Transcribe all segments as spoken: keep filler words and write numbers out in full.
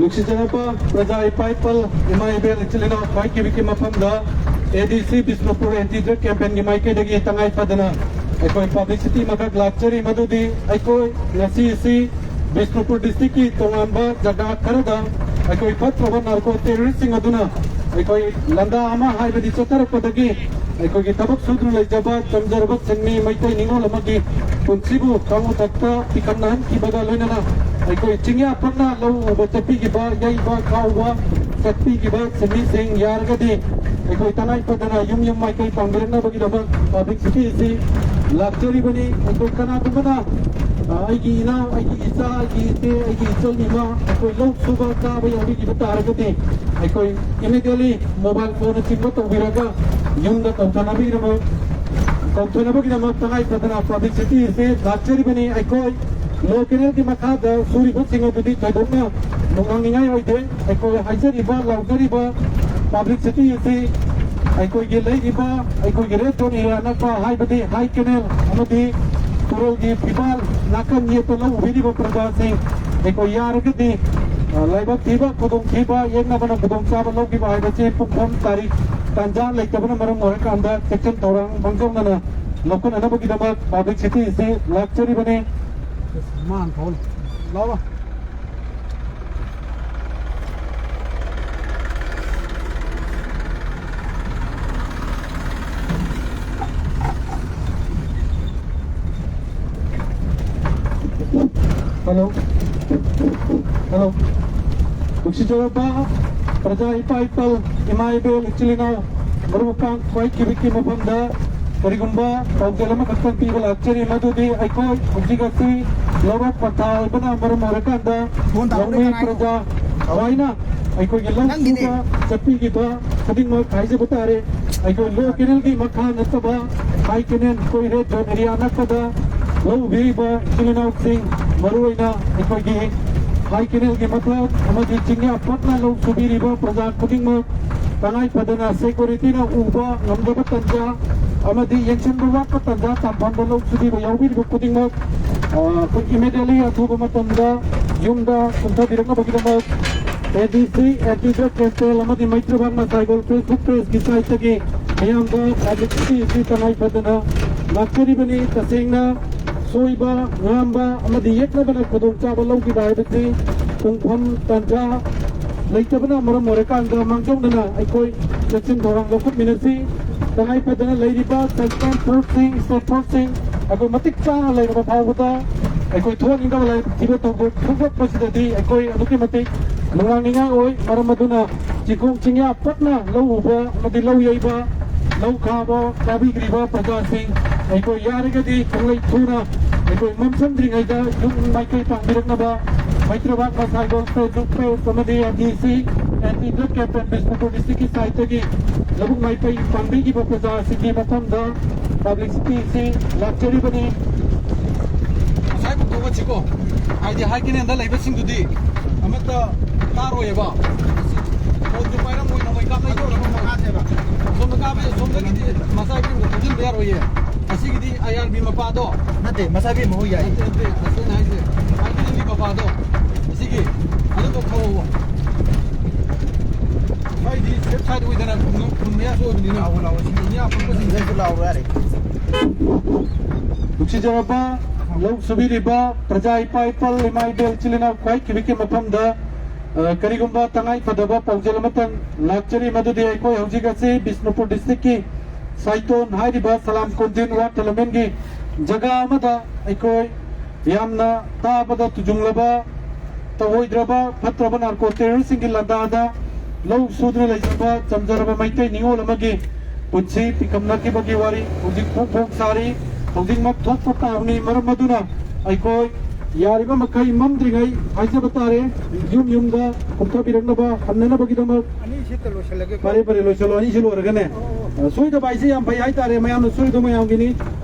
ꯅꯨꯡꯁꯤꯖꯔꯕ ꯄ꯭ꯔꯖꯥ ꯏꯄꯥ ꯏꯄꯜ, ꯏꯃꯥ ꯏꯕꯦꯜ, ꯏꯆꯤꯜ ꯏꯅꯥꯎ ꯈ꯭ꯋꯥꯏ ꯀꯤꯕꯤꯛꯀꯤ ꯃꯐꯝꯗ ꯑꯦ ꯗꯤ ꯁꯤ ꯕꯤꯁꯅꯨꯄꯨꯔ ꯑꯦꯟꯇꯤ ꯗ꯭ꯔꯒ ꯀꯦꯝꯄꯦꯟꯒꯤ ꯃꯥꯏꯀꯩꯗꯒꯤ ꯇꯉꯥꯏ ꯐꯗꯅ ꯑꯩꯈꯣꯏ ꯄꯕ꯭ꯂꯤꯁꯤꯇꯤ ꯑꯃꯈꯛ ꯂꯥꯛꯆꯔꯤ, ꯃꯗꯨꯗꯤ ꯑꯩꯈꯣꯏ ꯉꯁꯤ ꯑꯁꯤ ꯕꯤꯁꯅꯨꯄꯨꯔ ꯗꯤꯁꯇ꯭ꯔꯤꯛꯀꯤ ꯇꯣꯉꯥꯟꯕ ꯖꯒꯥ ꯈꯔꯗ ꯑꯩꯈꯣꯏ ꯐꯠꯇ꯭ꯔꯕ ꯅꯥꯔꯀꯣ ꯇꯦꯔꯣꯔꯤꯁꯁꯤꯡ ꯑꯗꯨꯅ ꯑꯩꯈꯣꯏ ꯂꯟꯗꯥ ꯑꯃ ꯍꯥꯏꯕꯗꯤ ꯆꯠꯊꯔꯛꯄꯗꯒꯤ ꯑꯩꯈꯣꯏꯒꯤ ꯊꯕꯛ ꯁꯨꯗꯨꯅ ꯂꯩꯖꯕ ꯆꯝꯖꯔꯕ ꯁꯤꯟꯃꯤ ꯃꯩꯇꯩ ꯅꯤꯉꯣꯜ ꯑꯃꯒꯤ ꯄꯨꯟꯁꯤꯕꯨ ꯀꯥꯡꯂꯨꯞꯇ ꯄꯤꯈꯝꯅꯍꯟꯈꯤꯕꯒ ꯂꯣꯏꯅꯅ ꯑꯩꯈꯣꯏ ꯆꯤꯡꯌꯥ ꯐꯛꯅ ꯂꯧ ꯎꯕ ꯆꯠꯄꯤꯈꯤꯕ, ꯌꯩꯕ, ꯈꯥꯎꯕ ꯆꯠꯄꯤꯈꯤꯕ ꯁꯤꯟꯃꯤꯁꯤꯡ ꯌꯥꯔꯒꯗꯤ ꯑꯩꯈꯣꯏ ꯇꯉꯥꯏ ꯐꯗꯅ ꯌꯨꯝ ꯌꯨꯝ ꯃꯥꯏꯀꯩ ꯄꯥꯡꯕꯤꯔꯛꯅꯕꯒꯤꯗꯃꯛ ꯄꯕ꯭ꯂꯤꯁꯤꯇꯤ ꯑꯁꯤ ꯂꯥꯛꯆꯔꯤꯕꯅꯤ꯫ ꯑꯩꯈꯣꯏ ꯀꯅꯥꯒꯨꯝꯕꯅ, ꯑ, ꯑꯩꯒꯤ ꯏꯅꯥꯎ, ꯑꯩꯒꯤ ꯏꯆꯥ, ꯑꯩꯒꯤ ꯏꯆꯦ, ꯑꯩꯒꯤ ꯏꯆꯜ ꯏꯃꯥ, ꯑꯩꯈꯣꯏ ꯂꯧ ꯁꯨꯕ ꯀꯥꯕ ꯌꯥꯎꯕꯤꯈꯤꯕ ꯇꯥꯔꯒꯗꯤ ꯑꯩꯈꯣꯏ immediately mobile phoneꯅꯆꯤꯡꯕ ꯇꯧꯕꯤꯔꯒ ꯌꯨꯝꯗ ꯀꯧꯊꯅꯕꯒꯤꯗꯃꯛ, ꯀꯧꯊꯅꯕꯒꯤꯗꯃꯛ ꯇꯉꯥꯏ ꯐꯗꯅ ꯄꯕ꯭ꯂꯤꯁꯤꯇꯤ ꯑꯁꯤ ꯂꯥꯛꯆꯔꯤꯕꯅꯤ꯫ ꯑꯩꯈꯣꯏ ꯂꯣ ꯀꯦꯅꯦꯜꯒꯤ ꯃꯈꯥꯗ ꯁꯨꯔꯤꯕꯁꯤꯡ ꯑꯗꯨꯗꯤ ꯊꯣꯏꯗꯣꯛꯅ ꯅꯨꯡꯅꯥꯡꯅꯤꯡꯉꯥꯏ ꯑꯣꯏꯗꯦ꯫ ꯑꯩꯈꯣꯏ ꯍꯥꯏꯖꯔꯤꯕ, ꯂꯥꯎꯖꯔꯤꯕ ꯄꯕ꯭ꯂꯤꯁꯤꯇꯤ ꯑꯁꯤ ꯑꯩꯈꯣꯏꯒꯤ ꯂꯩꯔꯤꯕ, ꯑꯩꯈꯣꯏꯒꯤ ꯔꯦꯗ ꯖꯣꯟ ꯑꯦꯔꯤꯌꯥ ꯅꯛꯄ, ꯍꯥꯏꯕꯗꯤ ꯍꯥꯏ ꯀꯦꯅꯦꯜ ꯑꯃꯗꯤ ꯇꯨꯔꯦꯜꯒꯤ ꯐꯤꯕꯥꯜ ꯅꯥꯀꯟ ꯌꯦꯠꯇ ꯂꯧ ꯎꯕꯤꯔꯤꯕ ꯄ꯭ꯔꯖꯥꯁꯤꯡ, ꯑꯩꯈꯣꯏ ꯌꯥꯔꯒꯗꯤ, ꯑ, ꯂꯥꯏꯕꯛ ꯊꯤꯕ, ꯈꯨꯗꯣꯡꯊꯤꯕ, ꯌꯦꯛꯅꯕꯅ ꯈꯨꯗꯣꯡꯆꯥꯕ ꯂꯧꯈꯤꯕ ꯍꯥꯏꯕꯁꯤ ꯄꯨꯡꯐꯝ ꯇꯥꯔꯤꯛ ꯇꯥꯟꯖꯥ ꯂꯩꯇꯕꯅ ꯃꯔꯝ ꯑꯣꯏꯔꯀꯥꯟꯗ ꯆꯦꯛꯁꯤꯟ ꯊꯧꯔꯥꯡ ꯃꯥꯡꯖꯧꯅꯅ ꯂꯧꯈꯠꯅꯅꯕꯒꯤꯗꯃꯛ ꯄꯕ꯭ꯂꯤꯁꯤꯇꯤ ꯑꯁꯤ ꯂꯥꯛꯆꯔꯤꯕꯅꯤ꯫ ꯃꯥꯅ ꯊꯧꯍꯜꯂꯨ꯫ ꯂꯥꯎꯕ꯫ ꯍꯜꯂꯣ꯫ ꯍꯜꯂꯣ꯫ ꯅꯨꯡꯁꯤꯖꯔꯕ ꯄ꯭ꯔꯖꯥ ꯏꯄꯥ ꯏꯄꯜ, ꯏꯃꯥ ꯏꯕꯦꯜ, ꯏꯆꯤꯜ ꯏꯅꯥꯎ, ꯃꯔꯨꯞ ꯃꯄꯥꯡ ꯈ꯭ꯋꯥꯏ ꯀꯤꯕꯤꯛꯀꯤ ꯃꯐꯝꯗ ꯀꯔꯤꯒꯨꯝꯕ ꯄꯥꯎꯖꯦꯜ ꯑꯃꯈꯛꯇꯪ ꯄꯤꯕ ꯂꯥꯛꯆꯔꯤ, ꯃꯗꯨꯗꯤ ꯑꯩꯈꯣꯏ ꯍꯧꯖꯤꯛ ꯑꯁꯤ ꯂꯧꯔꯣꯛ ꯄꯟꯊꯥ ꯑꯣꯏꯕꯅ ꯃꯔꯝ ꯑꯣꯏꯔꯀꯥꯟꯗ ꯐꯣꯟ ꯇꯧꯔꯛꯑꯣꯅꯦ ꯂꯧꯃꯤ ꯀꯅꯥꯅꯣ? ꯄ꯭ꯔꯖꯥ ꯂꯣꯏꯅ ꯑꯩꯈꯣꯏꯒꯤ ꯂꯧ ꯅꯪꯒꯤꯅꯦ꯫ ꯁꯨꯕ ꯆꯠꯄꯤꯈꯤꯕ ꯈꯨꯗꯤꯡꯃꯛ ꯍꯥꯏꯖꯕ ꯇꯥꯔꯦ꯫ ꯑꯩꯈꯣꯏ ꯂꯣ ꯀꯦꯅꯦꯜꯒꯤ ꯃꯈꯥ ꯅꯠꯇꯕ ꯍꯥꯏ ꯀꯦꯅꯦꯜ, ꯑꯩꯈꯣꯏ ꯔꯦꯗ ꯖꯣꯟ ꯑꯦꯔꯤꯌꯥ ꯅꯛꯄꯗ ꯂꯧ ꯎꯕꯤꯔꯤꯕ ꯏꯆꯤꯜ ꯏꯅꯥꯎꯁꯤꯡ, ꯃꯔꯨꯑꯣꯏꯅ ꯑꯩꯈꯣꯏꯒꯤ ꯍꯥꯏ ꯀꯦꯅꯦꯜꯒꯤ ꯃꯊꯛ ꯑꯃꯗꯤ ꯆꯤꯡꯌꯥ ꯄꯛꯅ ꯂꯧ ꯁꯨꯕꯤꯔꯤꯕ ꯄ꯭ꯔꯖꯥ ꯈꯨꯗꯤꯡꯃꯛ ꯇꯉꯥꯏ ꯐꯗꯅ ꯁꯦꯀ꯭ꯌꯨꯔꯤꯇꯤꯅ ꯎꯕ ꯉꯝꯗꯕ ꯇꯟꯖꯥ ꯑꯃꯗꯤ ꯌꯦꯡꯁꯤꯟꯕ ꯋꯥꯠꯄ ꯇꯟꯖꯥ ꯇꯥꯟꯐꯝꯗ ꯂꯧ ꯁꯨꯕꯤꯕ ꯌꯥꯎꯕꯤꯔꯤꯕ ꯈꯨꯗꯤꯡꯃꯛ, ꯑ, ꯑꯩꯈꯣꯏ immediately ꯑꯊꯨꯕ ꯃꯇꯝꯗ ꯌꯨꯝꯗ ꯀꯨꯝꯊꯕꯤꯔꯛꯅꯕꯒꯤꯗꯃꯛ ꯑꯦ ꯗꯤ ꯁꯤ, ꯑꯦꯟꯇꯤ ꯗ꯭ꯔꯒ ꯀꯦꯝꯄꯦꯟ ꯑꯃꯗꯤ ꯃꯩꯇ꯭ꯔꯕꯥꯛ ꯃꯁꯥꯏꯒꯣꯜ Facebook page ꯀꯤ site ꯇꯒꯤ ꯃꯤꯌꯥꯝꯗ ꯄꯥꯕ꯭ꯂꯤꯁꯤꯇꯤ ꯑꯁꯤ ꯇꯉꯥꯏ ꯐꯗꯅ ꯂꯥꯛꯆꯔꯤꯕꯅꯤ꯫ ꯇꯁꯦꯡꯅ ꯁꯣꯏꯕ, ꯉꯥꯝꯕ ꯑꯃꯗꯤ ꯌꯦꯠꯅꯕꯅ ꯈꯨꯗꯣꯡꯆꯥꯕ ꯂꯧꯈꯤꯕ ꯍꯥꯏꯕꯁꯤ ꯄꯨꯡꯐꯝ ꯇꯥꯟꯖꯥ ꯂꯩꯇꯕꯅ ꯃꯔꯝ ꯑꯣꯏꯔꯀꯥꯟꯗ ꯃꯥꯡꯖꯧꯅꯅ ꯑꯩꯈꯣꯏ ꯆꯦꯛꯁꯤꯟ ꯊꯧꯔꯥꯡ ꯂꯧꯈꯠꯃꯤꯟꯅꯁꯤ꯫ ꯇꯉꯥꯏ ꯐꯗꯅ ꯂꯩꯔꯤꯕ central force ꯁꯤꯡ, state force ꯁꯤꯡ ꯑꯩꯈꯣꯏ ꯃꯇꯤꯛ ꯆꯥꯅ ꯂꯩꯔꯕ ꯐꯥꯎꯕꯗ ꯑꯩꯈꯣꯏ ꯊꯣꯛꯍꯟꯅꯤꯡꯗꯕ ꯂꯥꯏꯊꯤꯕ ꯊꯧꯗꯣꯛ ꯊꯣꯛꯂꯛꯄꯁꯤꯗꯗꯤ ꯑꯩꯈꯣꯏ ꯑꯗꯨꯛꯀꯤ ꯃꯇꯤꯛ ꯅꯨꯡꯉꯥꯏꯅꯤꯡꯉꯥꯏ ꯑꯣꯏ꯫ ꯃꯔꯝ ꯑꯗꯨꯅ ꯆꯤꯡꯈꯣꯡ ꯆꯤꯡꯌꯥ ꯄꯠꯅ ꯂꯧ ꯎꯕ ꯑꯃꯗꯤ ꯂꯧ ꯌꯩꯕ, ꯂꯧ ꯈꯥꯕ ꯀꯥꯕꯤꯈ꯭ꯔꯤꯕ ꯄ꯭ꯔꯖꯥꯁꯤꯡ ꯑꯩꯈꯣꯏ ꯌꯥꯔꯒꯗꯤ ꯈꯪꯂꯩ ꯊꯨꯅ ꯑꯩꯈꯣꯏ ꯃꯝꯁꯤꯟꯗ꯭ꯔꯤꯉꯩꯗ ꯌꯨꯝ ꯃꯥꯏꯀꯩ ꯄꯥꯡꯕꯤꯔꯛꯅꯕ ꯃꯩꯇ꯭ꯔꯕꯥꯛ ꯃꯁꯥꯏꯒꯣꯜ Facebook page ꯑꯃꯗꯤ ꯑꯦꯝ ꯗꯤ ꯁꯤ anti drug campaign Bishnupur district ꯀꯤ site ꯇꯒꯤ ꯂꯧꯕꯨꯛ ꯃꯥꯏꯀꯩ ꯄꯥꯡꯕꯤꯈꯤꯕ ꯄ꯭ꯔꯖꯥꯁꯤꯡꯒꯤ ꯃꯐꯝꯗ ꯄꯥꯕ꯭ꯂꯤꯁꯤꯇꯤ ꯑꯁꯤ ꯂꯥꯛꯆꯔꯤꯕꯅꯤ꯫ ꯉꯁꯥꯏ ꯄꯨꯊꯣꯛꯑꯁꯤꯀꯣ, ꯍꯥꯏꯗꯤ ꯍꯥꯏ ꯀꯦꯅꯦꯜꯗ ꯂꯩꯕꯁꯤꯡꯗꯨꯗꯤ ꯑꯃꯠꯇ ꯇꯥꯔꯣꯏꯌꯦꯕ꯫ ꯐꯣꯟꯁꯨ ꯄꯥꯏꯔꯝꯃꯣꯏ, ꯅꯣꯡꯃꯩ ꯀꯥꯞꯅ ꯌꯧꯔꯒ ꯃꯣꯏ ꯀꯥꯞꯁꯦꯕ꯫ ꯁꯣꯝꯗ ꯀꯥꯞꯄꯦ, ꯁꯣꯝꯗꯒꯤꯗꯤ ꯃꯁꯥ ꯏꯕꯦꯝꯗ ꯊꯧꯖꯤꯟꯕ ꯌꯥꯔꯣꯏꯌꯦ꯫ ꯑꯁꯤꯒꯤꯗꯤ ꯑꯥꯏ ꯑꯥꯔ ꯕꯤ ꯃꯄꯥꯗꯣ꯫ ꯅꯠꯇꯦ, ꯃꯁꯥ ꯏꯕꯦꯝꯃ ꯍꯣꯏ ꯌꯥꯏ꯫ ꯅꯠꯇꯦ, ꯅꯠꯇꯦ, ꯑꯁꯤꯅ ꯍꯥꯏꯁꯦ, ꯑꯥꯏ ꯄꯤ ꯑꯦꯜꯒꯤ ꯃꯄꯥꯗꯣ꯫ ꯑꯁꯤꯒꯤ ꯑꯗꯨꯗꯣ ꯊꯧꯑꯣꯕ꯫ ꯁ꯭ꯋꯥꯏꯗꯤ ꯁꯦꯐ ꯁꯥꯏꯠ ꯑꯣꯏꯗꯅ ꯈꯨꯟ, ꯈꯨꯟ ꯃꯌꯥꯁꯨ ꯑꯣꯏꯕꯅꯤꯅ꯫ ꯂꯥꯛꯑꯣ, ꯂꯥꯛꯑꯣ, ꯁꯤꯗꯤ ꯃꯤ ꯑꯄꯪꯕꯁꯤꯡꯁꯦ꯫ ꯁꯤꯗꯁꯨ ꯂꯥꯛꯑꯣ ꯌꯥꯔꯦ꯫ ꯅꯨꯡꯁꯤꯖꯔꯕ ꯂꯧ ꯁꯨꯕꯤꯔꯤꯕ ꯄ꯭ꯔꯖꯥ ꯏꯄꯥ ꯏꯄꯜ ꯏꯃꯥ ꯏꯕꯦꯜ ꯏꯆꯤꯜ ꯏꯅꯥꯎ ꯈ꯭ꯋꯥꯏ ꯀꯤꯕꯤꯛꯀꯤ ꯃꯐꯝꯗ, ꯑ, ꯀꯔꯤꯒꯨꯝꯕ ꯇꯉꯥꯏ ꯐꯗꯕ ꯄꯥꯎꯖꯦꯜ ꯑꯃꯇꯪ ꯂꯥꯛꯆꯔꯤ, ꯃꯗꯨꯗꯤ ꯑꯩꯈꯣꯏ ꯍꯧꯖꯤꯛ ꯑꯁꯤ ꯕꯤꯁꯅꯨꯄꯨꯔ district ꯀꯤ ꯁꯥꯏꯇꯣꯟ ꯍꯥꯏꯔꯤꯕ ꯁꯂꯥꯝ ꯀꯣꯟꯖꯤꯟ ꯋꯥꯔꯗ ꯇꯦꯂꯃꯦꯟꯒꯤ ꯖꯒꯥ ꯑꯃꯗ ꯑꯩꯈꯣꯏ ꯌꯥꯝꯅ ꯇꯥꯕꯗ ꯇꯨꯖꯨꯡꯂꯕ, ꯇꯧꯍꯣꯏꯗ꯭ꯔꯕ ꯐꯠꯇ꯭ꯔꯕ narco terrorist ꯁꯤꯡꯒꯤ ꯂꯥꯟꯗꯥꯗ ꯂꯧ ꯁꯨꯗꯨꯅ ꯂꯩꯖꯕ ꯆꯝꯖꯔꯕ ꯃꯩꯇꯩ ꯅꯤꯉꯣꯜ ꯑꯃꯒꯤ ꯄꯨꯟꯁꯤ ꯄꯤꯈꯝꯅꯈꯤꯕꯒꯤ ꯋꯥꯔꯤ ꯍꯧꯖꯤꯛ ꯐꯣꯡ ꯐꯣꯡ ꯁꯥꯔꯤ꯫ ꯍꯧꯖꯤꯛꯃꯛ ꯊꯣꯛꯄ ꯄꯥꯎꯅꯤ꯫ ꯃꯔꯝ ꯑꯗꯨꯅ ꯑꯩꯈꯣꯏ ꯌꯥꯔꯤꯕ ꯃꯈꯩ ꯃꯝꯗ꯭ꯔꯤꯉꯩ ꯍꯥꯏꯖꯕ ꯇꯥꯔꯦ, ꯌꯨꯝ ꯌꯨꯝꯗ ꯀꯨꯝꯊꯕꯤꯔꯛꯅꯕ, ꯍꯟꯅꯅꯕꯒꯤꯗꯃꯛ꯫ ꯑꯅꯤꯁꯤꯗ ꯂꯣꯏꯁꯤꯜꯂꯒꯦ꯫ ꯐꯔꯦ, ꯐꯔꯦ, ꯂꯣꯏꯁꯤꯜꯂꯣ, ꯑꯅꯤꯁꯤ ꯂꯣꯏꯔꯒꯅꯦ꯫ ꯑ, ꯁꯣꯏꯗꯕ ꯍꯥꯏꯁꯦ ꯌꯥꯝ ꯐꯩ ꯍꯥꯏꯇꯥꯔꯦ, ꯃꯌꯥꯝꯅ ꯁꯣꯏꯗꯣ ꯃꯌꯥꯝꯒꯤꯅꯤ꯫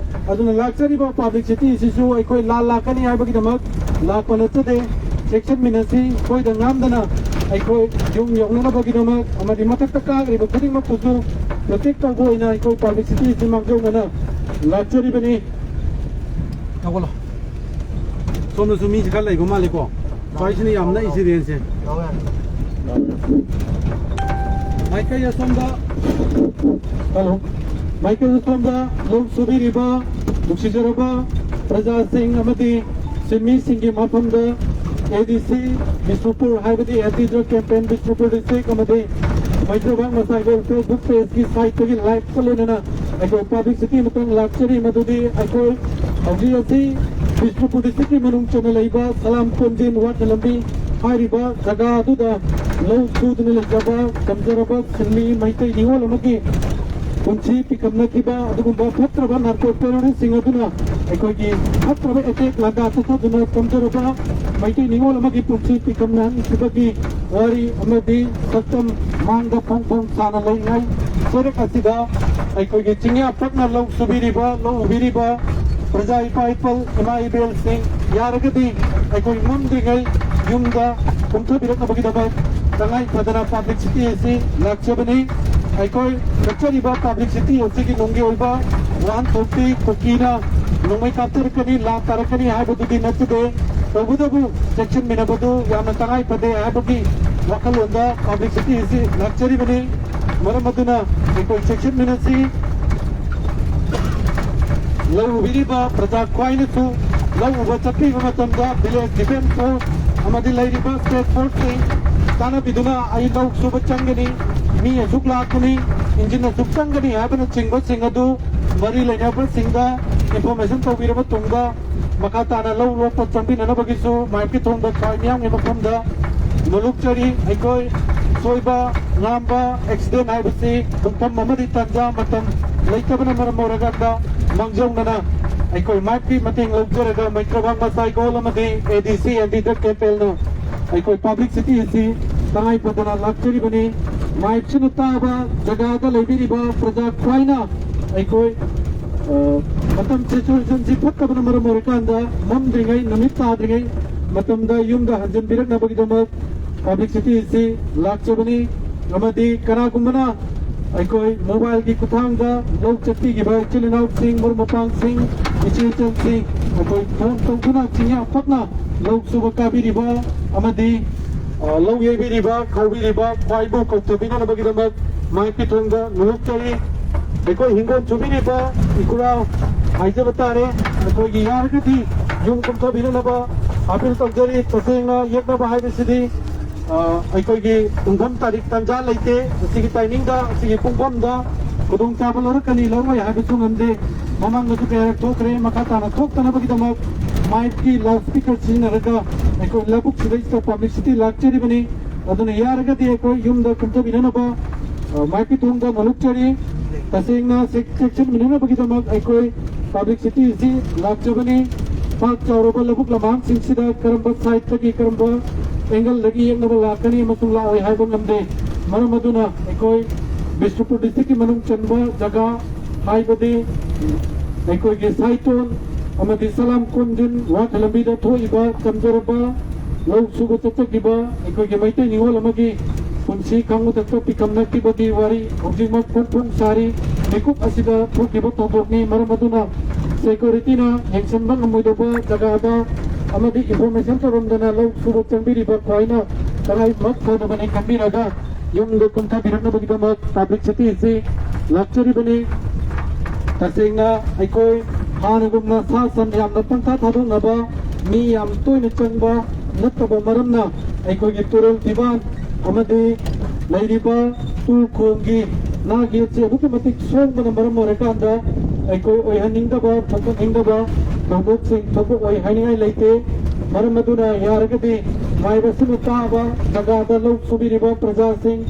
ꯑꯗꯨꯅ ꯂꯥꯛꯆꯔꯤꯕ ꯄꯥꯕ꯭ꯂꯤꯁꯤꯇꯤ ꯑꯁꯤꯁꯨ ꯑꯩꯈꯣꯏ ꯂꯥꯟ ꯂꯥꯛꯀꯅꯤ ꯍꯥꯏꯕꯒꯤꯗꯃꯛ ꯂꯥꯛꯄ ꯅꯠꯆꯗꯦ꯫ ꯆꯦꯛꯁꯤꯟꯃꯤꯟꯅꯁꯤ, ꯁꯣꯏꯗ ꯉꯥꯝꯗꯅ ꯑꯩꯈꯣꯏ ꯌꯨꯝ ꯌꯧꯅꯅꯕꯒꯤꯗꯃꯛ ꯑꯃꯗꯤ ꯃꯊꯛꯇ ꯀꯥꯈ꯭ꯔꯤꯕ ꯈꯨꯗꯤꯡꯃꯛꯄꯨꯁꯨ protect ꯇꯧꯕ ꯑꯣꯏꯅ ꯑꯩꯈꯣꯏ ꯄꯥꯕ꯭ꯂꯤꯁꯤꯇꯤ ꯑꯁꯤ ꯃꯥꯡꯖꯧꯅꯅ ꯂꯥꯛꯆꯔꯤꯕꯅꯤ꯫ ꯊꯧꯒꯠꯂꯣ꯫ ꯁꯣꯝꯗꯁꯨ ꯃꯤꯁꯤ ꯈꯔ ꯂꯩꯕ ꯃꯥꯜꯂꯤꯀꯣ꯫ ꯁ꯭ꯋꯥꯏꯁꯤꯅ ꯌꯥꯝ ꯅꯛꯏꯁꯤ ꯔꯦꯟꯖꯁꯦ꯫ ꯃꯥꯏꯀꯩ ꯑꯁꯣꯝꯗ, ꯍꯜꯂꯣ, ꯃꯥꯏꯀꯩ ꯑꯁꯣꯝꯗ ꯂꯧ ꯁꯨꯕꯤꯔꯤꯕ ꯅꯨꯡꯁꯤꯖꯔꯕ ꯄ꯭ꯔꯖꯥꯁꯤꯡ ꯑꯃꯗꯤ ꯁꯤꯟꯃꯤꯁꯤꯡꯒꯤ ꯃꯐꯝꯗ ꯑꯦ ꯗꯤ ꯁꯤ ꯕꯤꯁꯅꯨꯄꯨꯔ, ꯍꯥꯏꯕꯗꯤ anti drug campaign Bishnupur district ꯑꯃꯗꯤ ꯃꯩꯇ꯭ꯔꯕꯥꯛ ꯃꯁꯥꯏꯒꯣꯜ ꯐꯦꯁꯕꯨꯛ ꯄꯦꯖꯀꯤ ꯁꯥꯏꯠꯇꯒꯤ ꯂꯥꯏꯚꯀ ꯂꯣꯏꯅꯅ ꯑꯩꯈꯣꯏ ꯄꯕ꯭ꯂꯤꯁꯤꯇꯤ ꯑꯃꯇꯪ ꯂꯥꯛꯆꯔꯤ, ꯃꯗꯨꯗꯤ ꯑꯩꯈꯣꯏ ꯍꯧꯖꯤꯛ ꯑꯁꯤ ꯕꯤꯁꯅꯨꯄꯨꯔ ꯗꯤꯁꯇ꯭ꯔꯤꯛꯀꯤ ꯃꯅꯨꯡ ꯆꯟꯅ ꯂꯩꯕ ꯁꯂꯥꯝ ꯀꯣꯟꯖꯦꯟ ꯋꯥꯠꯅ ꯂꯝꯕꯤ ꯍꯥꯏꯔꯤꯕ ꯖꯒꯥ ꯑꯗꯨꯗ ꯂꯧ ꯁꯨꯗꯨꯅ ꯂꯩꯖꯕ ꯇꯝꯖꯔꯕ ꯁꯤꯟꯃꯤ ꯃꯩꯇꯩ ꯅꯤꯉꯣꯜ ꯑꯃꯒꯤ ꯄꯨꯟꯁꯤ ꯄꯤꯀꯝꯅꯈꯤꯕ ꯑꯗꯨꯒꯨꯝꯕ ꯐꯠꯇ꯭ꯔꯕ ꯅꯥꯔꯀꯣ ꯇꯦꯔꯣꯔꯤꯁꯁꯤꯡ ꯑꯗꯨꯅ ꯑꯩꯈꯣꯏꯒꯤ ꯐꯠꯇ꯭ꯔꯕ ꯑꯦꯇꯦꯛ ꯂꯥꯟꯗꯥ ꯆꯠꯊꯗꯨꯅ ꯇꯝꯖꯔꯕ ꯃꯩꯇꯩ ꯅꯤꯉꯣꯜ ꯑꯃꯒꯤ ꯄꯨꯟꯁꯤ ꯄꯤꯀꯝꯅꯍꯟꯈꯤꯕꯒꯤ ꯋꯥꯔꯤ ꯑꯃꯗꯤ ꯁꯛꯇꯝ ꯃꯥꯡꯗ ꯐꯣꯡ ꯐꯣꯡ ꯁꯥꯅ ꯂꯩꯔꯤꯉꯩ ꯆꯩꯔꯛ ꯑꯁꯤꯗ ꯑꯩꯈꯣꯏꯒꯤ ꯆꯤꯡꯌꯥ ꯄꯛꯅ ꯂꯧ ꯁꯨꯕꯤꯔꯤꯕ, ꯂꯧ ꯎꯕꯤꯔꯤꯕ ꯄ꯭ꯔꯖꯥ ꯏꯄꯥ ꯏꯄꯜ, ꯏꯃꯥ ꯏꯕꯦꯜꯁꯤꯡ, ꯌꯥꯔꯒꯗꯤ ꯑꯩꯈꯣꯏ ꯃꯝꯗ꯭ꯔꯤꯉꯩ ꯌꯨꯝꯗ ꯀꯨꯝꯊꯕꯤꯔꯛꯅꯕꯒꯤꯗꯃꯛ ꯇꯉꯥꯏ ꯐꯗꯅ ꯄꯕ꯭ꯂꯤꯁꯤꯇꯤ ꯑꯁꯤ ꯂꯥꯛꯆꯕꯅꯤ꯫ ꯑꯩꯈꯣꯏ ꯆꯠꯆꯔꯤꯕ ꯄꯕ꯭ꯂꯤꯁꯤꯇꯤ ꯑꯁꯤꯒꯤ ꯅꯨꯡꯒꯤ ꯑꯣꯏꯕ ꯋꯥꯍꯟꯊꯣꯛꯇꯤ ꯀꯨꯀꯤꯅ ꯅꯣꯡꯃꯩ ꯀꯥꯞꯊꯔꯛꯀꯅꯤ, ꯂꯥꯟ ꯇꯥꯔꯛꯀꯅꯤ ꯍꯥꯏꯕꯗꯨꯗꯤ ꯅꯠꯆꯗꯦ꯫ ꯇꯧꯕꯇꯕꯨ ꯆꯦꯛꯁꯤꯟꯃꯤꯟꯅꯕꯗꯨ ꯌꯥꯝꯅ ꯇꯉꯥꯏ ꯐꯗꯦ ꯍꯥꯏꯕꯒꯤ ꯋꯥꯈꯜꯂꯣꯟꯗ ꯄꯕ꯭ꯂꯤꯁꯤꯇꯤ ꯑꯁꯤ ꯂꯥꯛꯆꯔꯤꯕꯅꯤ꯫ ꯃꯔꯝ ꯑꯗꯨꯅ ꯑꯩꯈꯣꯏ ꯆꯦꯛꯁꯤꯟꯃꯤꯟꯅꯁꯤ꯫ ꯂꯧ ꯎꯕꯤꯔꯤꯕ ꯄ꯭ꯔꯖꯥ ꯈ꯭ꯋꯥꯏꯅꯁꯨ ꯂꯧ ꯎꯕ ꯆꯠꯄꯤꯕ ꯃꯇꯝꯗ ꯚꯤꯂꯦꯖ ꯗꯤꯐꯦꯟꯁ ꯐꯣꯔꯁ ꯑꯃꯗꯤ ꯂꯩꯔꯤꯕ ꯁ꯭ꯇꯦꯠ ꯐꯣꯔꯁꯁꯤꯡ ꯇꯥꯟꯅꯕꯤꯗꯨꯅ ꯑꯩ ꯂꯧ ꯁꯨꯕ ꯆꯪꯒꯅꯤ, ꯃꯤ ꯑꯁꯨꯛ ꯂꯥꯛꯀꯅꯤ, ꯏꯟꯖꯤꯟ ꯑꯁꯨꯛ ꯆꯪꯒꯅꯤ ꯍꯥꯏꯕꯅꯆꯤꯡꯕꯁꯤꯡ ꯑꯗꯨ ꯃꯔꯤ ꯂꯩꯅꯕꯁꯤꯡꯗ ꯏꯟꯐꯣꯔꯃꯦꯁꯟ ꯇꯧꯕꯤꯔꯕ ꯇꯨꯡꯗ ꯃꯈꯥ ꯇꯥꯅ ꯂꯧ ꯂꯣꯛꯄ ꯆꯪꯕꯤꯅꯅꯕꯒꯤꯁꯨ ꯃꯥꯏꯞꯀꯤ ꯊꯣꯡꯗ ꯈ꯭ꯋꯥꯏ ꯃꯤꯌꯥꯝꯒꯤ ꯃꯐꯝꯗ ꯅꯣꯂꯨꯛꯆꯔꯤ꯫ ꯑꯩꯈꯣꯏ ꯁꯣꯏꯕ ꯉꯥꯝꯕ, ꯑꯦꯛꯁꯤꯗꯦꯟ ꯍꯥꯏꯕꯁꯤ ꯄꯨꯡꯐꯝ ꯑꯃꯗꯤ ꯇꯥꯟꯖꯥ ꯃꯇꯝ ꯂꯩꯇꯕꯅ ꯃꯔꯝ ꯑꯣꯏꯔꯀꯥꯟꯗ ꯃꯥꯡꯖꯧꯅꯅ ꯑꯩꯈꯣꯏ ꯃꯥꯏꯞꯀꯤ ꯃꯇꯦꯡ ꯂꯧꯖꯔꯒ ꯃꯩꯇ꯭ꯔꯕꯥꯛ ꯃꯁꯥꯏꯒꯣꯜ ꯑꯃꯗꯤ ꯑꯦ ꯗꯤ ꯁꯤ ꯑꯦꯟꯇꯤ ꯗ꯭ꯔꯒ ꯀꯦꯝꯄꯦꯟꯅ ꯑꯩꯈꯣꯏ ꯄꯕ꯭ꯂꯤꯁꯤꯇꯤ ꯑꯁꯤ ꯇꯉꯥꯏ ꯐꯗꯅ ꯂꯥꯛꯆꯔꯤꯕꯅꯤ꯫ ꯃꯥꯏꯞꯁꯤꯅ ꯇꯥꯕ ꯖꯒꯥꯗ ꯂꯩꯕꯤꯔꯤꯕ ꯄ꯭ꯔꯖꯥ ꯈ꯭ꯋꯥꯏꯅ ꯑꯩꯈꯣꯏ, ꯑ, ꯃꯇꯝ ꯁꯤꯆꯨꯋꯦꯁꯟꯁꯤ ꯐꯠꯇꯕꯅ ꯃꯔꯝ ꯑꯣꯏꯔꯀꯥꯟꯗ ꯃꯝꯗ꯭ꯔꯤꯉꯩ, ꯅꯨꯃꯤꯠ ꯇꯥꯗ꯭ꯔꯤꯉꯩ ꯃꯇꯝꯗ ꯌꯨꯝꯗ ꯍꯟꯖꯤꯟꯕꯤꯔꯛꯅꯕꯒꯤꯗꯃꯛ ꯄꯕ꯭ꯂꯤꯁꯤꯇꯤ ꯑꯁꯤ ꯂꯥꯛꯆꯕꯅꯤ꯫ ꯑꯃꯗꯤ ꯀꯅꯥꯒꯨꯝꯕꯅ ꯑꯩꯈꯣꯏ ꯃꯣꯕꯥꯏꯜꯒꯤ ꯈꯨꯠꯊꯥꯡꯗ ꯂꯧ ꯆꯠꯄꯤꯈꯤꯕ ꯏꯆꯤꯜ ꯏꯅꯥꯎꯁꯤꯡ, ꯃꯔꯨꯞ ꯃꯄꯥꯡꯁꯤꯡ, ꯏꯆꯦ ꯏꯆꯜꯁꯤꯡ, ꯑꯩꯈꯣꯏ ꯐꯣꯟ ꯇꯧꯗꯨꯅ ꯆꯤꯡꯌꯥ ꯄꯛꯅ ꯂꯧ ꯁꯨꯕ ꯀꯥꯕꯤꯔꯤꯕ ꯑꯃꯗꯤ, ꯑ, ꯂꯧ ꯌꯩꯕꯤꯔꯤꯕ, ꯈꯥꯎꯕꯤꯔꯤꯕ ꯈ꯭ꯋꯥꯏꯕꯨ ꯀꯧꯊꯕꯤꯅꯅꯕꯒꯤꯗꯃꯛ ꯃꯥꯏ ꯄꯤꯊꯣꯡꯗ ꯅꯣꯂꯨꯛꯆꯔꯤ꯫ ꯑꯩꯈꯣꯏ ꯍꯤꯡꯒꯣꯜ ꯁꯨꯕꯤꯔꯤꯕ ꯏꯀꯨꯔꯥ ꯍꯥꯏꯖꯕ ꯇꯥꯔꯦ, ꯑꯩꯈꯣꯏꯒꯤ ꯌꯥꯔꯒꯗꯤ ꯌꯨꯝ ꯀꯨꯝꯊꯕꯤꯅꯅꯕ ꯑꯥꯄꯤꯜ ꯇꯧꯖꯔꯤ꯫ ꯇꯁꯦꯡꯅ ꯌꯦꯛꯅꯕ ꯍꯥꯏꯕꯁꯤꯗꯤ ꯑ, ꯑꯩꯈꯣꯏꯒꯤ ꯄꯨꯡꯐꯝ ꯇꯥꯔꯤꯛ ꯇꯥꯟꯖꯥ ꯂꯩꯇꯦ꯫ ꯑꯁꯤꯒꯤ ꯇꯥꯏꯃꯤꯡꯗ, ꯑꯁꯤꯒꯤ ꯄꯨꯡꯐꯝꯗ ꯈꯨꯗꯣꯡꯆꯥꯕ ꯂꯧꯔꯛꯀꯅꯤ, ꯂꯧꯔꯣꯏ ꯍꯥꯏꯕꯁꯨ ꯉꯝꯗꯦ꯫ ꯃꯃꯥꯡꯗꯁꯨ ꯀꯌꯥꯔꯛ ꯊꯣꯛꯈ꯭ꯔꯦ꯫ ꯃꯈꯥ ꯇꯥꯅ ꯊꯣꯛꯇꯅꯕꯒꯤꯗꯃꯛ ꯃꯥꯏꯛꯀꯤ ꯂꯥꯎꯠ ꯁ꯭ꯄꯤꯀꯔ ꯁꯤꯖꯤꯟꯅꯔꯒ ꯑꯩꯈꯣꯏ ꯂꯧꯕꯨꯛꯁꯤꯗꯩꯁꯤꯗ ꯄꯕ꯭ꯂꯤꯁꯤꯇꯤ ꯂꯥꯛꯆꯔꯤꯕꯅꯤ꯫ ꯑꯗꯨꯅ ꯌꯥꯔꯒꯗꯤ ꯑꯩꯈꯣꯏ ꯌꯨꯝꯗ ꯀꯨꯝꯊꯕꯤꯅꯅꯕ, ꯑ, ꯃꯥꯏꯛꯀꯤ ꯊꯣꯡꯗ ꯅꯣꯂꯨꯛꯆꯔꯤ꯫ ꯇꯁꯦꯡꯅ ꯆꯦꯛ-, ꯆꯦꯛꯁꯤꯟꯃꯤꯟꯅꯅꯕꯒꯤꯗꯃꯛ ꯑꯩꯈꯣꯏ ꯄꯕ꯭ꯂꯤꯁꯤꯇꯤ ꯑꯁꯤ ꯂꯥꯛꯆꯕꯅꯤ꯫ ꯄꯥꯛ ꯆꯥꯎꯔꯕ ꯂꯧꯕꯨꯛ ꯂꯝꯍꯥꯡꯁꯤꯡꯁꯤꯗ ꯀꯔꯝꯕ ꯁꯥꯏꯠꯇꯒꯤ ꯀꯔꯝꯕ ꯑꯦꯡꯒꯜꯗꯒꯤ ꯌꯦꯛꯅꯕ ꯂꯥꯛꯀꯅꯤ ꯑꯃꯁꯨꯡ ꯂꯥꯛꯑꯣꯏ ꯍꯥꯏꯕ ꯉꯝꯗꯦ꯫ ꯃꯔꯝ ꯑꯗꯨꯅ ꯑꯩꯈꯣꯏ ꯕꯤꯁꯅꯨꯄꯨꯔ ꯗꯤꯁꯇ꯭ꯔꯤꯛꯀꯤ ꯃꯅꯨꯡ ꯆꯟꯕ ꯖꯒꯥ ꯍꯥꯏꯕꯗꯤ ꯑꯩꯈꯣꯏꯒꯤ ꯁꯥꯏꯇꯣꯟ ꯑꯃꯗꯤ ꯁꯂꯥꯝ ꯀꯣꯟꯖꯤꯟ ꯋꯥꯠ ꯂꯝꯕꯤꯗ ꯊꯣꯛꯏꯕ ꯆꯝꯖꯔꯕ ꯂꯧ ꯁꯨꯕ ꯆꯠꯆꯈꯤꯕ ꯑꯩꯈꯣꯏꯒꯤ ꯃꯩꯇꯩ ꯅꯤꯉꯣꯜ ꯑꯃꯒꯤ ꯄꯨꯟꯁꯤ ꯈꯥꯡꯕ ꯊꯛꯇ ꯄꯤꯈꯝꯅꯈꯤꯕꯒꯤ ꯋꯥꯔꯤ ꯍꯧꯖꯤꯛꯃꯛ ꯐꯣꯡ ꯐꯣꯡ ꯁꯥꯔꯤ꯫ ꯃꯤꯀꯨꯞ ꯑꯁꯤꯗ ꯊꯣꯛꯈꯤꯕ ꯊꯧꯗꯣꯛꯅꯤ꯫ ꯃꯔꯝ ꯑꯗꯨꯅ ꯁꯦꯀ꯭ꯌꯨꯔꯤꯇꯤꯅ ꯌꯦꯡꯁꯤꯟꯕ ꯉꯝꯃꯣꯏꯗꯧꯕ ꯖꯒꯥꯗ ꯑꯃꯗꯤ ꯏꯟꯐꯣꯔꯃꯦꯁꯟ ꯇꯧꯔꯝꯗꯅ ꯂꯧ ꯁꯨꯕ ꯆꯪꯕꯤꯔꯤꯕ ꯈ꯭ꯋꯥꯏꯅ ꯇꯉꯥꯏꯃꯛ ꯐꯗꯕꯅꯤ ꯈꯟꯕꯤꯔꯒ ꯌꯨꯝꯗ ꯀꯨꯝꯊꯕꯤꯔꯛꯅꯕꯒꯤꯗꯃꯛ ꯄꯕ꯭ꯂꯤꯁꯤꯇꯤ ꯑꯁꯤ ꯂꯥꯛꯆꯔꯤꯕꯅꯤ꯫ ꯇꯁꯦꯡꯅ ꯑꯩꯈꯣꯏ ꯍꯥꯟꯅꯒꯨꯝꯅ ꯁꯥ ꯁꯟ ꯌꯥꯝꯅ ꯄꯪꯊꯥ ꯊꯥꯗꯣꯛꯅꯕ, ꯃꯤ ꯌꯥꯝ ꯇꯣꯏꯅ ꯆꯪꯕ ꯅꯠꯇꯕ ꯃꯔꯝꯅ ꯑꯩꯈꯣꯏꯒꯤ ꯇꯨꯔꯦꯜ ꯐꯤꯕꯥꯟ ꯑꯃꯗꯤ ꯂꯩꯔꯤꯕ ꯇꯨ ꯈꯣꯡꯒꯤ ꯅꯥꯛ ꯌꯦꯠꯁꯤ ꯑꯗꯨꯛꯀꯤ ꯃꯇꯤꯛ ꯁꯣꯡꯕꯅ ꯃꯔꯝ ꯑꯣꯏꯔꯀꯥꯟꯗ ꯑꯩꯈꯣꯏ ꯑꯣꯏꯍꯟꯅꯤꯡꯗꯕ, ꯊꯣꯛꯍꯟꯅꯤꯡꯗꯕ ꯊꯧꯗꯣꯛꯁꯤꯡ ꯊꯣꯛꯄ ꯑꯣꯏ ꯍꯥꯏꯅꯤꯡꯉꯥꯏ ꯂꯩꯇꯦ꯫ ꯃꯔꯝ ꯑꯗꯨꯅ ꯌꯥꯔꯒꯗꯤ ꯃꯥꯏꯕꯁꯤꯅ ꯇꯥꯕ ꯖꯒꯥꯗ ꯂꯧ ꯁꯨꯕꯤꯔꯤꯕ ꯄ꯭ꯔꯖꯥꯁꯤꯡ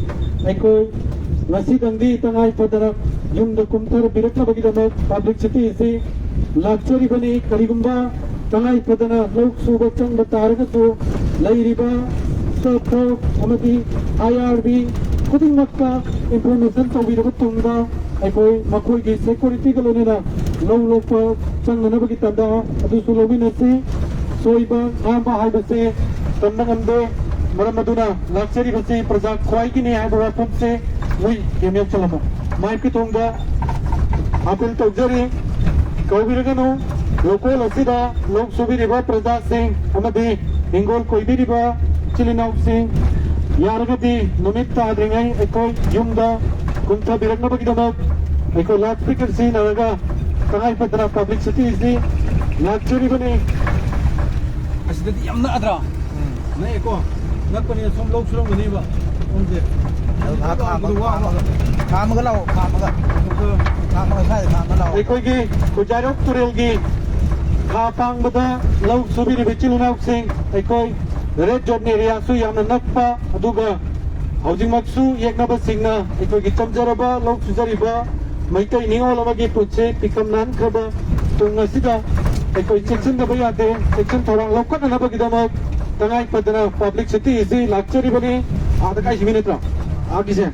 ꯑꯩꯈꯣꯏ ꯉꯁꯤꯗꯪꯗꯤ ꯇꯉꯥꯏ ꯐꯗꯅ ꯌꯨꯝꯗ ꯀꯨꯝꯊꯔꯕꯤꯔꯛꯅꯕꯒꯤꯗꯃꯛ ꯄꯕ꯭ꯂꯤꯁꯤꯇꯤ ꯑꯁꯤ ꯂꯥꯛꯆꯔꯤꯕꯅꯤ꯫ ꯀꯔꯤꯒꯨꯝꯕ ꯇꯉꯥꯏ ꯐꯗꯅ ꯂꯧ ꯁꯨꯕ ꯆꯪꯕ ꯇꯥꯔꯒꯁꯨ ꯂꯩꯔꯤꯕ ꯁꯦꯜꯐ ꯍꯦꯜꯞ ꯑꯃꯗꯤ ꯑꯥꯏ ꯑꯥꯔ ꯕꯤ ꯈꯨꯗꯤꯡꯃꯛꯇ ꯏꯟꯐꯣꯔꯃꯦꯁꯟ ꯇꯧꯕꯤꯔꯕ ꯇꯨꯡꯗ ꯑꯩꯈꯣꯏ ꯃꯈꯣꯏꯒꯤ ꯁꯦꯀ꯭ꯌꯨꯔꯤꯇꯤꯒ ꯂꯣꯏꯅꯅ ꯂꯧ ꯂꯣꯛꯄ ꯆꯪꯅꯅꯕꯒꯤ ꯇꯥꯟꯖꯥ ꯑꯗꯨꯁꯨ ꯂꯧꯃꯤꯟꯅꯁꯤ꯫ ꯁꯣꯏꯕ ꯉꯥꯝꯕ ꯍꯥꯏꯕꯁꯦ ꯇꯝꯕ ꯉꯝꯗꯦ꯫ ꯃꯔꯝ ꯑꯗꯨꯅ ꯂꯥꯛꯆꯔꯤꯕꯁꯤ ꯄ꯭ꯔꯖꯥ ꯈ꯭ꯋꯥꯏꯒꯤꯅꯤ ꯍꯥꯏꯕ ꯋꯥꯐꯝꯁꯦ ꯃꯣꯏ ꯀꯦꯃꯦꯜ ꯆꯜꯂꯝꯃꯣ꯫ ꯃꯥꯏꯛꯀꯤ ꯊꯣꯡꯗ ꯑꯥꯄꯤꯜ ꯇꯧꯖꯔꯤ꯫ ꯀꯧꯕꯤꯔꯒꯅꯨ꯫ ꯂꯧꯀꯣꯜ ꯑꯁꯤꯗ ꯂꯧ ꯁꯨꯕꯤꯔꯤꯕ ꯄ꯭ꯔꯖꯥꯁꯤꯡ ꯑꯃꯗꯤ ꯍꯤꯡꯒꯣꯜ ꯀꯣꯏꯕꯤꯔꯤꯕ ꯏꯆꯤꯜ ꯏꯅꯥꯎꯁꯤꯡ, ꯌꯥꯔꯒꯗꯤ ꯅꯨꯃꯤꯠ ꯇꯥꯗ꯭ꯔꯤꯉꯩ ꯑꯩꯈꯣꯏ ꯌꯨꯝꯗ ꯀꯨꯝꯊꯕꯤꯔꯛꯅꯕꯒꯤꯗꯃꯛ ꯑꯩꯈꯣꯏ ꯂꯥꯎꯠ ꯁ꯭ꯄꯤꯀꯔ ꯁꯤꯖꯤꯟꯅꯔꯒ ꯇꯉꯥꯏ ꯐꯗꯅ ꯄꯕ꯭ꯂꯤꯁꯤꯇꯤ ꯑꯁꯤ ꯂꯥꯛꯆꯔꯤꯕꯅꯤ꯫ ꯑꯁꯤꯗꯗꯤ ꯌꯥꯝ ꯅꯛꯑꯗ꯭ꯔꯥ? ꯎꯝ꯫ ꯅꯛꯑꯦꯀꯣ? ꯅꯛꯄꯅꯤꯅ ꯁꯣꯝ ꯂꯧ ꯁꯨꯔꯝꯒꯅꯦꯕ ꯁꯣꯝꯁꯦ꯫ ꯑꯗꯨ ꯉꯥꯏꯍꯥꯛ ꯈꯥꯝꯃꯒ, ꯋꯥꯕ꯫ ꯈꯥꯝꯃꯒ, ꯈꯥꯝꯃꯒ ꯂꯥꯛꯑꯣ, ꯈꯥꯝꯃꯒ꯫ ꯈꯥꯝꯃꯒ ꯁ꯭ꯋꯥꯏꯗ ꯈꯥꯝꯃꯒ ꯂꯥꯛꯑꯣ꯫ ꯑꯩꯈꯣꯏꯒꯤ ꯈꯨꯖꯥꯏꯔꯣꯛ ꯇꯨꯔꯦꯜꯒꯤ ꯈꯥ ꯄꯥꯡꯕꯗ ꯂꯧ ꯁꯨꯕꯤꯔꯤꯕ ꯏꯆꯤꯜ ꯏꯅꯥꯎꯁꯤꯡ, ꯑꯩꯈꯣꯏ ꯔꯦꯗ ꯖꯣꯟ ꯑꯦꯔꯤꯌꯥꯁꯨ ꯌꯥꯝꯅ ꯅꯛꯄ, ꯑꯗꯨꯒ ꯍꯧꯖꯤꯛꯃꯛꯁꯨ ꯌꯦꯛꯅꯕꯁꯤꯡꯅ ꯑꯩꯈꯣꯏꯒꯤ ꯆꯝꯖꯔꯕ ꯂꯧ ꯁꯨꯖꯔꯤꯕ ꯃꯩꯇꯩ ꯅꯤꯉꯣꯜ ꯑꯃꯒꯤ ꯄꯨꯟꯁꯤ ꯄꯤꯛꯀꯝ ꯅꯥꯟꯈ꯭ꯔꯕ ꯇꯨꯡ ꯑꯁꯤꯗ ꯑꯩꯈꯣꯏ ꯆꯦꯛꯁꯤꯟꯗꯕ ꯌꯥꯗꯦ꯫ ꯆꯦꯛꯁꯤꯟ ꯊꯧꯔꯥꯡ ꯂꯧꯈꯠꯅꯅꯕꯒꯤꯗꯃꯛ ꯇꯉꯥꯏ ꯐꯗꯅ ꯄꯕ꯭ꯂꯤꯁꯤꯇꯤ ꯑꯁꯤ ꯂꯥꯛꯆꯔꯤꯕꯅꯤ꯫ ꯑꯥꯗ ꯀꯥꯏꯁꯤꯃꯤ ꯅꯠꯇ꯭ꯔꯣ? ꯑꯥꯒꯤꯁꯦ꯫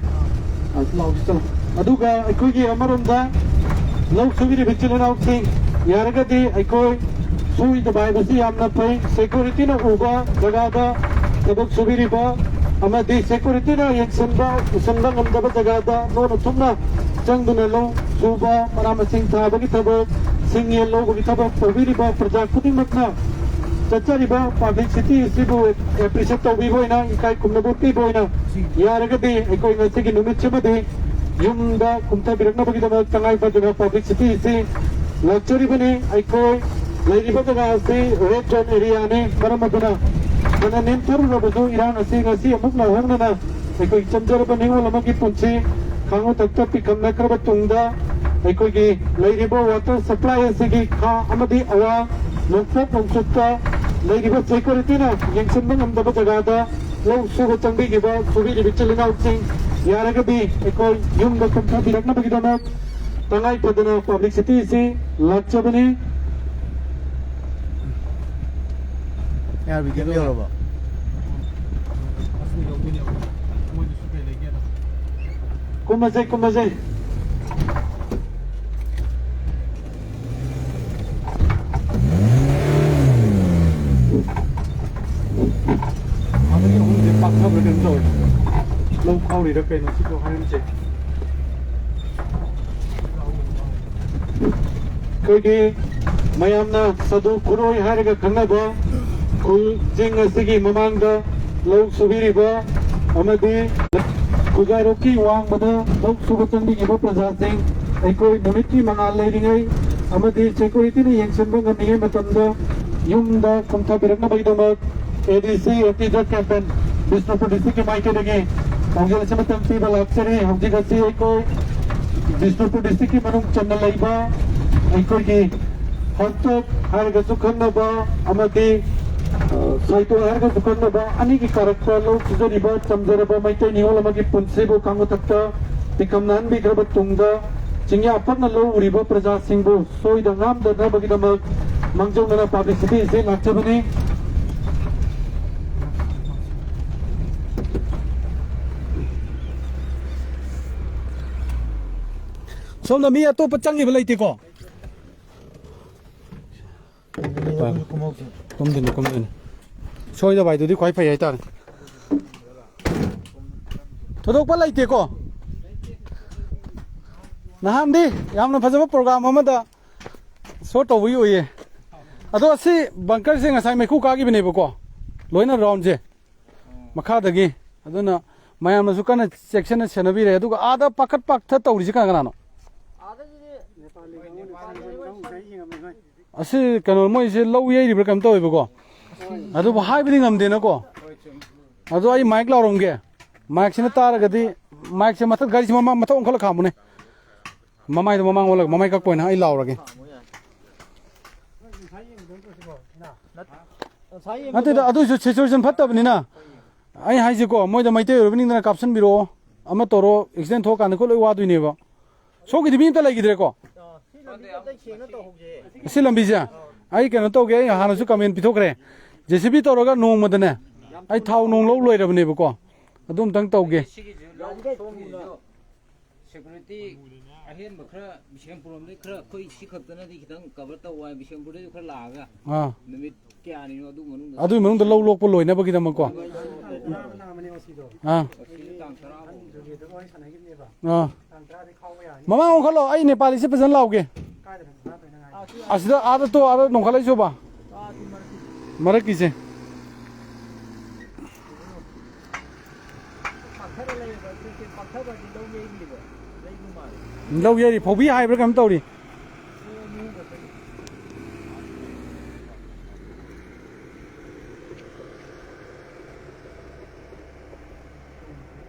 ꯑ, ꯂꯥꯎꯁꯤ ꯆꯠꯂꯣ꯫ ꯑꯗꯨꯒ ꯑꯩꯈꯣꯏꯒꯤ ꯑꯃꯔꯣꯝꯗ ꯂꯧ ꯁꯨꯕꯤꯔꯤꯕ ꯏꯆꯤꯜ ꯏꯅꯥꯎꯁꯤꯡ, ꯌꯥꯔꯒꯗꯤ ꯑꯩꯈꯣꯏ ꯁꯨꯏꯗꯕ ꯍꯥꯏꯕꯁꯤ ꯌꯥꯝꯅ ꯐꯩ꯫ ꯁꯦꯀ꯭ꯌꯨꯔꯤꯇꯤꯅ ꯎꯕ ꯖꯒꯥꯗ ꯊꯕꯛ ꯁꯨꯕꯤꯔꯤꯕ ꯑꯃꯗꯤ ꯁꯦꯀ꯭ꯌꯨꯔꯤꯇꯤꯅ ꯌꯦꯡꯁꯤꯟꯕ ꯎꯁꯤꯟꯕ ꯉꯝꯗꯕ ꯖꯒꯥꯗ ꯂꯣꯟꯅ ꯊꯨꯞꯅ ꯆꯪꯗꯨꯅ ꯂꯧ ꯁꯨꯕ, ꯃꯅꯥ ꯃꯁꯤꯡ ꯊꯥꯕꯒꯤ ꯊꯕꯛ, ꯁꯤꯡ ꯌꯦꯟ ꯂꯧꯕꯒꯤ ꯊꯕꯛ ꯇꯧꯕꯤꯔꯤꯕ ꯄ꯭ꯔꯖꯥ ꯈꯨꯗꯤꯡꯃꯛꯅ ꯆꯠꯆꯔꯤꯕ ꯄꯕ꯭ꯂꯤꯁꯤꯇꯤ ꯑꯁꯤꯕꯨ ꯑꯦꯄ꯭ꯔꯤꯁꯤꯌꯦꯠ ꯇꯧꯕꯤꯕ ꯑꯣꯏꯅ, ꯏꯀꯥꯏ ꯈꯨꯝꯅꯕ ꯎꯠꯄꯤꯕ ꯑꯣꯏꯅ, ꯌꯥꯔꯒꯗꯤ ꯑꯩꯈꯣꯏ ꯉꯁꯤꯒꯤ ꯅꯨꯃꯤꯠꯁꯤꯃꯗꯤ ꯌꯨꯝꯗ ꯀꯨꯝꯊꯕꯤꯔꯛꯅꯕꯒꯤꯗꯃꯛ ꯇꯉꯥꯏ ꯐꯗꯅ ꯄꯕ꯭ꯂꯤꯁꯤꯇꯤ ꯑꯁꯤ ꯂꯥꯛꯆꯔꯤꯕꯅꯤ꯫ ꯑꯩꯈꯣꯏ ꯂꯩꯔꯤꯕ ꯖꯒꯥ ꯑꯁꯤ ꯔꯦꯗ ꯖꯣꯟ ꯑꯦꯔꯤꯌꯥꯅꯤ꯫ ꯃꯔꯝ ꯑꯗꯨꯅ ꯐꯅ ꯅꯦꯝꯊꯔꯨꯔꯕꯁꯨ ꯏꯔꯥꯡ ꯑꯁꯤ ꯉꯁꯤ ꯑꯃꯨꯛ ꯂꯥꯎꯍꯧꯅꯅ ꯑꯩꯈꯣꯏ ꯆꯝꯖꯔꯕ ꯅꯤꯉꯣꯜ ꯑꯃꯒꯤ ꯄꯨꯟꯁꯤ ꯈꯥꯉꯨ ꯊꯛꯇ ꯄꯤꯛꯈꯝꯅꯈ꯭ꯔꯕ ꯇꯨꯡꯗ ꯑꯩꯈꯣꯏꯒꯤ ꯂꯩꯔꯤꯕ ꯋꯥꯇꯔ ꯁꯄ꯭ꯂꯥꯏ ꯑꯁꯤꯒꯤ ꯈꯥ ꯑꯃꯗꯤ ꯑꯋꯥꯡ ꯅꯣꯡꯄꯣꯛ ꯅꯣꯡꯆꯨꯞꯇ ꯂꯩꯔꯤꯕ ꯁꯦꯀ꯭ꯌꯨꯔꯤꯇꯤꯅ ꯌꯦꯡꯁꯤꯟꯕ ꯉꯝꯗꯕ ꯖꯒꯥꯗ ꯂꯧ ꯁꯨꯕ ꯆꯪꯕꯤꯈꯤꯕ ꯁꯨꯕꯤꯔꯤꯕ ꯏꯆꯤꯜ ꯏꯅꯥꯎꯁꯤꯡ ꯌꯥꯔꯒꯗꯤ ꯑꯩꯈꯣꯏ ꯌꯨꯝꯗ ꯀꯨꯝꯊꯕꯤꯔꯛꯅꯕꯒꯤꯗꯃꯛ ꯇꯉꯥꯏ ꯐꯗꯅ ꯄꯕ꯭ꯂꯤꯁꯤꯇꯤ ꯑꯁꯤ ꯂꯥꯛꯆꯕꯅꯤ꯫ ꯑꯦ ꯑꯥꯔ ꯕꯤ ꯀꯦꯝ ꯌꯧꯔꯕꯣ? ꯀꯨꯝꯃꯁꯦ, ꯀꯨꯝꯃꯁꯦ꯫ ꯑꯃꯅꯤ ꯑꯍꯨꯝꯁꯦ ꯄꯥꯛꯊꯕ꯭ꯔꯥ ꯀꯩꯅꯣꯝ ꯇꯧꯋꯦ꯫ ꯂꯧ ꯈꯥꯎꯔꯤꯔꯥ ꯀꯩꯅꯣ ꯁꯤꯕꯨ ꯍꯥꯏꯔꯝꯁꯦ꯫ ꯑꯩꯈꯣꯏꯒꯤ ꯃꯌꯥꯝꯅ ꯁꯥꯗꯨ ꯈꯨꯔꯣꯏ ꯍꯥꯏꯔꯒ ꯈꯪꯅꯕ ꯈꯨꯜꯁꯤꯡ ꯑꯁꯤꯒꯤ ꯃꯃꯥꯡꯗ ꯂꯧ ꯁꯨꯕꯤꯔꯤꯕ ꯑꯃꯗꯤ ꯈꯨꯖꯥꯏꯔꯣꯛꯀꯤ ꯋꯥꯡꯃꯗ ꯂꯧ ꯁꯨꯕ ꯆꯪꯕꯤꯔꯤꯕ ꯄ꯭ꯔꯖꯥꯁꯤꯡ, ꯑꯩꯈꯣꯏ ꯅꯨꯃꯤꯠꯀꯤ ꯃꯉꯥꯜ ꯂꯩꯔꯤꯉꯩ ꯑꯃꯗꯤ ꯁꯦꯀ꯭ꯌꯨꯔꯤꯇꯤꯅ ꯌꯦꯡꯁꯤꯟꯕ ꯉꯝꯂꯤꯉꯩ ꯃꯇꯝꯗ ꯌꯨꯝꯗ ꯈꯨꯝꯊꯕꯤꯔꯛꯅꯕꯒꯤꯗꯃꯛ ꯑꯦ ꯗꯤ ꯁꯤ ꯑꯦꯟꯇꯤ ꯗ꯭ꯔꯒ ꯀꯦꯝꯄꯦꯟ ꯕꯤꯁꯅꯨꯄꯨꯔ ꯗꯤꯁꯇ꯭ꯔꯤꯛꯀꯤ ꯃꯥꯏꯀꯩꯗꯒꯤ ꯄꯥꯎꯖꯦꯜ ꯑꯁꯤ ꯃꯇꯝ ꯄꯤꯕ ꯂꯥꯛꯆꯔꯤ꯫ ꯍꯧꯖꯤꯛ ꯑꯁꯤ ꯑꯩꯈꯣꯏ ꯕꯤꯁꯅꯨꯄꯨꯔ ꯗꯤꯁꯇ꯭ꯔꯤꯛꯀꯤ ꯃꯅꯨꯡ ꯆꯟꯅ ꯂꯩꯕ ꯑꯩꯈꯣꯏꯒꯤ ꯍꯥꯎꯇꯣꯛ ꯍꯥꯏꯔꯒꯁꯨ ꯈꯪꯅꯕ ꯑꯃꯗꯤ, ꯑ, ꯁꯥꯏꯇꯣꯛ ꯍꯥꯏꯔꯒꯁꯨ ꯈꯪꯅꯕ ꯑꯅꯤꯒꯤ ꯀꯥꯔꯛꯇ ꯂꯧ ꯁꯨꯖꯔꯤꯕ ꯆꯝꯖꯔꯕ ꯃꯩꯇꯩ ꯅꯤꯉꯣꯜ ꯑꯃꯒꯤ ꯄꯨꯟꯁꯤꯕꯨ ꯀꯥꯡꯃꯊꯛꯇ ꯄꯤꯀꯝ ꯅꯥꯍꯟꯕꯤꯈ꯭ꯔꯕ ꯇꯨꯡꯗ ꯆꯤꯡꯌꯥ ꯄꯛꯅ ꯂꯧ ꯎꯔꯤꯕ ꯄ꯭ꯔꯖꯥꯁꯤꯡꯕꯨ ꯁꯣꯏꯗ ꯉꯥꯝꯗꯅꯕꯒꯤꯗꯃꯛ ꯃꯥꯡꯖꯧꯅꯅ ꯄꯥꯕ꯭ꯂꯤꯁꯤꯇꯤ ꯑꯁꯤ ꯂꯥꯛꯆꯕꯅꯤ꯫ ꯁꯣꯝꯗ ꯃꯤ ꯑꯇꯣꯞꯄ ꯆꯪꯈꯤꯕ ꯂꯩꯇꯦꯀꯣ? ꯀꯨꯝꯗꯣꯏꯅꯤ, ꯀꯨꯝꯗꯣꯏꯅꯤ꯫ ꯁꯣꯏꯗꯕ ꯍꯥꯏꯗꯨꯗꯤ ꯈ꯭ꯋꯥꯏ ꯐꯩ ꯍꯥꯏꯇꯥꯔꯦ꯫ ꯊꯣꯏꯗꯣꯛꯄ ꯂꯩꯇꯦꯀꯣ? ꯅꯍꯥꯟꯗꯤ ꯌꯥꯝꯅ ꯐꯖꯕ ꯄ꯭ꯔꯣꯒ꯭ꯔꯥꯝ ꯑꯃꯗ ꯁꯣ ꯇꯧꯕꯒꯤ ꯑꯣꯏꯌꯦ꯫ ꯑꯗꯣ ꯑꯁꯤ ꯕꯪꯀꯔꯁꯦ ꯉꯁꯥꯏ ꯃꯩꯈꯨ ꯀꯥꯈꯤꯕꯅꯦꯕꯀꯣ, ꯂꯣꯏꯅ ꯔꯥꯎꯟꯁꯦ ꯃꯈꯥꯗꯒꯤ꯫ ꯑꯗꯨꯅ ꯃꯌꯥꯝꯅꯁꯨ ꯀꯟꯅ ꯆꯦꯛꯁꯤꯟꯅ ꯁꯦꯟꯅꯕꯤꯔꯦ꯫ ꯑꯗꯨꯒ ꯑꯥꯗ ꯄꯥꯈꯠ ꯄꯥꯛꯊ ꯇꯧꯔꯤꯁꯤ ꯀꯅꯥ ꯀꯅꯥꯅꯣ? ꯑꯁꯤ ꯀꯩꯅꯣ, ꯃꯣꯏꯁꯦ ꯂꯧ ꯌꯩꯔꯤꯕ꯭ꯔꯥ ꯀꯩꯅꯣꯝ ꯇꯧꯋꯦꯕꯀꯣ, ꯑꯗꯨꯕꯨ ꯍꯥꯏꯕꯗꯤ ꯉꯝꯗꯦꯅꯀꯣ꯫ ꯑꯗꯣ ꯑꯩ ꯃꯥꯏꯛ ꯂꯥꯎꯔꯝꯒꯦ꯫ ꯃꯥꯏꯛꯁꯤꯅ ꯇꯥꯔꯒꯗꯤ, ꯃꯥꯏꯛꯁꯦ ꯃꯊꯛ, ꯒꯥꯔꯤꯁꯦ ꯃꯃꯥꯡ, ꯃꯊꯛ ꯑꯣꯟꯈꯠꯂ ꯈꯥꯝꯃꯨꯅꯦ꯫ ꯃꯃꯥꯏꯗꯣ ꯃꯃꯥꯡ ꯑꯣꯜꯂꯒ, ꯃꯃꯥꯏ ꯀꯛꯄ ꯑꯣꯏꯅ ꯑꯩ ꯂꯥꯎꯔꯒꯦ꯫ ꯅꯠꯇꯦꯗ, ꯑꯗꯨꯏꯁꯨ ꯁꯤꯆꯨꯋꯦꯁꯟ ꯐꯠꯇꯕꯅꯤꯅ꯫ ꯑꯩ ꯍꯥꯏꯁꯤꯀꯣ, ꯃꯣꯏꯗ ꯃꯩꯇꯩ ꯑꯣꯏꯔꯕꯅꯤꯅ ꯀꯥꯞꯁꯤꯟꯕꯤꯔꯛꯑꯣ꯫ ꯑꯃ ꯇꯧꯔꯣ, ꯑꯦꯛꯁꯤꯗꯦꯟ ꯊꯣꯛꯑꯀꯥꯟꯗ ꯑꯩꯈꯣꯏ ꯂꯣꯏ ꯋꯥꯗꯣꯏꯅꯦꯕ꯫ ꯁꯣꯛꯈꯤꯗꯤ ꯃꯤ ꯑꯝꯇ ꯂꯩꯈꯤꯗ꯭ꯔꯦꯀꯣ? ꯑꯁꯤ ꯂꯝꯕꯤꯁꯦ ꯑꯩ ꯀꯩꯅꯣ ꯇꯧꯒꯦ, ꯑꯩ ꯍꯥꯟꯅꯁꯨ ꯀꯃꯦꯟ ꯄꯤꯊꯣꯛꯈ꯭ꯔꯦ꯫ ꯖꯦ ꯁꯤ ꯕꯤ ꯇꯧꯔꯒ ꯅꯣꯡꯃꯗꯅꯦ, ꯑꯩ ꯊꯥꯎ ꯅꯣꯡ ꯂꯧ ꯂꯣꯏꯔꯕꯅꯦꯕꯀꯣ꯫ ꯑꯗꯨ ꯑꯝꯇꯪ ꯇꯧꯒꯦ꯫ ꯁꯦꯀ꯭ꯌꯨꯔꯤꯇꯤ ꯑꯍꯦꯟꯕ ꯈꯔ ꯕꯤꯁꯦꯝꯄꯨꯔ ꯂꯣꯝꯗꯩ ꯈꯔ, ꯑꯩꯈꯣꯏ ꯁꯤ ꯈꯛꯇꯅꯗꯤ ꯈꯤꯇꯪ ꯀꯚꯔ ꯇꯧ ꯋꯥꯏ, ꯕꯤꯁꯦꯝꯄꯨꯔꯗꯩꯁꯨ ꯈꯔ ꯂꯥꯛꯑꯒ ꯑꯥ꯫ ꯅꯨꯃꯤꯠ ꯀꯌꯥꯅꯤꯅꯣ ꯑꯗꯨ ꯃꯅꯨꯡꯗ ꯑꯗꯨꯒꯤ ꯃꯅꯨꯡꯗ ꯂꯧ ꯂꯣꯛꯄ ꯂꯣꯏꯅꯕꯒꯤꯗꯃꯛꯀꯣ꯫ ꯑꯥ꯫ ꯇꯥꯡ ꯇꯔꯥ ꯐꯥꯎ꯫ ꯑꯥ꯫ ꯃꯃꯥꯡ ꯑꯣꯟꯈꯠꯂꯣ, ꯑꯩ ꯅꯦꯄꯥꯂꯤꯁꯦ ꯐꯖꯅ ꯂꯥꯎꯒꯦ꯫ ꯑꯁꯤꯗ, ꯑꯥꯗ ꯇꯣ, ꯑꯥꯗ ꯅꯣꯡꯈꯠꯂꯛꯏꯁꯨꯕ? ꯃꯔꯛꯀꯤꯁꯦ꯫ ꯂꯧ ꯌꯩꯔꯤ, ꯐꯧꯕꯤ ꯍꯥꯏꯕ꯭ꯔꯥ ꯀꯩꯅꯣꯝ ꯇꯧꯔꯤ꯫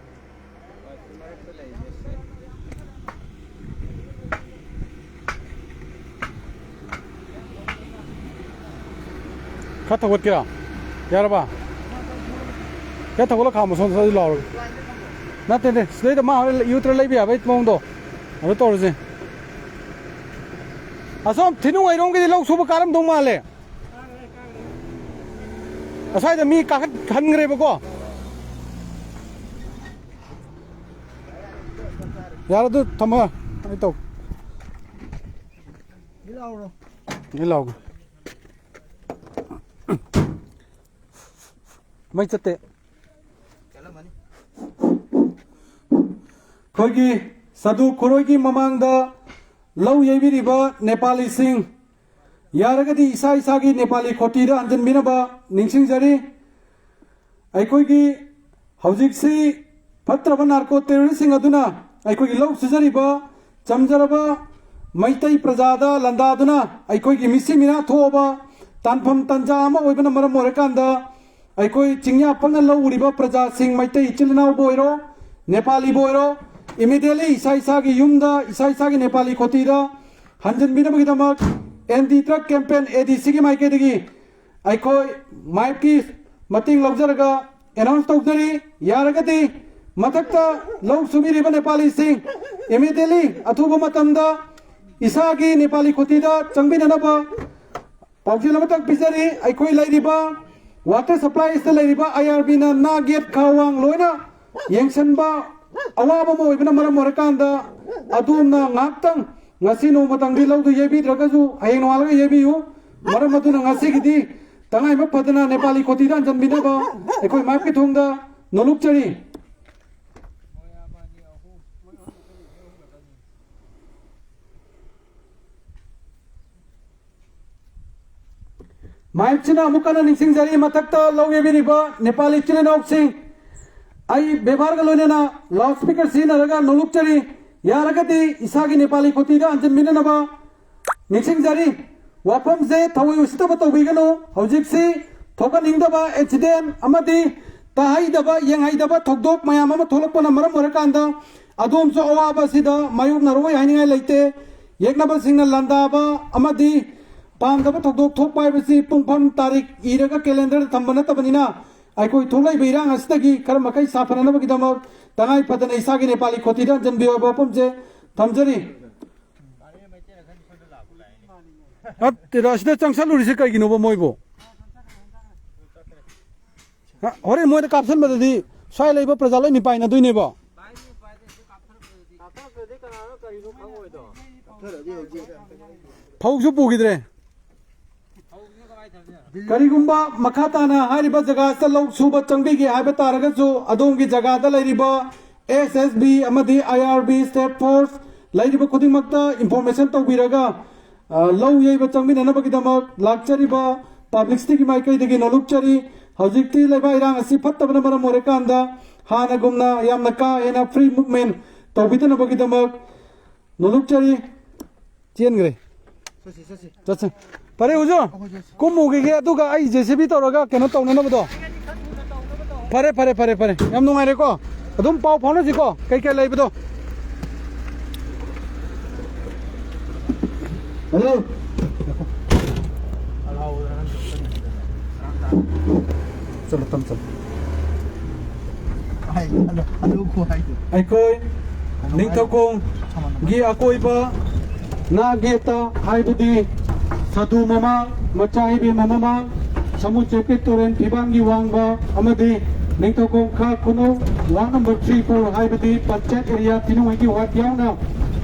ꯈꯔ ꯊꯧꯒꯠꯀꯦꯔꯥ? ꯌꯥꯔꯕ? ꯈꯔ ꯊꯧꯒꯠꯂ ꯈꯥꯝꯃꯣ, ꯁꯣꯝꯗ ꯁ꯭ꯋꯥꯏꯗ ꯂꯥꯎꯔꯒ꯫ ꯅꯠꯇꯦ, ꯅꯠꯇꯦ, ꯁꯤꯗꯩꯗ ꯃꯥ ꯍꯣꯔꯦꯟ ꯌꯨ ꯇꯔꯥ ꯂꯩꯕ ꯌꯥꯕꯒꯤ ꯃꯑꯣꯡꯗꯣ ꯑꯗꯨ ꯇꯧꯔꯁꯦ꯫ ꯑꯁꯣꯝ ꯊꯤꯅꯨꯡ ꯍꯩꯔꯣꯝꯒꯤꯗꯤ ꯂꯧ ꯁꯨꯕ ꯀꯥꯔꯝꯗꯧ ꯃꯥꯜꯂꯦ꯫ ꯑꯁ꯭ꯋꯥꯏꯗ ꯃꯤ ꯀꯥꯈꯠꯍꯟꯈ꯭ꯔꯦꯕꯀꯣ꯫ ꯌꯥꯔꯦ, ꯑꯗꯨ ꯊꯝꯃꯣ꯫ ꯑꯩ ꯇꯧ꯫ ꯃꯤ ꯂꯥꯎꯒꯦ꯫ ꯃꯩ ꯆꯠꯇꯦ꯫ ꯑꯩꯈꯣꯏꯒꯤ ꯆꯗꯨ ꯈꯨꯔꯣꯏꯒꯤ ꯃꯃꯥꯡꯗ ꯂꯧ ꯌꯩꯕꯤꯔꯤꯕ ꯅꯦꯄꯥꯂꯤꯁꯤꯡ, ꯌꯥꯔꯒꯗꯤ ꯏꯁꯥ ꯏꯁꯥꯒꯤ ꯅꯦꯄꯥꯂꯤ ꯈꯣꯇꯤꯗ ꯍꯟꯖꯤꯟꯕꯤꯅꯕ ꯅꯤꯡꯁꯤꯡꯖꯔꯤ꯫ ꯑꯩꯈꯣꯏꯒꯤ ꯍꯧꯖꯤꯛꯁꯤ ꯐꯠꯇ꯭ꯔꯕ ꯅꯥꯔꯀꯣ ꯇꯦꯔꯣꯔꯤꯁꯁꯤꯡ ꯑꯗꯨꯅ ꯑꯩꯈꯣꯏꯒꯤ ꯂꯧ ꯁꯨꯖꯔꯤꯕ ꯆꯝꯖꯔꯕ ꯃꯩꯇꯩ ꯄ꯭ꯔꯖꯥꯗ ꯂꯥꯟꯗꯥꯗꯨꯅ ꯑꯩꯈꯣꯏꯒꯤ ꯃꯤꯁꯤ ꯃꯤꯅꯥ ꯊꯣꯛꯑꯕ ꯇꯥꯟꯐꯝ ꯇꯥꯟꯖꯥ ꯑꯃ ꯑꯣꯏꯕꯅ ꯃꯔꯝ ꯑꯣꯏꯔꯀꯥꯟꯗ, ꯑꯩꯈꯣꯏ ꯆꯤꯡꯌꯥ ꯄꯪꯅ ꯂꯧ ꯎꯔꯤꯕ ꯄ꯭ꯔꯖꯥꯁꯤꯡ, ꯃꯩꯇꯩ ꯏꯆꯤꯜ ꯏꯅꯥꯎꯕꯨ ꯑꯣꯏꯔꯣ, ꯅꯦꯄꯥꯂꯤꯕꯨ ꯑꯣꯏꯔꯣ, immediately ꯏꯁꯥ ꯏꯁꯥꯒꯤ ꯌꯨꯝꯗ, ꯏꯁꯥ ꯏꯁꯥꯒꯤ ꯅꯦꯄꯥꯂꯤ ꯈꯣꯇꯤꯗ ꯍꯟꯖꯤꯟꯕꯤꯅꯕꯒꯤꯗꯃꯛ ꯑꯦꯟꯇꯤ ꯗ꯭ꯔꯒ ꯀꯦꯝꯄꯦꯟ ꯑꯦ ꯗꯤ ꯁꯤꯒꯤ ꯃꯥꯏꯀꯩꯗꯒꯤ ꯑꯩꯈꯣꯏ ꯃꯥꯏꯞꯀꯤ ꯃꯇꯦꯡ ꯂꯧꯖꯔꯒ ꯑꯦꯅꯥꯎꯟꯁ ꯇꯧꯖꯔꯤ꯫ ꯌꯥꯔꯒꯗꯤ ꯃꯊꯛꯇ ꯂꯧ ꯁꯨꯕꯤꯔꯤꯕ ꯅꯦꯄꯥꯂꯤꯁꯤꯡ immediately, ꯑꯊꯨꯕ ꯃꯇꯝꯗ ꯏꯁꯥꯒꯤ ꯅꯦꯄꯥꯂꯤ ꯈꯣꯇꯤꯗ ꯆꯪꯕꯤꯅꯅꯕ ꯄꯥꯎꯖꯦꯜ ꯑꯃꯇꯪ ꯄꯤꯖꯔꯤ꯫ ꯑꯩꯈꯣꯏ ꯂꯩꯔꯤꯕ ꯋꯥꯇꯔ ꯁꯄ꯭ꯂꯥꯏꯁꯇ ꯂꯩꯔꯤꯕ ꯑꯥꯏ ꯑꯥꯔ ꯕꯤꯅ ꯅꯥ, ꯒꯦꯠ, ꯈꯥ ꯋꯥꯡ ꯂꯣꯏꯅ ꯌꯦꯡꯁꯤꯟꯕ ꯑꯋꯥꯕ ꯑꯃ ꯑꯣꯏꯕꯅ ꯃꯔꯝ ꯑꯣꯏꯔꯀꯥꯟꯗ, ꯑꯗꯣꯝꯅ ꯉꯥꯏꯍꯥꯛꯇꯪ ꯉꯁꯤ ꯅꯣꯡꯃꯇꯪꯗꯤ ꯂꯧꯗꯨ ꯌꯩꯕꯤꯗ꯭ꯔꯒꯁꯨ ꯍꯌꯦꯡ ꯅꯣꯡꯉꯥꯜꯂꯒ ꯌꯩꯕꯤꯌꯨ꯫ ꯃꯔꯝ ꯑꯗꯨꯅ ꯉꯁꯤꯒꯤꯗꯤ ꯇꯉꯥꯏꯐ ꯐꯗꯅ ꯅꯦꯄꯥꯂꯤ ꯈꯣꯇꯤꯗ ꯍꯟꯖꯟꯕꯤꯅꯕ ꯑꯩꯈꯣꯏ ꯃꯥꯏꯞꯀꯤ ꯊꯣꯡꯗ ꯅꯣꯂꯨꯛꯆꯔꯤ꯫ ꯃꯥꯏꯛꯁꯤꯅ ꯑꯃꯨꯛ ꯍꯟꯅ ꯅꯤꯡꯁꯤꯡꯖꯔꯤ, ꯃꯊꯛꯇ ꯂꯧ ꯌꯩꯕꯤꯔꯤꯕ ꯅꯦꯄꯥꯂꯤ ꯏꯆꯤꯜ ꯏꯅꯥꯎꯁꯤꯡ, ꯑꯩ ꯕꯦꯕꯥꯔꯒ ꯂꯣꯏꯅꯅ ꯂꯥꯎꯠ ꯁ꯭ꯄꯤꯀꯔ ꯁꯤꯖꯤꯟꯅꯔꯒ ꯅꯣꯂꯨꯛꯆꯔꯤ꯫ ꯌꯥꯔꯒꯗꯤ ꯏꯁꯥꯒꯤ ꯅꯦꯄꯥꯂꯤ ꯈꯣꯇꯤꯗ ꯍꯟꯖꯤꯟꯕꯤꯅꯅꯕ ꯅꯤꯡꯁꯤꯡꯖꯔꯤ꯫ ꯋꯥꯐꯝꯁꯦ ꯊꯑꯣꯏ ꯎꯁꯤꯠꯇꯕ ꯇꯧꯕꯤꯒꯅꯨ꯫ ꯍꯧꯖꯤꯛꯁꯤ ꯊꯣꯛꯍꯟꯅꯤꯡꯗꯕ ꯑꯦꯛꯁꯤꯗꯦꯟ ꯑꯃꯗꯤ ꯇꯥꯍꯩꯗꯕ, ꯌꯦꯡꯍꯩꯗꯕ ꯊꯧꯗꯣꯛ ꯃꯌꯥꯝ ꯑꯃ ꯊꯣꯛꯂꯛꯄꯅ ꯃꯔꯝ ꯑꯣꯏꯔꯀꯥꯟꯗ ꯑꯗꯣꯝꯁꯨ ꯑꯋꯥꯕ ꯑꯁꯤꯗ ꯃꯥꯌꯣꯛꯅꯔꯣꯏ ꯍꯥꯏꯅꯤꯡꯉꯥꯏ ꯂꯩꯇꯦ꯫ ꯌꯦꯛꯅꯕꯁꯤꯡꯅ ꯂꯥꯟꯗꯥꯕ ꯑꯃꯗꯤ ꯄꯥꯝꯗꯕ ꯊꯧꯗꯣꯛ ꯊꯣꯛꯄ ꯍꯥꯏꯕꯁꯤ ꯄꯨꯡꯐꯝ ꯇꯥꯔꯤꯛ ꯏꯔꯒ ꯀꯦꯂꯦꯟꯗꯔꯗ ꯊꯝꯕ ꯅꯠꯇꯕꯅꯤꯅ, ꯑꯩꯈꯣꯏ ꯊꯣꯛꯂꯛꯏꯕ ꯏꯔꯥꯡ ꯑꯁꯤꯗꯒꯤ ꯈꯔ ꯃꯈꯩ ꯁꯥꯐꯅꯅꯕꯒꯤꯗꯃꯛ ꯇꯉꯥꯏ ꯐꯗꯅ ꯏꯁꯥꯒꯤ ꯅꯦꯄꯥꯂꯤ ꯈꯣꯇꯤꯗ ꯍꯟꯖꯤꯟꯕꯤꯌꯨ ꯍꯥꯏꯕ ꯋꯥꯐꯝꯁꯦ ꯊꯝꯖꯔꯤ꯫ ꯅꯠꯇꯦꯗ, ꯑꯁꯤꯗ ꯆꯪꯁꯜꯂꯨꯔꯤꯁꯦ ꯀꯩꯒꯤꯅꯣꯕ ꯃꯣꯏꯕꯨ? ꯍ, ꯍꯣꯔꯦꯟ ꯃꯣꯏꯗ ꯀꯥꯞꯁꯟꯕꯗꯗꯤ ꯁ꯭ꯋꯥꯏ ꯂꯩꯕ ꯄ꯭ꯔꯖꯥ ꯂꯣꯏ ꯃꯤꯄꯥꯏꯅꯗꯣꯏꯅꯦꯕ꯫ ꯐꯧꯁꯨ ꯄꯨꯈꯤꯗ꯭ꯔꯦ꯫ ꯀꯔꯤꯒꯨꯝꯕ ꯃꯈꯥ ꯇꯥꯅ ꯍꯥꯏꯔꯤꯕ ꯖꯒꯥꯁꯤꯗ ꯂꯧ ꯁꯨꯕ ꯆꯪꯕꯤꯒꯦ ꯍꯥꯏꯕ ꯇꯥꯔꯒꯁꯨ, ꯑꯗꯣꯝꯒꯤ ꯖꯒꯥꯗ ꯂꯩꯔꯤꯕ ꯑꯦꯁ ꯑꯦꯁ ꯕꯤ ꯑꯃꯗꯤ ꯑꯥꯏ ꯑꯥꯔ ꯕꯤ, ꯁ꯭ꯇꯦꯠ ꯐꯣꯔꯁ ꯂꯩꯔꯤꯕ ꯈꯨꯗꯤꯡꯃꯛꯇ ꯏꯟꯐꯣꯔꯃꯦꯁꯟ ꯇꯧꯕꯤꯔꯒ, ꯑ, ꯂꯧ ꯌꯩꯕ ꯆꯪꯃꯤꯟꯅꯅꯕꯒꯤꯗꯃꯛ ꯂꯥꯛꯆꯔꯤꯕ ꯄꯕ꯭ꯂꯤꯛꯁꯤꯇꯤꯒꯤ ꯃꯥꯏꯀꯩꯗꯒꯤ ꯅꯣꯂꯨꯛꯆꯔꯤ꯫ ꯍꯧꯖꯤꯛꯇꯤ ꯂꯩꯕꯥꯛ ꯏꯔꯥꯡ ꯑꯁꯤ ꯐꯠꯇꯕꯅ ꯃꯔꯝ ꯑꯣꯏꯔꯀꯥꯟꯗ ꯍꯥꯟꯅꯒꯨꯝꯅ ꯌꯥꯝꯅ ꯀꯥ ꯍꯦꯟꯅ ꯐ꯭ꯔꯤ ꯃꯨꯚꯃꯦꯟ ꯇꯧꯕꯤꯗꯅꯕꯒꯤꯗꯃꯛ ꯅꯣꯂꯨꯛꯆꯔꯤ꯫ ꯆꯦꯟꯈ꯭ꯔꯦ꯫ ꯆꯠꯁꯤ, ꯆꯠꯁꯤ꯫ ꯆꯠꯁꯤ꯫ ꯐꯔꯦ, ꯍꯧꯖꯤꯛ ꯑꯩꯈꯣꯏ ꯆꯠꯁꯤ꯫ ꯀꯨꯝꯃꯨꯈꯤꯒꯦ, ꯑꯗꯨꯒ ꯑꯩ ꯖꯦ ꯁꯤ ꯕꯤ ꯇꯧꯔꯒ ꯀꯩꯅꯣ ꯇꯧꯅꯅꯕꯗꯣ꯫ ꯐꯔꯦ, ꯐꯔꯦ, ꯐꯔꯦ, ꯐꯔꯦ꯫ ꯌꯥꯝ ꯅꯨꯡꯉꯥꯏꯔꯦꯀꯣ꯫ ꯑꯗꯨꯝ ꯄꯥꯎ ꯐꯥꯎꯅꯁꯤꯀꯣ, ꯀꯩ ꯀꯩ ꯂꯩꯕꯗꯣ꯫ ꯍꯜꯂꯣ꯫ ꯆꯠꯂꯣ, ꯇꯝ ꯆꯠꯂꯣ꯫ ꯑꯩꯈꯣꯏ ꯅꯤꯡꯊꯧꯈꯣꯡꯒꯤ ꯑꯀꯣꯏꯕ ꯅꯥꯒꯦꯇ ꯍꯥꯏꯕꯗꯤ ꯁꯥꯗꯨ ꯃꯃꯥꯡ, ꯃꯆꯥ ꯏꯕꯦꯝꯃ ꯃꯃꯥꯡ, ꯁꯃꯨꯗ꯭ꯔꯀꯤ ꯇꯨꯔꯦꯜ ꯐꯤꯕꯥꯡꯒꯤ ꯋꯥꯡꯃ ꯑꯃꯗꯤ ꯅꯤꯡꯊꯧꯈꯣꯡ ꯈꯥ ꯈꯨꯅꯧ ꯋꯥꯔꯗ ꯅꯝꯕꯔ ꯊ꯭ꯔꯤ ꯐꯣꯔ ꯍꯥꯏꯕꯗꯤ ꯄꯟꯆꯥꯌꯠ ꯑꯦꯔꯤꯌꯥ ꯇꯤꯅꯨꯡꯉꯩꯒꯤ ꯋꯥꯔꯗ ꯌꯥꯎꯅ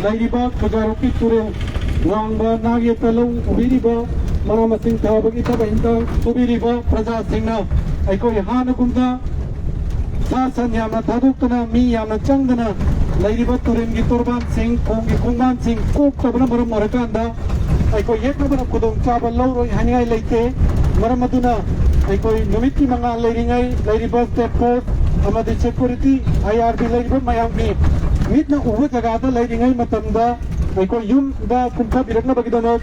ꯂꯩꯔꯤꯕ ꯈꯨꯖꯥꯔꯣꯛꯀꯤ ꯇꯨꯔꯦꯜ ꯋꯥꯡꯃ ꯅꯥꯒꯦꯇ ꯂꯧ ꯎꯕꯤꯔꯤꯕ, ꯃꯅꯥ ꯃꯁꯤꯡ ꯊꯥꯕꯒꯤ ꯊꯕꯛ ꯏꯟꯈꯥꯡ ꯁꯨꯕꯤꯔꯤꯕ ꯄ꯭ꯔꯖꯥꯁꯤꯡꯅ ꯑꯩꯈꯣꯏ ꯍꯥꯟꯅꯒꯨꯝꯅ ꯁꯥ ꯁꯟ ꯌꯥꯝꯅ ꯊꯥꯗꯣꯛꯇꯨꯅ, ꯃꯤ ꯌꯥꯝꯅ ꯆꯪꯗꯅ ꯂꯩꯔꯤꯕ ꯇꯨꯔꯦꯜꯒꯤ ꯇꯣꯔꯕꯥꯟꯁꯤꯡ, ꯈꯣꯡꯒꯤ ꯈꯣꯡꯕꯥꯟꯁꯤꯡ ꯀꯣꯛꯇꯕꯅ ꯃꯔꯝ ꯑꯣꯏꯔꯀꯥꯟꯗ ꯑꯩꯈꯣꯏ ꯌꯦꯛꯅꯕꯅ ꯈꯨꯗꯣꯡꯆꯥꯕ ꯂꯧꯔꯣꯏ ꯍꯥꯏꯅꯤꯡꯉꯥꯏ ꯂꯩꯇꯦ꯫ ꯃꯔꯝ ꯑꯗꯨꯅ ꯑꯩꯈꯣꯏ ꯅꯨꯃꯤꯠꯀꯤ ꯃꯉꯥꯜ ꯂꯩꯔꯤꯉꯩ, ꯂꯩꯔꯤꯕ ꯁ꯭ꯇꯦꯠ ꯐꯣꯔꯁ ꯑꯃꯗꯤ ꯁꯦꯀ꯭ꯌꯨꯔꯤꯇꯤ, ꯑꯥꯏ ꯑꯥꯔ ꯕꯤ ꯂꯩꯔꯤꯕ ꯃꯌꯥꯝꯒꯤ ꯃꯤꯠꯅ ꯎꯕ ꯖꯒꯥꯗ ꯂꯩꯔꯤꯉꯩ ꯃꯇꯝꯗ ꯑꯩꯈꯣꯏ ꯌꯨꯝꯗ ꯀꯨꯝꯊꯕꯤꯔꯛꯅꯕꯒꯤꯗꯃꯛ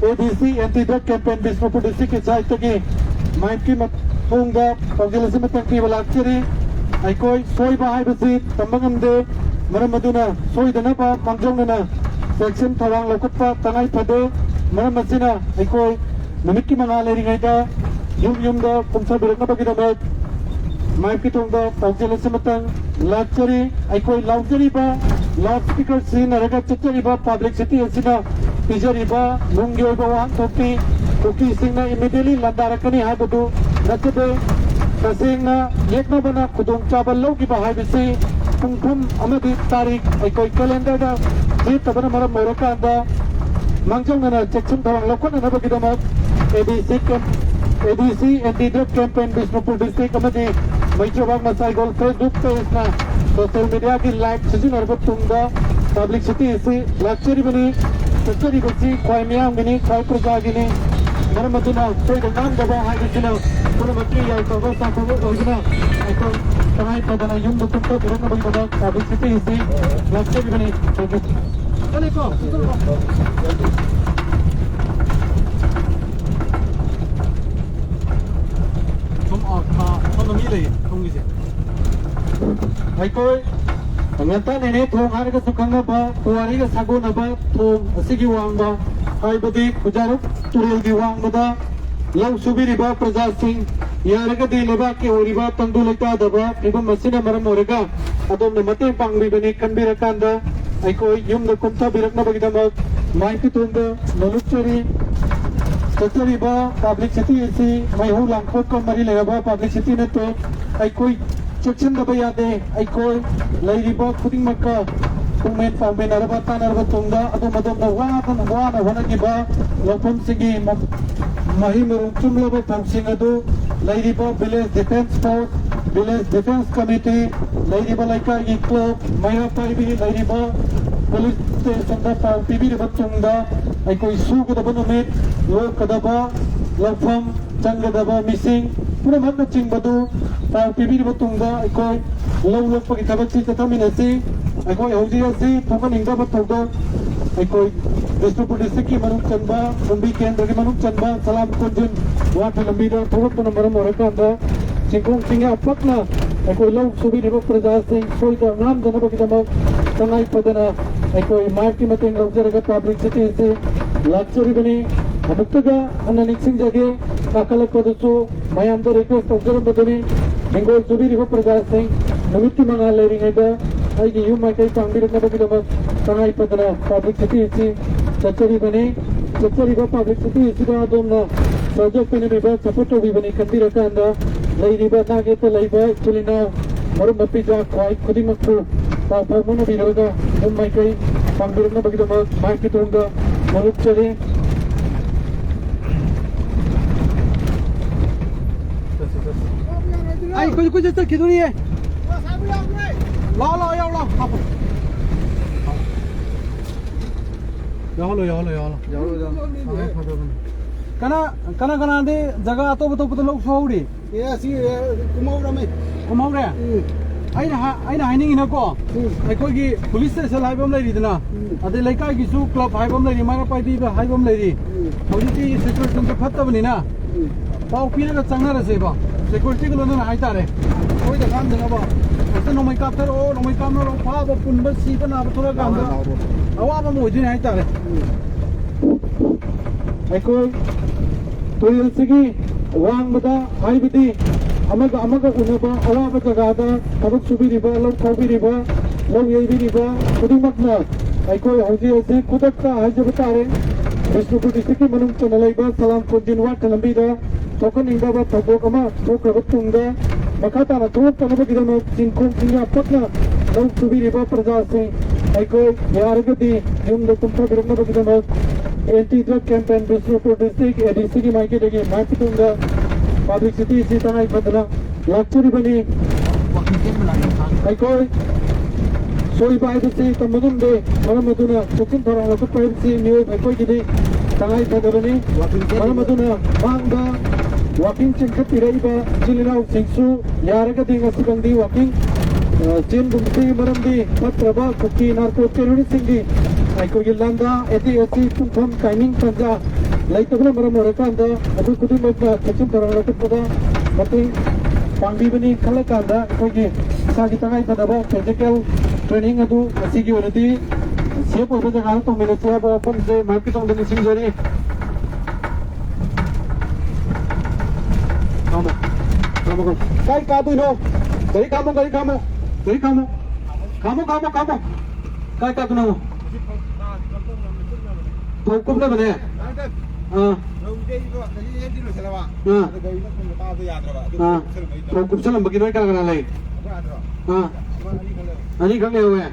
ꯑꯦ ꯗꯤ ꯁꯤ ꯑꯦꯟꯇꯤ ꯗ꯭ꯔꯒ ꯀꯦꯝꯄꯦꯟ ꯕꯤꯁꯅꯨꯄꯨꯔ ꯗꯤꯁꯇ꯭ꯔꯤꯛꯀꯤ ꯁꯥꯏꯠꯇꯒꯤ ꯃꯥꯏꯞꯀꯤ ꯃ-, ꯊꯣꯡꯗ ꯄꯥꯎꯖꯦꯜ ꯑꯁꯤ ꯃꯇꯦꯡ ꯄꯤꯕ ꯂꯥꯛꯆꯔꯤ꯫ ꯑꯩꯈꯣꯏ ꯁꯣꯏꯕ ꯍꯥꯏꯕꯁꯤ ꯇꯝꯕ ꯉꯝꯗꯦ꯫ ꯃꯔꯝ ꯑꯗꯨꯅ ꯁꯣꯏꯗꯅꯕ ꯃꯥꯡꯖꯧꯅꯅ ꯆꯦꯛꯁꯤꯟ ꯊꯧꯔꯥꯡ ꯂꯧꯈꯠꯄ ꯇꯉꯥꯏ ꯐꯗꯦ꯫ ꯃꯔꯝ ꯑꯁꯤꯅ ꯑꯩꯈꯣꯏ ꯅꯨꯃꯤꯠꯀꯤ ꯃꯉꯥꯜ ꯂꯩꯔꯤꯉꯩꯗ ꯌꯨꯝ ꯌꯨꯝꯗ ꯀꯨꯝꯊꯕꯤꯔꯛꯅꯕꯒꯤꯗꯃꯛ ꯃꯥꯏꯞꯀꯤ ꯊꯣꯡꯗ ꯄꯥꯎꯖꯦꯜ ꯑꯁꯤꯃꯇꯪ ꯂꯥꯛꯆꯔꯤ꯫ ꯑꯩꯈꯣꯏ ꯂꯥꯎꯖꯔꯤꯕ ꯂꯥꯎꯠ ꯁ꯭ꯄꯤꯀꯔ ꯁꯤꯖꯤꯟꯅꯔꯒ ꯆꯠꯆꯔꯤꯕ ꯄꯕ꯭ꯂꯤꯁꯤꯇꯤ ꯑꯁꯤꯅ ꯄꯤꯖꯔꯤꯕ ꯅꯨꯡꯒꯤ ꯑꯣꯏꯕ ꯋꯥꯍꯟꯊꯣꯛꯇꯤ ꯀꯨꯀꯤꯁꯤꯡꯅ ꯏꯃꯤꯗꯤꯌꯦꯠꯂꯤ ꯂꯥꯟꯗꯥꯔꯛꯀꯅꯤ ꯍꯥꯏꯕꯗꯨ ꯅꯠꯆꯗꯦ꯫ ꯇꯁꯦꯡꯅ ꯌꯦꯛꯅꯕꯅ ꯈꯨꯗꯣꯡꯆꯥꯕ ꯂꯧꯈꯤꯕ ꯍꯥꯏꯕꯁꯤ ꯄꯨꯡꯐꯝ ꯑꯃꯗꯤ ꯇꯥꯔꯤꯛ ꯑꯩꯈꯣꯏ ꯀꯦꯂꯦꯟꯗꯔꯗ ꯊꯦꯠꯇꯕꯅ ꯃꯔꯝ ꯑꯣꯏꯔꯀꯥꯟꯗ ꯃꯥꯡꯖꯧꯅꯅ ꯆꯦꯛꯁꯤꯟ ꯊꯧꯔꯥꯡ ꯂꯧꯈꯠꯅꯅꯕꯒꯤꯗꯃꯛ ꯑꯦ ꯗꯤ ꯁꯤ ꯀꯦꯝ-, ꯑꯦ ꯗꯤ ꯁꯤ anti drug campaign Bishnupur district ꯑꯃꯗꯤ ꯃꯩꯆꯣꯕꯥꯛ ꯃꯁꯥꯏꯒꯣꯜ ꯐꯦꯁꯕꯨꯛ ꯄꯦꯖꯅ ꯁꯣꯁꯤꯌꯦꯜ ꯃꯤꯗꯤꯌꯥꯒꯤ ꯂꯥꯏꯚ ꯁꯤꯖꯤꯟꯅꯔꯕ ꯇꯨꯡꯗ ꯄꯕ꯭ꯂꯤꯁꯤꯇꯤ ꯑꯁꯤ ꯂꯥꯛꯆꯔꯤꯕꯅꯤ꯫ ꯆꯠꯆꯔꯤꯕꯁꯤ ꯈ꯭ꯋꯥꯏ ꯃꯤꯌꯥꯝꯒꯤꯅꯤ, ꯈ꯭ꯋꯥꯏ ꯄ꯭ꯔꯖꯥꯒꯤꯅꯤ꯫ ꯃꯔꯝ ꯑꯗꯨꯅ ꯑꯩꯈꯣꯏꯗ ꯉꯥꯡꯗꯕ ꯍꯥꯏꯕꯁꯤꯅ ꯄꯨꯝꯅꯃꯛꯀꯤ ꯌꯥꯏꯐꯕ ꯆꯥꯎꯈꯠꯄ ꯑꯣꯏꯗꯨꯅ ꯑꯩꯈꯣꯏ ꯇꯉꯥꯏ ꯐꯗꯅ ꯌꯨꯝꯗ ꯀꯨꯝꯊꯕꯤꯔꯛꯅꯕꯒꯤꯗꯃꯛ ꯄꯕ꯭ꯂꯤꯁꯤꯇꯤ ꯑꯁꯤ ꯂꯥꯛꯆꯔꯤꯕꯅꯤ꯫ Thank you. ꯁꯣꯝ, ꯑ, ꯑ, ꯑꯁꯣꯝꯗ ꯃꯤ ꯂꯩꯌꯦ, ꯁꯣꯝꯒꯤꯁꯦ꯫ ꯑꯩꯈꯣꯏ ꯉꯟꯇꯥ ꯅꯦꯅꯦ ꯊꯣꯡ ꯍꯥꯏꯔꯒꯁꯨ ꯈꯪꯅꯕ, ꯄꯨꯋꯥꯔꯤꯒ ꯁꯥꯒꯣꯟꯅꯕ ꯊꯣꯡ ꯑꯁꯤꯒꯤ ꯋꯥꯡꯃ, ꯍꯥꯏꯕꯗꯤ ꯈꯨꯖꯥꯔꯨꯛ ꯇꯨꯔꯦꯜꯒꯤ ꯋꯥꯡꯃꯗ ꯂꯧ ꯁꯨꯕꯤꯔꯤꯕ ꯄ꯭ꯔꯖꯥꯁꯤꯡ, ꯌꯥꯔꯒꯗꯤ ꯂꯩꯕꯥꯛꯀꯤ ꯑꯣꯏꯔꯤꯕ ꯇꯪꯗꯨ ꯂꯩꯇꯥꯗꯕ ꯐꯤꯕꯝ ꯑꯁꯤꯅ ꯃꯔꯝ ꯑꯣꯏꯔꯒ ꯑꯗꯣꯝꯅ ꯃꯇꯦꯡ ꯄꯥꯡꯕꯤꯕꯅꯤ ꯈꯟꯕꯤꯔꯀꯥꯟꯗ ꯑꯩꯈꯣꯏ ꯌꯨꯝꯗ ꯀꯨꯝꯊꯕꯤꯔꯛꯅꯕꯒꯤꯗꯃꯛ ꯃꯥꯏꯛꯀꯤ ꯊꯣꯡꯗ ꯅꯣꯂꯨꯛꯆꯔꯤ꯫ ꯆꯠꯆꯔꯤꯕ ꯄꯕ꯭ꯂꯤꯁꯤꯇꯤ ꯑꯁꯤ ꯃꯩꯍꯧ ꯂꯥꯡꯄꯣꯛꯀ ꯃꯔꯤ ꯂꯩꯅꯕ ꯄꯕ꯭ꯂꯤꯁꯤꯇꯤ ꯅꯠꯇꯦ꯫ ꯑꯩꯈꯣꯏ ꯆꯦꯛꯁꯤꯟꯗꯕ ꯌꯥꯗꯦ꯫ ꯑꯩꯈꯣꯏ ꯂꯩꯔꯤꯕ ꯈꯨꯗꯤꯡꯃꯛꯀ ꯄꯨꯡꯃꯦꯟ ꯄꯥꯎꯃꯦꯟꯅꯔꯕ ꯇꯥꯟꯅꯔꯕ ꯇꯨꯡꯗ ꯑꯗꯣꯝ ꯑꯗꯣꯝꯅ ꯋꯥꯗꯅ ꯋꯥꯅ ꯍꯣꯠꯅꯈꯤꯕ ꯂꯧꯐꯝꯁꯤꯡꯒꯤ ꯃ-, ꯃꯍꯩ ꯃꯔꯣꯡ ꯆꯨꯝꯂꯕ ꯐꯧꯁꯤꯡ ꯑꯗꯨ ꯂꯩꯔꯤꯕ village defence force, village defence committee, ꯂꯩꯔꯤꯕ ꯂꯩꯀꯥꯏꯒꯤ ꯀ꯭ꯂꯕ, ꯃꯩꯔꯥ ꯄꯥꯏꯕꯤ, ꯂꯩꯔꯤꯕ ꯄꯨꯂꯤꯁ ꯁ꯭ꯇꯦꯁꯟꯗ ꯄꯥꯎ ꯄꯤꯕꯤꯔꯕ ꯇꯨꯡꯗ ꯑꯩꯈꯣꯏ ꯁꯨꯒꯗꯕ ꯅꯨꯃꯤꯠ, ꯂꯣꯛꯀꯗꯕ ꯂꯧꯐꯝ, ꯆꯪꯒꯗꯕ ꯃꯤꯁꯤꯡ ꯄꯨꯝꯅꯃꯛꯅꯆꯤꯡꯕꯗꯨ ꯄꯥꯎ ꯄꯤꯕꯤꯔꯕ ꯇꯨꯡꯗ ꯑꯩꯈꯣꯏ ꯂꯧ ꯂꯣꯛꯄꯒꯤ ꯊꯕꯛꯁꯤ ꯆꯠꯊꯃꯤꯟꯅꯁꯤ꯫ ꯑꯩꯈꯣꯏ ꯍꯧꯖꯤꯛ ꯑꯁꯤ ꯊꯣꯛꯍꯟꯅꯤꯡꯗꯕ ꯊꯧꯗꯣꯛ ꯑꯩꯈꯣꯏ ꯕꯤꯁꯅꯨꯄꯨꯔ ꯗꯤꯁꯇ꯭ꯔꯤꯛꯀꯤ ꯃꯅꯨꯡ ꯆꯟꯕ, ꯀꯨꯝꯕꯤ ꯀꯦꯟꯗ꯭ꯔꯒꯤ ꯃꯅꯨꯡ ꯆꯟꯕ ꯁꯂꯥꯝ ꯀꯣꯟꯖꯤꯟ ꯋꯥꯠꯇ ꯂꯝꯕꯤꯗ ꯊꯣꯛꯂꯛꯄꯅ ꯃꯔꯝ ꯑꯣꯏꯔꯀꯥꯟꯗ ꯆꯤꯡꯈꯣꯡ ꯆꯤꯡꯌꯥ ꯄꯛꯅ ꯑꯩꯈꯣꯏ ꯂꯧ ꯁꯨꯕꯤꯔꯤꯕ ꯄ꯭ꯔꯖꯥꯁꯤꯡ ꯁꯣꯏꯗ ꯉꯥꯝꯗꯅꯕꯒꯤꯗꯃꯛ ꯇꯉꯥꯏ ꯐꯗꯅ ꯑꯩꯈꯣꯏ ꯃꯥꯏꯛꯀꯤ ꯃꯇꯦꯡ ꯂꯧꯖꯔꯒ ꯄꯕ꯭ꯂꯤꯁꯤꯇꯤ ꯑꯁꯤ ꯂꯥꯛꯆꯔꯤꯕꯅꯤ꯫ ꯑꯃꯨꯛꯇꯒ ꯍꯟꯅ ꯅꯤꯡꯁꯤꯡꯖꯒꯦ, ꯀꯥꯈꯠꯂꯛꯄꯗꯁꯨ ꯃꯌꯥꯝꯗ ꯔꯤꯀ꯭ꯋꯦꯁ ꯇꯧꯖꯔꯝꯕꯗꯨꯅꯤ, ꯍꯤꯡꯒꯣꯜ ꯁꯨꯕꯤꯔꯤꯕ ꯄ꯭ꯔꯖꯥꯁꯤꯡ ꯅꯨꯃꯤꯠꯀꯤ ꯃꯉꯥꯜ ꯂꯩꯔꯤꯉꯩꯗ ꯑꯩꯒꯤ ꯌꯨꯝ ꯃꯥꯏꯀꯩ ꯄꯥꯡꯕꯤꯔꯛꯅꯕꯒꯤꯗꯃꯛ ꯇꯉꯥꯏ ꯐꯗꯅ ꯄꯕ꯭ꯂꯤꯁꯤꯇꯤ ꯑꯁꯤ ꯆꯠꯆꯔꯤꯕꯅꯤ꯫ ꯆꯠꯆꯔꯤꯕ ꯄꯕ꯭ꯂꯤꯁꯤꯇꯤ ꯑꯁꯤꯗ ꯑꯗꯣꯝꯅ ꯁꯍꯖꯣꯛ ꯄꯤꯅꯕꯤꯕ, ꯁꯄꯣꯔꯠ ꯇꯧꯕꯤꯕꯅꯤ ꯈꯟꯕꯤꯔꯀꯥꯟꯗ ꯂꯩꯔꯤꯕ ꯅꯥꯛ ꯌꯦꯠꯇ ꯂꯩꯕ ꯏꯆꯤꯜ ꯏꯅꯥꯎ ꯃꯔꯨꯞ ꯃꯄꯤꯖꯥ ꯈ꯭ꯋꯥꯏ ꯈꯨꯗꯤꯡꯃꯛꯄꯨ ꯄꯥꯎ ꯐꯥꯎꯅꯕꯤꯔꯒ ꯌꯨꯝ ꯃꯥꯏꯀꯩ ꯄꯥꯡꯕꯤꯔꯛꯅꯕꯒꯤꯗꯃꯛ ꯃꯥꯏꯛꯀꯤ ꯇꯨꯡꯗ ꯃꯔꯨꯞ ꯆꯠꯂꯤ꯫ ꯑꯩ ꯀꯨꯏ ꯀꯨꯏ ꯆꯠꯈꯤꯗꯣꯔꯤꯌꯦ꯫ ꯂꯥꯛꯑꯣ, ꯂꯥꯛꯑꯣ, ꯌꯥꯎ ꯂꯥꯛꯑꯣ꯫ ꯍꯥꯞꯄꯣ꯫ ꯌꯥꯎꯍꯜꯂꯣ, ꯌꯥꯎꯍꯜꯂꯣ, ꯌꯥꯎꯍꯜꯂꯣ꯫ ꯌꯥꯎꯍꯜꯂꯣ, ꯌꯥꯎꯍꯜꯂꯣ꯫ ꯐꯔꯦ, ꯐꯔꯦ, ꯐꯔꯦ꯫ ꯀꯅꯥ, ꯀꯅꯥ, ꯀꯅꯥꯗꯤ ꯖꯒꯥ ꯑꯇꯣꯞ ꯑꯇꯣꯞꯄꯗ ꯂꯧ ꯁꯨꯍꯧꯔꯤ? ꯑꯦ, ꯑꯁꯤ, ꯑꯦ, ꯀꯨꯝꯍꯧꯔꯝꯃꯤ꯫ ꯀꯨꯝꯍꯧꯔꯦ? ꯎꯝ꯫ ꯑꯩꯅ ꯍꯥ-, ꯑꯩꯅ ꯍꯥꯏꯅꯤꯡꯉꯤꯅꯀꯣ, ꯎꯝ꯫ ꯑꯩꯈꯣꯏꯒꯤ ꯄꯨꯂꯤꯁ ꯁ꯭ꯇꯦꯁꯟ ꯍꯥꯏꯕ ꯑꯃ ꯂꯩꯔꯤꯗꯅ, ꯎꯝ꯫ ꯑꯗꯩ ꯂꯩꯀꯥꯏꯒꯤꯁꯨ ꯀ꯭ꯂꯕ ꯍꯥꯏꯕ ꯑꯃ ꯂꯩꯔꯤ, ꯃꯥꯏꯔꯥ ꯄꯥꯏꯕꯤꯕ ꯍꯥꯏꯕ ꯑꯃ ꯂꯩꯔꯤ꯫ ꯎꯝ꯫ ꯍꯧꯖꯤꯛꯇꯤ ꯁꯤꯆꯨꯋꯦꯁꯟꯁꯦ ꯐꯠꯇꯕꯅꯤꯅ, ꯎꯝ꯫ ꯄꯥꯎ ꯄꯤꯔꯒ ꯆꯪꯅꯔꯁꯦꯕ, ꯁꯦꯀ꯭ꯌꯨꯔꯤꯇꯤꯒ ꯂꯣꯏꯅꯅ ꯍꯥꯏꯇꯥꯔꯦ꯫ ꯁꯣꯏꯗ ꯉꯥꯝꯗꯅꯕ꯫ ꯍꯦꯛꯇ ꯅꯣꯡꯃꯩ ꯀꯥꯞꯊꯔꯛꯑꯣ, ꯅꯣꯡꯃꯩ ꯀꯥꯞꯅꯔꯣ, ꯐꯥꯕ ꯄꯨꯟꯕ ꯁꯤꯕ ꯅꯥꯕ ꯊꯣꯛꯂꯛꯑꯀꯥꯟꯗ ꯂꯥꯎꯔꯣ, ꯂꯥꯎꯔꯣ꯫ ꯑꯋꯥꯕ ꯑꯃ ꯑꯣꯏꯗꯣꯏꯅꯦ ꯍꯥꯏꯇꯥꯔꯦ꯫ ꯎꯝ꯫ ꯑꯩꯈꯣꯏ ꯇꯨꯔꯦꯜꯁꯤꯒꯤ ꯋꯥꯡꯃꯗ, ꯍꯥꯏꯕꯗꯤ ꯑꯃꯒ ꯑꯃꯒ ꯎꯅꯕ ꯑꯋꯥꯕ ꯖꯒꯥꯗ ꯊꯕꯛ ꯁꯨꯕꯤꯔꯤꯕ, ꯂꯧ ꯈꯥꯎꯕꯤꯔꯤꯕ, ꯂꯧ ꯌꯩꯕꯤꯔꯤꯕ ꯈꯨꯗꯤꯡꯃꯛꯅ ꯑꯩꯈꯣꯏ ꯍꯧꯖꯤꯛ ꯍꯧꯖꯤꯛ ꯈꯨꯗꯛꯇ ꯍꯥꯏꯖꯕ ꯇꯥꯔꯦ, ꯕꯤꯁꯅꯨꯄꯨꯔ ꯗꯤꯁꯇ꯭ꯔꯤꯛꯀꯤ ꯃꯅꯨꯡ ꯆꯟꯅ ꯂꯩꯕ ꯁꯂꯥꯝ ꯀꯣꯟꯖꯤꯟ ꯋꯥꯠꯇ ꯂꯝꯕꯤꯗ ꯊꯣꯛꯍꯟꯅꯤꯡꯗꯕ ꯊꯧꯗꯣꯛ ꯑꯃ ꯊꯣꯛꯈ꯭ꯔꯕ ꯇꯨꯡꯗ ꯃꯈꯥ ꯇꯥꯅ ꯊꯣꯛꯇꯅꯕꯒꯤꯗꯃꯛ ꯆꯤꯡꯈꯣꯡ ꯆꯤꯡꯌꯥ ꯄꯛꯅ ꯂꯧ ꯁꯨꯕꯤꯔꯤꯕ ꯄ꯭ꯔꯖꯥꯁꯤꯡ ꯑꯩꯈꯣꯏ ꯌꯥꯔꯒꯗꯤ ꯌꯨꯝꯗ ꯀꯨꯝꯊꯕꯤꯔꯛꯅꯕꯒꯤꯗꯃꯛ anti drug campaign Bishnupur district A D ꯁꯤꯒꯤ ꯃꯥꯏꯀꯩꯗꯒꯤ ꯃꯥꯏ ꯄꯨꯛꯅꯤꯡꯗ ꯄꯕ꯭ꯂꯤꯁꯤꯇꯤ ꯑꯁꯤ ꯇꯉꯥꯏ ꯐꯗꯅ ꯂꯥꯛꯆꯔꯤꯕꯅꯤ꯫ ꯑꯩꯈꯣꯏ ꯁꯣꯏꯕ ꯍꯥꯏꯕꯁꯤ ꯇꯝꯕ ꯉꯝꯗꯦ꯫ ꯃꯔꯝ ꯑꯗꯨꯅ ꯆꯦꯛꯁꯤꯟ ꯊꯧꯔꯥꯡ ꯂꯧꯈꯠꯄ ꯍꯥꯏꯕꯁꯤ ꯃꯤꯑꯣꯏꯕ ꯑꯩꯈꯣꯏꯒꯤꯗꯤ ꯇꯉꯥꯏ ꯐꯗꯕꯅꯤ꯫ ꯃꯔꯝ ꯑꯗꯨꯅ ꯃꯥꯡꯗ ꯋꯥꯀꯤꯡ ꯆꯤꯡꯈꯠꯄꯤꯔꯛꯏꯕ ꯏꯆꯤꯜ ꯏꯅꯥꯎꯁꯤꯡꯁꯨ ꯌꯥꯔꯒꯗꯤ ꯉꯁꯤꯗꯪꯗꯤ ꯋꯥꯀꯤꯡ, ꯑ, ꯆꯦꯟꯒꯨꯝꯁꯤ꯫ ꯃꯔꯝꯗꯤ ꯐꯠꯇ꯭ꯔꯕ ꯀꯨꯀꯤ ꯅꯥꯔꯀꯣ ꯇꯦꯔꯣꯔꯤꯁꯁꯤꯡꯒꯤ ꯑꯩꯈꯣꯏꯒꯤ ꯂꯥꯟꯗꯥ ꯑꯦꯇꯦꯛ ꯑꯁꯤ ꯄꯨꯡꯐꯝ, ꯇꯥꯏꯃꯤꯡ, ꯇꯥꯟꯖꯥ ꯂꯩꯇꯕꯅ ꯃꯔꯝ ꯑꯣꯏꯔꯀꯥꯟꯗ ꯑꯩꯈꯣꯏ ꯈꯨꯗꯤꯡꯃꯛꯅ ꯆꯦꯛꯁꯤꯟ ꯊꯧꯔꯥꯡ ꯂꯧꯈꯠꯄꯗ ꯃꯇꯦꯡ ꯄꯥꯡꯕꯤꯕꯅꯤ ꯈꯜꯂꯀꯥꯟꯗ ꯑꯩꯈꯣꯏꯒꯤ ꯏꯁꯥꯒꯤ ꯇꯉꯥꯏ ꯐꯗꯕ ꯐꯤꯖꯤꯀꯦꯜ ꯇ꯭ꯔꯦꯅꯤꯡ ꯑꯗꯨ ꯉꯁꯤꯒꯤ ꯑꯣꯏꯅꯗꯤ ꯁꯦꯐ ꯑꯣꯏꯕ ꯖꯒꯥꯗ ꯇꯧꯃꯤꯟꯅꯁꯤ ꯍꯥꯏꯕ ꯋꯥꯐꯝꯁꯦ ꯃꯌꯥꯝꯒꯤ ꯇꯨꯡꯗ ꯅꯤꯡꯁꯤꯡꯖꯔꯤ꯫ ꯈꯥꯝꯃꯣ꯫ ꯈꯥꯝꯃꯣ, ꯈꯥꯝꯃꯣ꯫ ꯀꯥꯏ ꯀꯥꯗꯣꯏꯅꯣ? ꯒꯥꯔꯤ ꯈꯥꯝꯃꯣ, ꯒꯥꯔꯤ ꯈꯥꯝꯃꯣ꯫ ꯒꯥꯔꯤ ꯈꯥꯝꯃꯣ꯫ ꯈꯥꯝꯃꯣ, ꯈꯥꯝꯃꯣ, ꯈꯥꯝꯃꯣ꯫ ꯀꯥꯏ ꯀꯥꯗꯣꯏꯅꯣ? ꯐꯧ ꯀꯨꯞꯅꯕꯅꯦ꯫ ꯑꯥ꯫ ꯑꯥ꯫ ꯐꯧ ꯀꯨꯞꯁꯜꯂꯝꯕꯒꯤ ꯅꯣꯏ ꯀꯅꯥ ꯀꯅꯥ ꯂꯩ? ꯑꯥ꯫ ꯑꯅꯤꯈꯛ ꯂꯩꯍꯧꯋꯦ꯫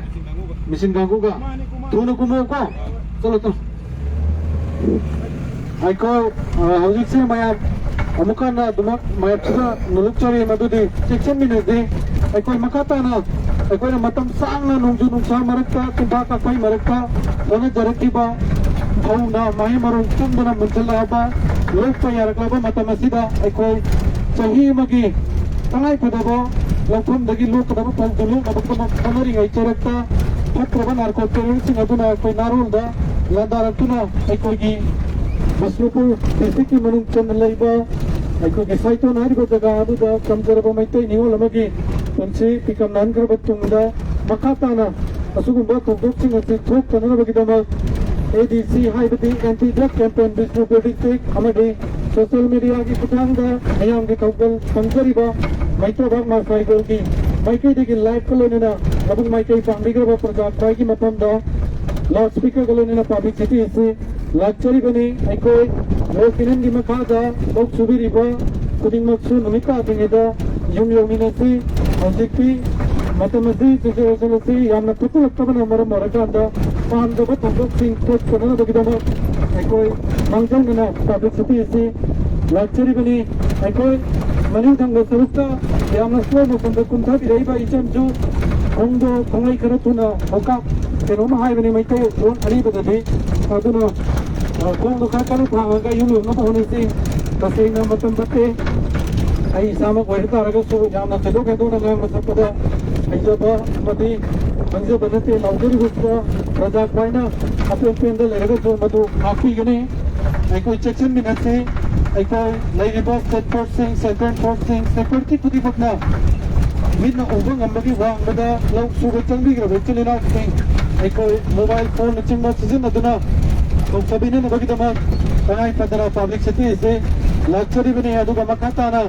ꯃꯦꯆꯤꯟ ꯀꯥꯡꯕꯨꯒ꯫ ꯊꯨꯅ ꯀꯨꯝꯃꯣꯀꯣ꯫ ꯆꯠꯂꯣ, ꯆꯠꯂꯣ꯫ ꯑꯩꯈꯣꯏ, ꯑ, ꯍꯧꯖꯤꯛꯁꯦ ꯃꯌꯥꯝ ꯑꯃꯨꯛ ꯍꯟꯅ ꯑꯗꯨꯃꯛ ꯃꯌꯥꯝꯁꯤꯗ ꯅꯣꯂꯨꯛꯆꯔꯤ ꯃꯗꯨꯗꯤ ꯆꯦꯛꯁꯤꯟꯃꯤꯟꯅꯁꯤ꯫ ꯑꯩꯈꯣꯏ ꯃꯈꯥ ꯇꯥꯅ ꯑꯩꯈꯣꯏꯅ ꯃꯇꯝ ꯁꯥꯡꯅ ꯅꯣꯡꯖꯨ ꯅꯨꯡꯁꯥ ꯃꯔꯛꯇ, ꯇꯤꯟꯐꯥ ꯀꯥꯛꯐꯩ ꯃꯔꯛꯇ ꯍꯣꯠꯅꯖꯔꯛꯈꯤꯕ ꯐꯧꯅ ꯃꯍꯩ ꯃꯔꯣꯡ ꯆꯨꯝꯗꯅ ꯃꯨꯟꯁꯤꯜꯂꯛꯑꯕ, ꯂꯣꯛꯄ ꯌꯥꯔꯛꯂꯕ ꯃꯇꯝ ꯑꯁꯤꯗ ꯑꯩꯈꯣꯏ ꯆꯍꯤ ꯑꯃꯒꯤ ꯇꯉꯥꯏꯐꯗꯕ ꯂꯧꯐꯝꯗꯒꯤ ꯂꯣꯛꯀꯗꯕ ꯐꯧꯗꯨ ꯂꯣꯛꯅꯕꯒꯤꯗꯃꯛ ꯍꯣꯠꯅꯔꯤꯉꯩ ꯆꯔꯛꯇ ꯐꯠꯇ꯭ꯔꯕ ꯅꯥꯔꯀꯣ ꯇꯦꯔꯣꯔꯤꯁꯁꯤꯡ ꯑꯗꯨꯅ ꯑꯩꯈꯣꯏ ꯅꯥꯔꯣꯜꯗ ꯂꯥꯟꯗꯥꯔꯛꯇꯨꯅ ꯑꯩꯈꯣꯏꯒꯤ ꯕꯤꯁꯅꯨꯄꯨꯔ ꯗꯤꯁꯇ꯭ꯔꯤꯛꯀꯤ ꯃꯅꯨꯡ ꯆꯟꯅ ꯂꯩꯕ ꯑꯩꯈꯣꯏꯒꯤ ꯁꯥꯏꯇꯣꯟ ꯍꯥꯏꯔꯤꯕ ꯖꯒꯥ ꯑꯗꯨꯗ ꯇꯝꯖꯔꯕ ꯃꯩꯇꯩ ꯅꯤꯉꯣꯜ ꯑꯃꯒꯤ ꯄꯨꯟꯁꯤ ꯄꯤꯀꯝꯅꯍꯟꯈ꯭ꯔꯕ ꯇꯨꯡꯗ, ꯃꯈꯥ ꯇꯥꯅ ꯑꯁꯤꯒꯨꯝꯕ ꯊꯧꯗꯣꯛꯁꯤꯡ ꯑꯁꯤ ꯊꯣꯛꯇꯅꯕꯒꯤꯗꯃꯛ ꯑꯦ ꯗꯤ ꯁꯤ ꯍꯥꯏꯕꯗꯤ anti drug campaign Bishnupur district ꯑꯃꯗꯤ ꯁꯣꯁꯤꯌꯦꯜ ꯃꯤꯗꯤꯌꯥꯒꯤ ꯈꯨꯠꯊꯥꯡꯗ ꯃꯤꯌꯥꯝꯒꯤ ꯊꯧꯒꯜ ꯈꯪꯖꯔꯤꯕ ꯃꯩꯇ꯭ꯔꯕꯥꯛ ꯃꯥꯁꯥꯏꯒꯣꯜꯒꯤ ꯃꯥꯏꯀꯩꯗꯒꯤ ꯂꯥꯏꯚꯀ ꯂꯣꯏꯅꯅ ꯂꯧꯕꯨꯛ ꯃꯥꯏꯀꯩ ꯄꯥꯡꯕꯤꯈ꯭ꯔꯕ ꯄ꯭ꯔꯖꯥ ꯈ꯭ꯋꯥꯏꯒꯤ ꯃꯐꯝꯗ ꯂꯥꯎꯗ ꯁ꯭ꯄꯤꯀꯔꯒ ꯂꯣꯏꯅꯅ ꯄꯥꯕ꯭ꯂꯤꯁꯤꯇꯤ ꯑꯁꯤ ꯂꯥꯛꯆꯔꯤꯕꯅꯤ꯫ ꯑꯩꯈꯣꯏ ꯂꯣꯛ ꯀꯦꯅꯦꯜꯒꯤ ꯃꯈꯥꯗ ꯂꯧ ꯁꯨꯕꯤꯔꯤꯕ ꯈꯨꯗꯤꯡꯃꯛꯁꯨ ꯅꯨꯃꯤꯠ ꯇꯥꯗ꯭ꯔꯤꯉꯩꯗ ꯌꯨꯝ ꯌꯧꯃꯤꯟꯅꯁꯤ꯫ ꯍꯧꯖꯤꯛꯇꯤ ꯃꯇꯝ ꯑꯁꯤ, ꯁꯤꯆꯨꯋꯦꯁꯟ ꯑꯁꯤ ꯌꯥꯝꯅ ꯐꯠꯇꯔꯛꯇꯕꯅ ꯃꯔꯝ ꯑꯣꯏꯔꯀꯥꯟꯗ ꯄꯥꯝꯗꯕ ꯊꯧꯗꯣꯛꯁꯤꯡ ꯊꯣꯛꯇꯅꯕꯒꯤꯗꯃꯛ ꯑꯩꯈꯣꯏ ꯃꯥꯡꯖꯧꯅꯅ ꯄꯥꯕ꯭ꯂꯤꯁꯤꯇꯤ ꯑꯁꯤ ꯂꯥꯛꯆꯔꯤꯕꯅꯤ꯫ ꯑꯩꯈꯣꯏ ꯃꯅꯤꯡ ꯊꯪꯕ ꯁꯔꯨꯛꯇ ꯌꯥꯝꯅ ꯁ꯭ꯂꯣ ꯃꯣꯁꯟꯗ ꯀꯨꯝꯊꯕꯤꯔꯛꯏꯕ ꯏꯆꯟꯁꯨ ꯈꯣꯡꯗꯣ ꯈꯣꯡꯂꯩ ꯈꯔ ꯊꯨꯅ ꯍꯧꯀꯥꯞ ꯀꯩꯅꯣꯝ ꯍꯥꯏꯕꯅꯤ ꯃꯩꯇꯩ ꯂꯣꯟ ꯑꯔꯤꯕꯗꯗꯤ꯫ ꯑꯗꯨꯅ, ꯑ, ꯈꯣꯡꯗꯣ ꯈꯔ ꯀꯟꯅ ꯊꯥꯡꯉꯒ ꯌꯨꯝ ꯌꯧꯅꯕ ꯍꯣꯠꯅꯁꯤ꯫ ꯇꯁꯦꯡꯅ ꯃꯇꯝ ꯐꯠꯇꯦ꯫ ꯑꯩ ꯏꯁꯥꯃꯛ ꯑꯣꯏꯕ ꯇꯥꯔꯒꯁꯨ ꯌꯥꯝꯅ ꯊꯣꯏꯗꯣꯛ ꯍꯦꯟꯗꯣꯛꯅ ꯉꯥꯡꯕ ꯁꯛꯄꯗ ꯍꯩꯖꯕ ꯑꯃꯗꯤ ꯈꯪꯖꯕ ꯅꯠꯇꯦ꯫ ꯂꯥꯎꯖꯔꯤꯕꯁꯤꯗ ꯄ꯭ꯔꯖꯥ ꯈ꯭ꯋꯥꯏꯅ ꯑꯄꯦꯟ ꯄꯦꯟꯗ ꯂꯩꯔꯒꯁꯨ ꯃꯗꯨ ꯉꯥꯛꯄꯤꯒꯅꯤ꯫ ꯑꯩꯈꯣꯏ ꯆꯦꯛꯁꯤꯟꯃꯤꯟꯅꯁꯤ꯫ ꯑꯩꯈꯣꯏ ꯂꯩꯔꯤꯕ ꯁꯦꯠꯄꯔꯁꯤꯡ, ꯁꯦꯟꯇ꯭ꯔꯦꯜ ꯐꯣꯔꯁꯁꯤꯡ, ꯁꯦꯀ꯭ꯌꯨꯔꯤꯇꯤ ꯈꯨꯗꯤꯡꯃꯛꯅ ꯃꯤꯠꯅ ꯎꯕ ꯉꯝꯕꯒꯤ ꯋꯥꯡꯃꯗ ꯂꯧ ꯁꯨꯕ ꯆꯪꯕꯤꯈ꯭ꯔꯕ ꯏꯆꯤꯜ ꯏꯅꯥꯎꯁꯤꯡ ꯑꯩꯈꯣꯏ ꯃꯣꯕꯥꯏꯜ ꯐꯣꯟꯅꯆꯤꯡꯕ ꯁꯤꯖꯤꯟꯅꯗꯨꯅ ꯇꯧꯊꯕꯤꯅꯅꯕꯒꯤꯗꯃꯛ ꯇꯉꯥꯏ ꯐꯗꯅ ꯄꯕ꯭ꯂꯤꯁꯤꯇꯤ ꯑꯁꯤ ꯂꯥꯛꯆꯔꯤꯕꯅꯤ꯫ ꯑꯗꯨꯒ ꯃꯈꯥ ꯇꯥꯅ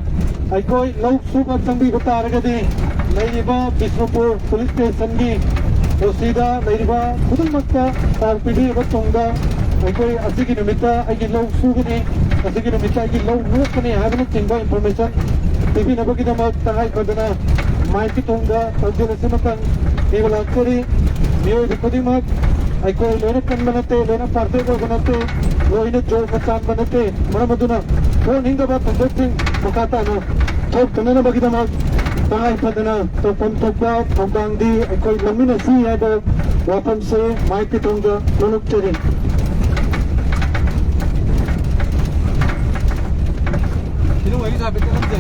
ꯑꯩꯈꯣꯏ ꯂꯧ ꯁꯨꯕ ꯆꯪꯕꯤꯕ ꯇꯥꯔꯒꯗꯤ ꯂꯩꯔꯤꯕ ꯕꯤꯁꯅꯨꯄꯨꯔ ꯄꯨꯂꯤꯁ ꯁ꯭ꯇꯦꯁꯟꯒꯤ ꯑꯣ ꯁꯤꯗ ꯂꯩꯔꯤꯕ ꯈꯨꯗꯤꯡꯃꯛꯇ ꯄꯥꯎ ꯄꯤꯕꯤꯔꯕ ꯇꯨꯡꯗ ꯑꯩꯈꯣꯏ ꯑꯁꯤꯒꯤ ꯅꯨꯃꯤꯠꯇ ꯑꯩꯒꯤ ꯂꯧ ꯁꯨꯒꯅꯤ, ꯑꯁꯤꯒꯤ ꯅꯨꯃꯤꯠꯇ ꯑꯩꯒꯤ ꯂꯧ ꯂꯣꯛꯀꯅꯤ ꯍꯥꯏꯕꯅꯆꯤꯡꯕ ꯏꯟꯐꯣꯔꯃꯦꯁꯟ ꯄꯤꯕꯤꯅꯕꯒꯤꯗꯃꯛ ꯇꯉꯥꯏ ꯐꯗꯅ ꯃꯥꯏꯛꯀꯤ ꯇꯨꯡꯗ ꯄꯥꯎꯖꯦꯜ ꯑꯁꯤꯃꯇꯪ ꯄꯤꯕ ꯂꯥꯛꯆꯔꯤ꯫ ꯃꯤꯑꯣꯏꯕ ꯈꯨꯗꯤꯡꯃꯛ ꯑꯩꯈꯣꯏ ꯂꯣꯏꯅ ꯀꯟꯕ ꯅꯠꯇꯦ, ꯂꯣꯏꯅ ꯄꯥꯔꯐꯦꯛ ꯑꯣꯏꯕ ꯅꯠꯇꯦ, ꯂꯣꯏꯅ ꯖꯣꯕꯅ ꯆꯥꯟꯕ ꯅꯠꯇꯦ꯫ ꯃꯔꯝ ꯑꯗꯨꯅ ꯊꯣꯛꯍꯟꯅꯤꯡꯗꯕ ꯊꯧꯗꯣꯛꯁꯤꯡ ꯃꯈꯥ ꯇꯥꯅ ꯊꯣꯛꯇꯅꯅꯕꯒꯤꯗꯃꯛ ꯇꯉꯥꯏ ꯐꯗꯅ ꯇꯧꯐꯝ ꯊꯣꯛꯄ ꯊꯧꯗꯥꯡꯗꯤ ꯑꯩꯈꯣꯏ ꯂꯧꯃꯤꯟꯅꯁꯤ ꯍꯥꯏꯕ ꯋꯥꯐꯝꯁꯦ ꯃꯥꯏꯛꯀꯤ ꯊꯣꯡꯗ ꯐꯣꯡꯗꯣꯛꯆꯔꯤ꯫ ꯁꯤꯅ ꯋꯥꯔꯤ ꯁꯥꯕ ꯆꯠꯂꯝꯁꯦ꯫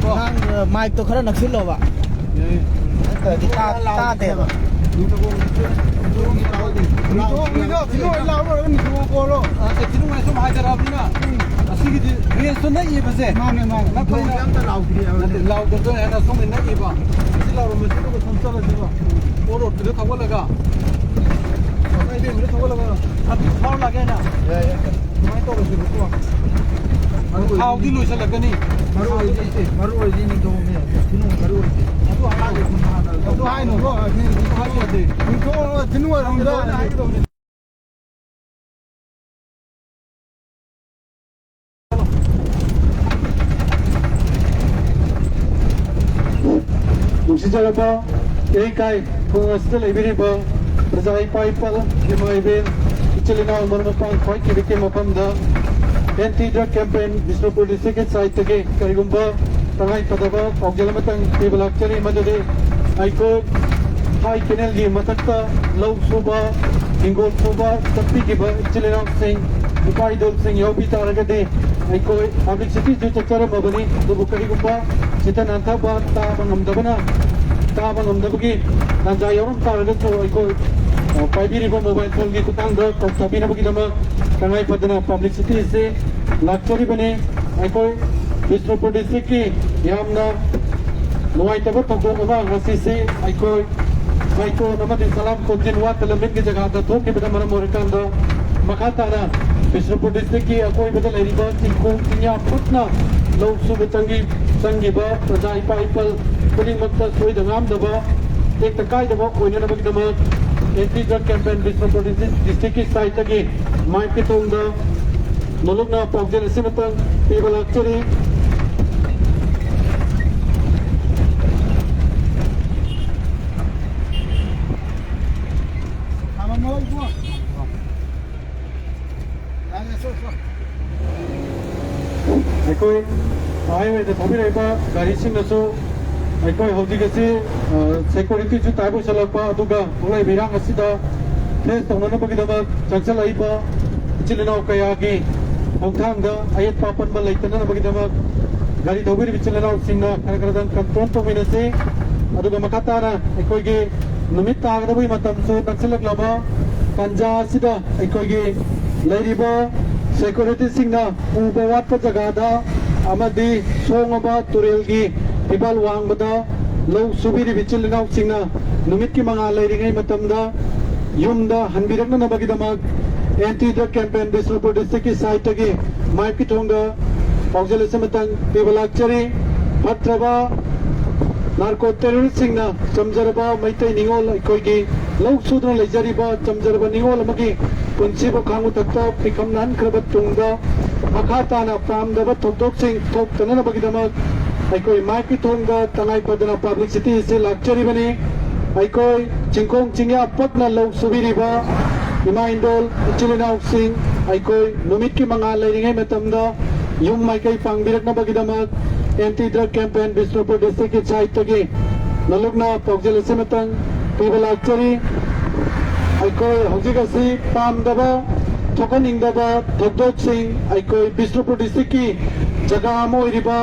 ꯀꯣ? ꯅꯪ, ꯑ, ꯃꯥꯏꯛꯇꯣ ꯈꯔ ꯅꯛꯁꯤꯜꯂꯣꯕ꯫ ꯌꯥꯏꯌꯦ꯫ ꯅꯠꯇ꯭ꯔꯗꯤ ꯇꯥ-, ꯇꯥꯗꯦꯕ꯫ ꯅꯤꯡꯊꯧ ꯍꯣꯏ ꯂꯥꯛꯑꯣ, ꯂꯥꯛꯑꯣ, ꯂꯥꯛꯑꯣ, ꯅꯤꯡꯊꯧ ꯍꯣꯏ ꯁꯨꯝ ꯍꯥꯏꯖꯔꯛꯑꯕꯅꯤꯅ, ꯑꯁꯤꯒꯤꯗꯤ ꯔꯦꯁꯇꯣ ꯅꯛꯏꯕꯁꯦ꯫ ꯃꯥꯅꯦ, ꯃꯥꯅꯦ꯫ ꯅꯛꯄꯅꯤꯅ ꯅꯤꯡꯊꯧ ꯑꯝꯇ ꯂꯥꯎꯗ꯭ꯔꯤ ꯍꯥꯏꯕꯅꯦ꯫ ꯅꯠꯇꯦ, ꯂꯥꯎꯗꯕꯗꯣ ꯍꯦꯟꯅ ꯁꯣꯝꯒꯤ ꯅꯛꯏꯕ꯫ ꯑꯁꯤ ꯂꯥꯎꯔꯝꯕꯁꯤ ꯑꯗꯨꯒ ꯁꯣꯝ ꯆꯠꯂꯁꯤꯕ꯫ ꯑꯣ ꯔꯣꯗꯇꯨꯗ ꯊꯧꯒꯠꯂꯒ꯫ ꯑꯩꯈꯣꯏ ꯏꯕꯦꯝꯃꯗ ꯊꯧꯒꯠꯂꯒ ꯊꯥꯎ ꯂꯥꯛꯀꯦ ꯍꯥꯏꯅ꯫ ꯌꯥꯏ, ꯌꯥꯏ꯫ ꯑꯗꯨꯃꯥꯏꯅ ꯇꯧꯔꯁꯦꯕꯀꯣ꯫ ꯃꯔꯨ ꯑꯣꯏꯕ ꯊꯥꯎꯗꯤ ꯂꯣꯏꯁꯤꯜꯂꯛꯀꯅꯤ꯫ ꯃꯔꯨ ꯑꯣꯏꯕ ꯅꯠꯇꯦ, ꯃꯔꯨ ꯑꯣꯏꯕꯗꯤ ꯅꯤꯡꯊꯧꯅꯦ, ꯊꯤꯅꯨ ꯃꯔꯨ ꯑꯣꯏꯕꯗꯤ꯫ ꯑꯗꯨ ꯍꯥꯏꯅꯨ꯫ ꯑꯗꯨ ꯍꯥꯏꯅꯨꯀꯣ꯫ ꯑꯗꯨ ꯍꯥꯏꯅꯨ ꯌꯥꯗꯦ꯫ ꯅꯤꯡꯊꯧ ꯊꯤꯅꯨ ꯑꯣꯏꯔꯝꯗ꯭ꯔꯥ? ꯅꯨꯡꯁꯤꯖꯔꯕ ꯏꯔꯩꯀꯥꯏ ꯈꯨꯡꯒꯪ ꯑꯁꯤꯗ ꯂꯩꯕꯤꯔꯤꯕ ꯄ꯭ꯔꯖꯥ ꯏꯄꯥ ꯏꯄꯥ, ꯏꯃꯥ ꯏꯕꯦꯟ, ꯏꯆꯤꯜ ꯏꯅꯥꯎ ꯃꯔꯨꯞ ꯃꯄꯥꯡ ꯈ꯭ꯋꯥꯏ ꯀꯤꯔꯤꯛꯀꯤ ꯃꯐꯝꯗ ꯑꯦꯟꯇꯤ ꯗ꯭ꯔꯒ ꯀꯦꯝꯄꯦꯟ ꯕꯤꯁꯅꯨꯄꯨꯔ ꯗꯤꯁꯇ꯭ꯔꯤꯛꯀꯤ ꯁꯥꯏꯠꯇꯒꯤ ꯀꯔꯤꯒꯨꯝꯕ ꯇꯉꯥꯏ ꯐꯗꯕ ꯄꯥꯎꯖꯦꯜ ꯑꯃꯇꯪ ꯄꯤꯕ ꯂꯥꯛꯆꯔꯤ, ꯃꯗꯨꯗꯤ ꯑꯩꯈꯣꯏ ꯍꯥꯏ ꯀꯦꯅꯦꯜꯒꯤ ꯃꯊꯛꯇ ꯂꯧ ꯁꯨꯕ, ꯍꯤꯡꯒꯣꯜ ꯁꯨꯕ ꯆꯠꯄꯤꯈꯤꯕ ꯏꯆꯤꯜ ꯏꯅꯥꯎꯁꯤꯡ, ꯏꯄꯥ ꯏꯗꯣꯜꯁꯤꯡ ꯌꯥꯎꯕꯤ ꯇꯥꯔꯒꯗꯤ ꯑꯩꯈꯣꯏ ꯄꯕ꯭ꯂꯤꯁꯤꯇꯤꯁꯨ ꯆꯠꯆꯔꯝꯃꯕꯅꯤ, ꯑꯗꯨꯕꯨ ꯀꯔꯤꯒꯨꯝꯕ ꯆꯤꯠꯇ ꯅꯥꯟꯊꯕ ꯇꯥꯕ ꯉꯝꯗꯕꯅ, ꯇꯥꯕ ꯉꯝꯗꯕꯒꯤ ꯇꯥꯟꯖꯥ ꯌꯥꯎꯔꯝ ꯇꯥꯔꯒꯁꯨ ꯑꯩꯈꯣꯏ, ꯑ, ꯄꯥꯏꯕꯤꯔꯤꯕ ꯃꯣꯕꯥꯏꯜ ꯐꯣꯟꯒꯤ ꯈꯨꯠꯊꯥꯡꯗ ꯄꯥꯎ ꯇꯥꯕꯤꯅꯕꯒꯤꯗꯃꯛ ꯇꯉꯥꯏ ꯐꯗꯅ ꯄꯕ꯭ꯂꯤꯁꯤꯇꯤ ꯑꯁꯤ ꯂꯥꯛꯆꯔꯤꯕꯅꯤ꯫ ꯑꯩꯈꯣꯏ ꯕꯤꯁꯅꯨꯄꯨꯔ ꯗꯤꯁꯇ꯭ꯔꯤꯛꯀꯤ ꯌꯥꯝꯅ ꯅꯨꯡꯉꯥꯏꯇꯕ ꯊꯧꯗꯣꯛ ꯑꯃ ꯉꯁꯤꯁꯤ ꯑꯩꯈꯣꯏ ꯁꯥꯏꯀ꯭ꯂꯣꯟ ꯑꯃꯗꯤ ꯁꯂꯥꯝ ꯀꯣꯟꯖꯤꯟ ꯋꯥ ꯇꯂꯃꯤꯟꯒꯤ ꯖꯒꯥꯗ ꯊꯣꯛꯈꯤꯕꯅ ꯃꯔꯝ ꯑꯣꯏꯔꯀꯥꯟꯗ, ꯃꯈꯥ ꯇꯥꯅ ꯕꯤꯁꯅꯨꯄꯨꯔ ꯗꯤꯁꯇ꯭ꯔꯤꯛꯀꯤ ꯑꯀꯣꯏꯕꯗ ꯂꯩꯔꯤꯕ ꯆꯤꯡꯈꯣꯡ ꯆꯤꯡꯌꯥ ꯄꯨꯟꯅ ꯂꯧ ꯁꯨꯕ ꯆꯪꯈꯤꯕ ꯄ꯭ꯔꯖꯥ ꯏꯄꯥ ꯏꯄꯜ ꯈꯨꯗꯤꯡꯃꯛꯇ ꯁꯣꯏꯗ ꯉꯥꯝꯗꯕ, ꯇꯦꯛꯇ ꯀꯥꯏꯗꯕ ꯑꯣꯏꯅꯅꯕꯒꯤꯗꯃꯛ ꯑꯦꯟꯇꯤ ꯗ꯭ꯔꯒ ꯀꯦꯝꯄꯦꯟ ꯕꯤꯁꯅꯨꯄꯨꯔ ꯗꯤꯁꯇ꯭ꯔꯤꯛꯀꯤ ꯁꯥꯏꯠꯇꯒꯤ ꯃꯥꯏꯛꯀꯤ ꯊꯣꯡꯗ ꯅꯣꯂꯨꯛꯅ ꯄꯥꯎꯖꯦꯜ ꯑꯁꯤꯃꯇꯪ ꯄꯤꯕ ꯂꯥꯛꯆꯔꯤ꯫ ꯑꯩꯈꯣꯏ ꯍꯥꯏꯋꯦꯗ ꯊꯧꯕꯤꯔꯛꯏꯕ ꯒꯥꯔꯤꯁꯤꯡꯅꯁꯨ ꯑꯩꯈꯣꯏ ꯍꯧꯖꯤꯛ ꯑꯁꯤ, ꯑ, ꯁꯦꯀ꯭ꯌꯨꯔꯤꯇꯤꯁꯨ ꯇꯥꯏꯞ ꯑꯣꯏꯁꯜꯂꯛꯄ, ꯑꯗꯨꯒ ꯊꯣꯛꯂꯛꯏꯕ ꯏꯔꯥꯡ ꯑꯁꯤꯗ ꯐꯦꯁ ꯇꯧꯅꯅꯕꯒꯤꯗꯃꯛ ꯆꯪꯁꯤꯜꯂꯛꯏꯕ ꯏꯆꯤꯜ ꯏꯅꯥꯎ ꯀꯌꯥꯒꯤ ꯈꯣꯡꯊꯥꯡꯗ ꯑꯌꯦꯠꯄ ꯑꯄꯟꯕ ꯂꯩꯇꯅꯅꯕꯒꯤꯗꯃꯛ ꯒꯥꯔꯤ ꯊꯧꯕꯤꯔꯤꯕ ꯏꯆꯤꯜ ꯏꯅꯥꯎꯁꯤꯡꯅ ꯈꯔ ꯈꯔꯗꯪ ꯀꯟꯇ꯭ꯔꯣꯜ ꯇꯧꯃꯤꯟꯅꯁꯤ꯫ ꯑꯗꯨꯒ ꯃꯈꯥ ꯇꯥꯅ ꯑꯩꯈꯣꯏꯒꯤ ꯅꯨꯃꯤꯠ ꯇꯥꯒꯗꯕꯒꯤ ꯃꯇꯝꯁꯨ ꯅꯛꯁꯤꯜꯂꯛꯂꯕ ꯇꯥꯟꯖꯥ ꯑꯁꯤꯗ ꯑꯩꯈꯣꯏꯒꯤ ꯂꯩꯔꯤꯕ ꯁꯦꯀ꯭ꯌꯨꯔꯤꯇꯤꯁꯤꯡꯅ ꯎꯕ ꯋꯥꯠꯄ ꯖꯒꯥꯗ ꯑꯃꯗꯤ ꯁꯣꯡꯉꯕ ꯇꯨꯔꯦꯜꯒꯤ ꯐꯤꯕꯥꯜ ꯋꯥꯡꯕꯗ ꯂꯧ ꯁꯨꯕꯤꯔꯤꯕ ꯏꯆꯤꯜ ꯏꯅꯥꯎꯁꯤꯡꯅ ꯅꯨꯃꯤꯠꯀꯤ ꯃꯉꯥꯜ ꯂꯩꯔꯤꯉꯩ ꯃꯇꯝꯗ ꯌꯨꯝꯗ ꯍꯟꯕꯤꯔꯛꯅꯅꯕꯒꯤꯗꯃꯛ ꯑꯦꯟꯇꯤ ꯗ꯭ꯔꯒ ꯀꯦꯝꯄꯦꯟ ꯕꯤꯁꯅꯨꯄꯨꯔ ꯗꯤꯁꯇ꯭ꯔꯤꯛꯀꯤ ꯁꯥꯏꯠꯇꯒꯤ ꯃꯥꯏꯛꯀꯤ ꯊꯣꯡꯗ ꯄꯥꯎꯖꯦꯜ ꯑꯁꯤꯃꯇꯪ ꯄꯤꯕ ꯂꯥꯛꯆꯔꯤ꯫ ꯐꯠꯇ꯭ꯔꯕ ꯅꯥꯔꯀꯣ ꯇꯦꯔꯣꯔꯤꯁꯁꯤꯡꯅ ꯆꯝꯖꯔꯕ ꯃꯩꯇꯩ ꯅꯤꯉꯣꯜ, ꯑꯩꯈꯣꯏꯒꯤ ꯂꯧ ꯁꯨꯗꯨꯅ ꯂꯩꯖꯔꯤꯕ ꯆꯝꯖꯔꯕ ꯅꯤꯉꯣꯜ ꯑꯃꯒꯤ ꯄꯨꯟꯁꯤꯕꯨ ꯈꯥꯡꯕ ꯊꯛꯇ ꯄꯤꯈꯝ ꯅꯥꯟꯈ꯭ꯔꯕ ꯇꯨꯡꯗ, ꯃꯈꯥ ꯇꯥꯅ ꯄꯥꯝꯗꯕ ꯊꯧꯗꯣꯛꯁꯤꯡ ꯊꯣꯛꯇꯅꯅꯕꯒꯤꯗꯃꯛ ꯑꯩꯈꯣꯏ ꯃꯥꯏꯛꯀꯤ ꯊꯣꯡꯗ ꯇꯉꯥꯏ ꯐꯗꯅ ꯄꯕ꯭ꯂꯤꯁꯤꯇꯤ ꯑꯁꯤ ꯂꯥꯛꯆꯔꯤꯕꯅꯤ꯫ ꯑꯩꯈꯣꯏ ꯆꯤꯡꯈꯣꯡ ꯆꯤꯡꯌꯥ ꯄꯛꯅ ꯂꯧ ꯁꯨꯕꯤꯔꯤꯕ ꯏꯃꯥ ꯏꯟꯗꯣꯜ ꯏꯆꯤꯜ ꯏꯅꯥꯎꯁꯤꯡ, ꯑꯩꯈꯣꯏ ꯅꯨꯃꯤꯠꯀꯤ ꯃꯉꯥꯜ ꯂꯩꯔꯤꯉꯩ ꯃꯇꯝꯗ ꯌꯨꯝ ꯃꯥꯏꯀꯩ ꯄꯥꯡꯕꯤꯔꯛꯅꯕꯒꯤꯗꯃꯛ ꯑꯦꯟꯇꯤ ꯗ꯭ꯔꯒ ꯀꯦꯝꯄꯦꯟ ꯕꯤꯁꯅꯨꯄꯨꯔ ꯗꯤꯁꯇ꯭ꯔꯤꯛꯀꯤ ꯁꯥꯏꯠꯇꯒꯤ ꯅꯣꯂꯨꯛꯅ ꯄꯥꯎꯖꯦꯜ ꯑꯁꯤꯃꯇꯪ ꯄꯤꯕ ꯂꯥꯛꯆꯔꯤ꯫ ꯑꯩꯈꯣꯏ ꯍꯧꯖꯤꯛ ꯑꯁꯤ ꯄꯥꯝꯗꯕ ꯊꯣꯛꯍꯟꯅꯤꯡꯗꯕ ꯊꯧꯗꯣꯛꯁꯤꯡ, ꯑꯩꯈꯣꯏ ꯕꯤꯁꯅꯨꯄꯨꯔ ꯗꯤꯁꯇ꯭ꯔꯤꯛꯀꯤ ꯖꯒꯥ ꯑꯃ ꯑꯣꯏꯔꯤꯕ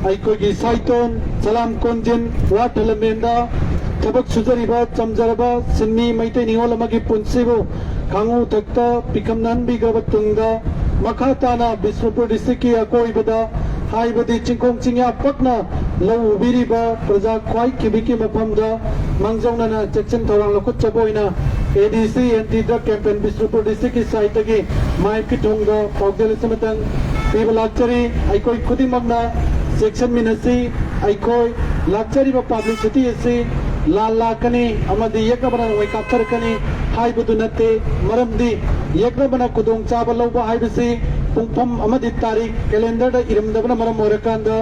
ꯑꯩꯈꯣꯏꯒꯤ ꯁꯥꯏꯇꯣꯟ, ꯁꯂꯥꯝ ꯀꯣꯟꯖꯤꯟ, ꯋꯥꯔꯗ ꯊꯂꯝꯕꯦꯟꯗ ꯊꯕꯛ ꯁꯨꯖꯔꯤꯕ ꯆꯝꯖꯔꯕ ꯁꯤꯟꯃꯤ ꯃꯩꯇꯩ ꯅꯤꯉꯣꯜ ꯑꯃꯒꯤ ꯄꯨꯟꯁꯤꯕꯨ ꯈꯥꯉꯨ ꯊꯛꯇ ꯄꯤꯈꯝꯅꯍꯟꯕꯤꯈ꯭ꯔꯕ ꯇꯨꯡꯗ, ꯃꯈꯥ ꯇꯥꯅ ꯕꯤꯁꯅꯨꯄꯨꯔ ꯗꯤꯁꯇ꯭ꯔꯤꯛꯀꯤ ꯑꯀꯣꯏꯕꯗ, ꯍꯥꯏꯕꯗꯤ ꯆꯤꯡꯈꯣꯡ ꯆꯤꯡꯌꯥ ꯄꯛꯅ ꯂꯧ ꯎꯕꯤꯔꯤꯕ ꯄ꯭ꯔꯖꯥ ꯈ꯭ꯋꯥꯏ ꯀꯤꯕꯤꯛꯀꯤ ꯃꯐꯝꯗ ꯃꯥꯡꯖꯧꯅꯅ ꯆꯦꯛꯁꯤꯟ ꯊꯧꯔꯥꯡ ꯂꯧꯈꯠꯆꯕ ꯑꯣꯏꯅ ꯑꯦ ꯗꯤ ꯁꯤ ꯑꯦꯟꯇꯤ ꯗ꯭ꯔꯒ ꯀꯦꯝꯄꯦꯟ ꯕꯤꯁꯅꯨꯄꯨꯔ ꯗꯤꯁꯇ꯭ꯔꯤꯛꯀꯤ ꯁꯥꯏꯠꯇꯒꯤ ꯃꯥꯏꯞꯀꯤ ꯊꯣꯡꯗ ꯄꯥꯎꯖꯦꯜ ꯑꯁꯤꯃꯇꯪ ꯄꯤꯕ ꯂꯥꯛꯆꯔꯤ꯫ ꯑꯩꯈꯣꯏ ꯈꯨꯗꯤꯡꯃꯛꯅ ꯆꯦꯛꯁꯤꯟꯃꯤꯟꯅꯁꯤ꯫ ꯑꯩꯈꯣꯏ ꯂꯥꯛꯆꯔꯤꯕ ꯄꯕ꯭ꯂꯤꯁꯤꯇꯤ ꯑꯁꯤ ꯂꯥꯟ ꯂꯥꯛꯀꯅꯤ ꯑꯃꯗꯤ ꯌꯦꯛꯅꯕꯅ ꯅꯣꯡꯃꯩ ꯀꯥꯞꯊꯔꯛꯀꯅꯤ ꯍꯥꯏꯕꯗꯨ ꯅꯠꯇꯦ꯫ ꯃꯔꯝꯗꯤ ꯌꯦꯛꯅꯕꯅ ꯈꯨꯗꯣꯡꯆꯥꯕ ꯂꯧꯕ ꯍꯥꯏꯕꯁꯤ ꯄꯨꯡꯐꯝ ꯑꯃꯗꯤ ꯇꯥꯔꯤꯛ ꯀꯦꯂꯦꯟꯗꯔꯗ ꯏꯔꯝꯗꯕꯅ ꯃꯔꯝ ꯑꯣꯏꯔꯀꯥꯟꯗ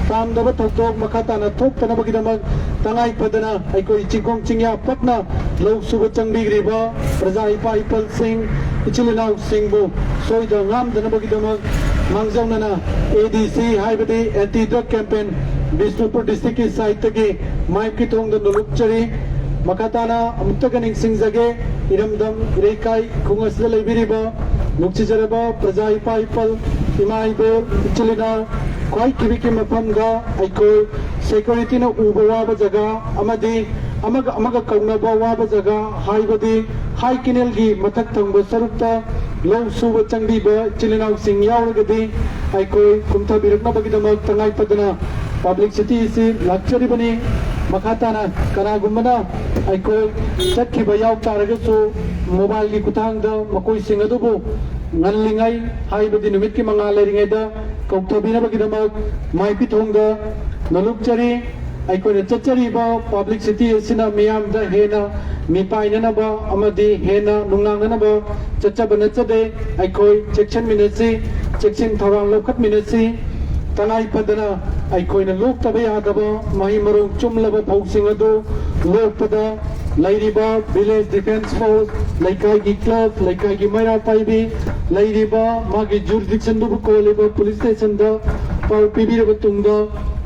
ꯄꯥꯝꯗꯕ ꯊꯧꯗꯣꯛ ꯃꯈꯥ ꯇꯥꯅ ꯊꯣꯛꯇꯅꯕꯒꯤꯗꯃꯛ ꯇꯉꯥꯏ ꯐꯗꯅ ꯑꯩꯈꯣꯏ ꯆꯤꯡꯈꯣꯡ ꯆꯤꯡꯌꯥ ꯄꯛꯅ ꯂꯧ ꯁꯨꯕ ꯆꯪꯕꯤꯈ꯭ꯔꯤꯕ ꯄ꯭ꯔꯖꯥ ꯏꯄꯥ ꯏꯄꯜꯁꯤꯡ, ꯏꯆꯤꯜ ꯏꯅꯥꯎꯁꯤꯡꯕꯨ ꯁꯣꯏꯗ ꯉꯥꯝꯗꯅꯕꯒꯤꯗꯃꯛ ꯃꯥꯡꯖꯧꯅꯅ ꯑꯦ ꯗꯤ ꯁꯤ ꯍꯥꯏꯕꯗꯤ ꯑꯦꯟꯇꯤ ꯗ꯭ꯔꯒ ꯀꯦꯝꯄꯦꯟ ꯕꯤꯁꯅꯨꯄꯨꯔ ꯗꯤꯁꯇ꯭ꯔꯤꯛꯀꯤ ꯁꯥꯏꯠꯇꯒꯤ ꯃꯥꯏꯞꯀꯤ ꯊꯣꯡꯗ ꯅꯣꯂꯨꯛꯆꯔꯤ꯫ ꯃꯈꯥ ꯇꯥꯅ ꯑꯃꯨꯛꯇꯒ ꯅꯤꯡꯁꯤꯡꯖꯒꯦ, ꯏꯔꯝꯗꯝ ꯏꯔꯩꯀꯥꯏ ꯈꯨꯡꯒꯪ ꯑꯁꯤꯗ ꯂꯩꯕꯤꯔꯤꯕ ꯅꯨꯡꯁꯤꯖꯔꯕ ꯄ꯭ꯔꯖꯥ ꯏꯄꯥ ꯏꯄꯜ, ꯏꯃꯥ ꯏꯕꯦꯜ, ꯏꯆꯤꯜ ꯏꯅꯥꯎ, ꯈ꯭ꯋꯥꯏ ꯀꯤꯕꯤꯛꯀꯤ ꯃꯐꯝꯗ ꯑꯩꯈꯣꯏ ꯁꯦꯀ꯭ꯌꯨꯔꯤꯇꯤꯅ ꯎꯕ ꯋꯥꯕ ꯖꯒꯥ ꯑꯃꯗꯤ ꯑꯃꯒ ꯑꯃꯒ ꯀꯧꯅꯕ ꯋꯥꯕ ꯖꯒꯥ ꯍꯥꯏꯕꯗꯤ ꯍꯥꯏ ꯀꯦꯅꯦꯜꯒꯤ ꯃꯊꯛ ꯊꯪꯕ ꯁꯔꯨꯛꯇ ꯂꯧ ꯁꯨꯕ ꯆꯪꯕꯤꯕ ꯏꯆꯤꯜ ꯏꯅꯥꯎꯁꯤꯡ ꯌꯥꯎꯔꯒꯗꯤ ꯑꯩꯈꯣꯏ ꯀꯨꯝꯊꯕꯤꯔꯛꯅꯕꯒꯤꯗꯃꯛ ꯇꯉꯥꯏ ꯐꯗꯅ ꯄꯕ꯭ꯂꯤꯁꯤꯇꯤ ꯑꯁꯤ ꯂꯥꯛꯆꯔꯤꯕꯅꯤ꯫ ꯃꯈꯥ ꯇꯥꯅ ꯀꯅꯥꯒꯨꯝꯕꯅ ꯑꯩꯈꯣꯏ ꯆꯠꯈꯤꯕ ꯌꯥꯎ ꯇꯥꯔꯒꯁꯨ ꯃꯣꯕꯥꯏꯜꯒꯤ ꯈꯨꯠꯊꯥꯡꯗ ꯃꯈꯣꯏꯁꯤꯡ ꯑꯗꯨꯕꯨ ꯉꯜꯂꯤꯉꯩ ꯍꯥꯏꯕꯗꯤ ꯅꯨꯃꯤꯠꯀꯤ ꯃꯉꯥꯜ ꯂꯩꯔꯤꯉꯩꯗ ꯀꯧꯊꯕꯤꯅꯕꯒꯤꯗꯃꯛ ꯃꯥꯏꯄꯤ ꯊꯣꯡꯗ ꯅꯣꯂꯨꯛꯆꯔꯤ꯫ ꯑꯩꯈꯣꯏꯅ ꯆꯠꯆꯔꯤꯕ ꯄꯕ꯭ꯂꯤꯁꯤꯇꯤ ꯑꯁꯤꯅ ꯃꯤꯌꯥꯝꯗ ꯍꯦꯟꯅ ꯃꯤꯄꯥꯏꯅꯅꯕ ꯑꯃꯗꯤ ꯍꯦꯟꯅ ꯅꯨꯡꯅꯥꯡꯅꯅꯕ ꯆꯠꯆꯕ ꯅꯠꯆꯗꯦ꯫ ꯑꯩꯈꯣꯏ ꯆꯦꯛꯁꯤꯟꯃꯤꯟꯅꯁꯤ, ꯆꯦꯛꯁꯤꯟ ꯊꯧꯔꯥꯡ ꯂꯧꯈꯠꯃꯤꯟꯅꯁꯤ꯫ ꯇꯉꯥꯏ ꯐꯗꯅ ꯑꯩꯈꯣꯏꯅ ꯂꯣꯛꯇꯕ ꯌꯥꯗꯕ ꯃꯍꯩ ꯃꯔꯣꯡ ꯆꯨꯝꯂꯕ ꯐꯧꯁꯤꯡ ꯑꯗꯨ ꯂꯣꯛꯄꯗ ꯂꯩꯔꯤꯕ ꯚꯤꯂꯦꯖ ꯗꯤꯐꯦꯟꯁ ꯐꯣꯔꯁ, ꯂꯩꯀꯥꯏꯒꯤ ꯀ꯭ꯂꯕ, ꯂꯩꯀꯥꯏꯒꯤ ꯃꯩꯔꯥ ꯄꯥꯏꯕꯤ, ꯂꯩꯔꯤꯕ ꯃꯥꯒꯤ ꯖꯨꯔꯤꯁꯗꯤꯛꯁꯟꯗꯨꯕꯨ ꯀꯣꯜꯂꯤꯕ ꯄꯨꯂꯤꯁ ꯁ꯭ꯇꯦꯁꯟꯗ ꯄꯥꯎ ꯄꯤꯕꯤꯔꯕ ꯇꯨꯡꯗ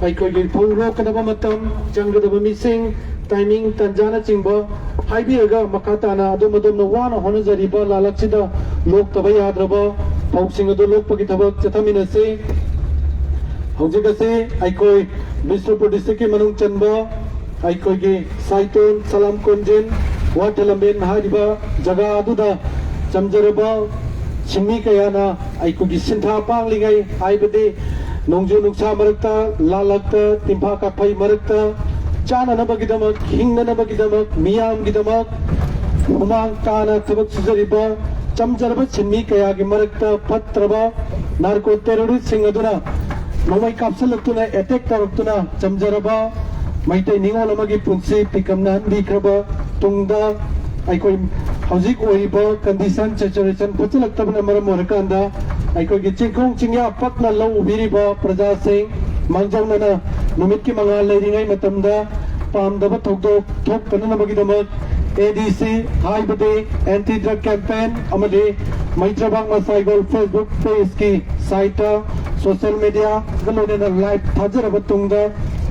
ꯑꯩꯈꯣꯏꯒꯤ ꯐꯧ ꯂꯣꯛꯀꯗꯕ ꯃꯇꯝ, ꯆꯪꯒꯗꯕ ꯃꯤꯁꯤꯡ, ꯇꯥꯏꯃꯤꯡ, ꯇꯟꯖꯥꯅꯆꯤꯡꯕ ꯍꯥꯏꯕꯤꯔꯒ ꯃꯈꯥ ꯇꯥꯅ ꯑꯗꯣꯝ ꯑꯗꯣꯝꯅ ꯋꯥꯅ ꯍꯣꯠꯅꯖꯔꯤꯕ ꯂꯥꯂꯛꯁꯤꯗ ꯂꯣꯛꯇꯕ ꯌꯥꯗ꯭ꯔꯕ ꯐꯧꯁꯤꯡ ꯑꯗꯨ ꯂꯣꯛꯄꯒꯤ ꯊꯕꯛ ꯆꯠꯊꯃꯤꯟꯅꯁꯤ꯫ ꯍꯧꯖꯤꯛ ꯑꯁꯤ ꯑꯩꯈꯣꯏ ꯕꯤꯁꯅꯨꯄꯨꯔ ꯗꯤꯁꯇ꯭ꯔꯤꯛꯀꯤ ꯃꯅꯨꯡ ꯆꯟꯕ ꯑꯩꯈꯣꯏꯒꯤ ꯁꯥꯏꯇꯣꯟ, ꯁꯂꯥꯝ ꯀꯣꯟꯖꯤꯟ, ꯋꯥꯊꯂꯝꯕꯦꯟ ꯍꯥꯏꯔꯤꯕ ꯖꯒꯥ ꯑꯗꯨꯗ ꯆꯝꯖꯔꯕ ꯁꯤꯟꯃꯤ ꯀꯌꯥꯅ ꯑꯩꯈꯣꯏꯒꯤ ꯁꯤꯟꯊꯥ ꯄꯥꯡꯂꯤꯉꯩ, ꯍꯥꯏꯕꯗꯤ ꯅꯣꯡꯖꯨ ꯅꯨꯡꯁꯥ ꯃꯔꯛꯇ, ꯂꯥꯜꯂꯛꯇ, ꯇꯤꯟꯐꯥ ꯀꯥꯛꯐꯩ ꯃꯔꯛꯇ ꯆꯥꯅꯅꯕꯒꯤꯗꯃꯛ, ꯍꯤꯡꯅꯅꯕꯒꯤꯗꯃꯛ, ꯃꯤꯌꯥꯝꯒꯤꯗꯃꯛ ꯍꯨꯃꯥꯡ ꯇꯥꯅ ꯊꯕꯛ ꯁꯨꯖꯔꯤꯕ ꯆꯝꯖꯔꯕ ꯁꯤꯟꯃꯤ ꯀꯌꯥꯒꯤ ꯃꯔꯛꯇ ꯐꯠꯇ꯭ꯔꯕ ꯅꯥꯔꯀꯣ ꯇꯦꯔꯣꯔꯤꯁꯁꯤꯡ ꯑꯗꯨꯅ ꯅꯣꯡꯃꯩ ꯀꯥꯞꯁꯤꯜꯂꯛꯇꯨꯅ, ꯑꯦꯇꯦꯛ ꯇꯧꯔꯛꯇꯨꯅ ꯆꯝꯖꯔꯕ ꯃꯩꯇꯩ ꯅꯤꯉꯣꯜ ꯑꯃꯒꯤ ꯄꯨꯟꯁꯤ ꯄꯤꯀꯝꯅꯍꯟꯕꯤꯈ꯭ꯔꯕ ꯇꯨꯡꯗ, ꯑꯩꯈꯣꯏ ꯍꯧꯖꯤꯛ ꯑꯣꯏꯔꯤꯕ ꯀꯟꯗꯤꯁꯟ, ꯁꯦꯆꯨꯔꯦꯁꯟ ꯐꯠꯆꯜꯂꯛꯇꯕꯅ ꯃꯔꯝ ꯑꯣꯏꯔꯀꯥꯟꯗ, ꯑꯩꯈꯣꯏꯒꯤ ꯆꯤꯡꯈꯣꯡ ꯆꯤꯡꯌꯥ ꯄꯛꯅ ꯂꯧ ꯎꯕꯤꯔꯤꯕ ꯄ꯭ꯔꯖꯥꯁꯤꯡ, ꯃꯥꯡꯖꯧꯅꯅ ꯅꯨꯃꯤꯠꯀꯤ ꯃꯉꯥꯜ ꯂꯩꯔꯤꯉꯩ ꯃꯇꯝꯗ ꯄꯥꯝꯗꯕ ꯊꯧꯗꯣꯛ ꯊꯣꯛꯇꯅꯅꯕꯒꯤꯗꯃꯛ, ꯑꯦ ꯗꯤ ꯁꯤ ꯍꯥꯏꯕꯗꯤ ꯑꯦꯟꯇꯤ ꯗ꯭ꯔꯒ ꯀꯦꯝꯄꯦꯟ ꯑꯃꯗꯤ ꯃꯩꯇ꯭ꯔꯕꯥꯛ ꯃꯁꯥꯏꯒꯣꯜ ꯐꯦꯁꯕꯨꯛ ꯄꯦꯖꯀꯤ ꯁꯥꯏꯠꯇ, ꯁꯣꯁꯤꯌꯦꯜ ꯃꯤꯗꯤꯌꯥꯒ ꯂꯣꯏꯅꯅ ꯂꯥꯏꯚ ꯊꯥꯖꯔꯕ ꯇꯨꯡꯗ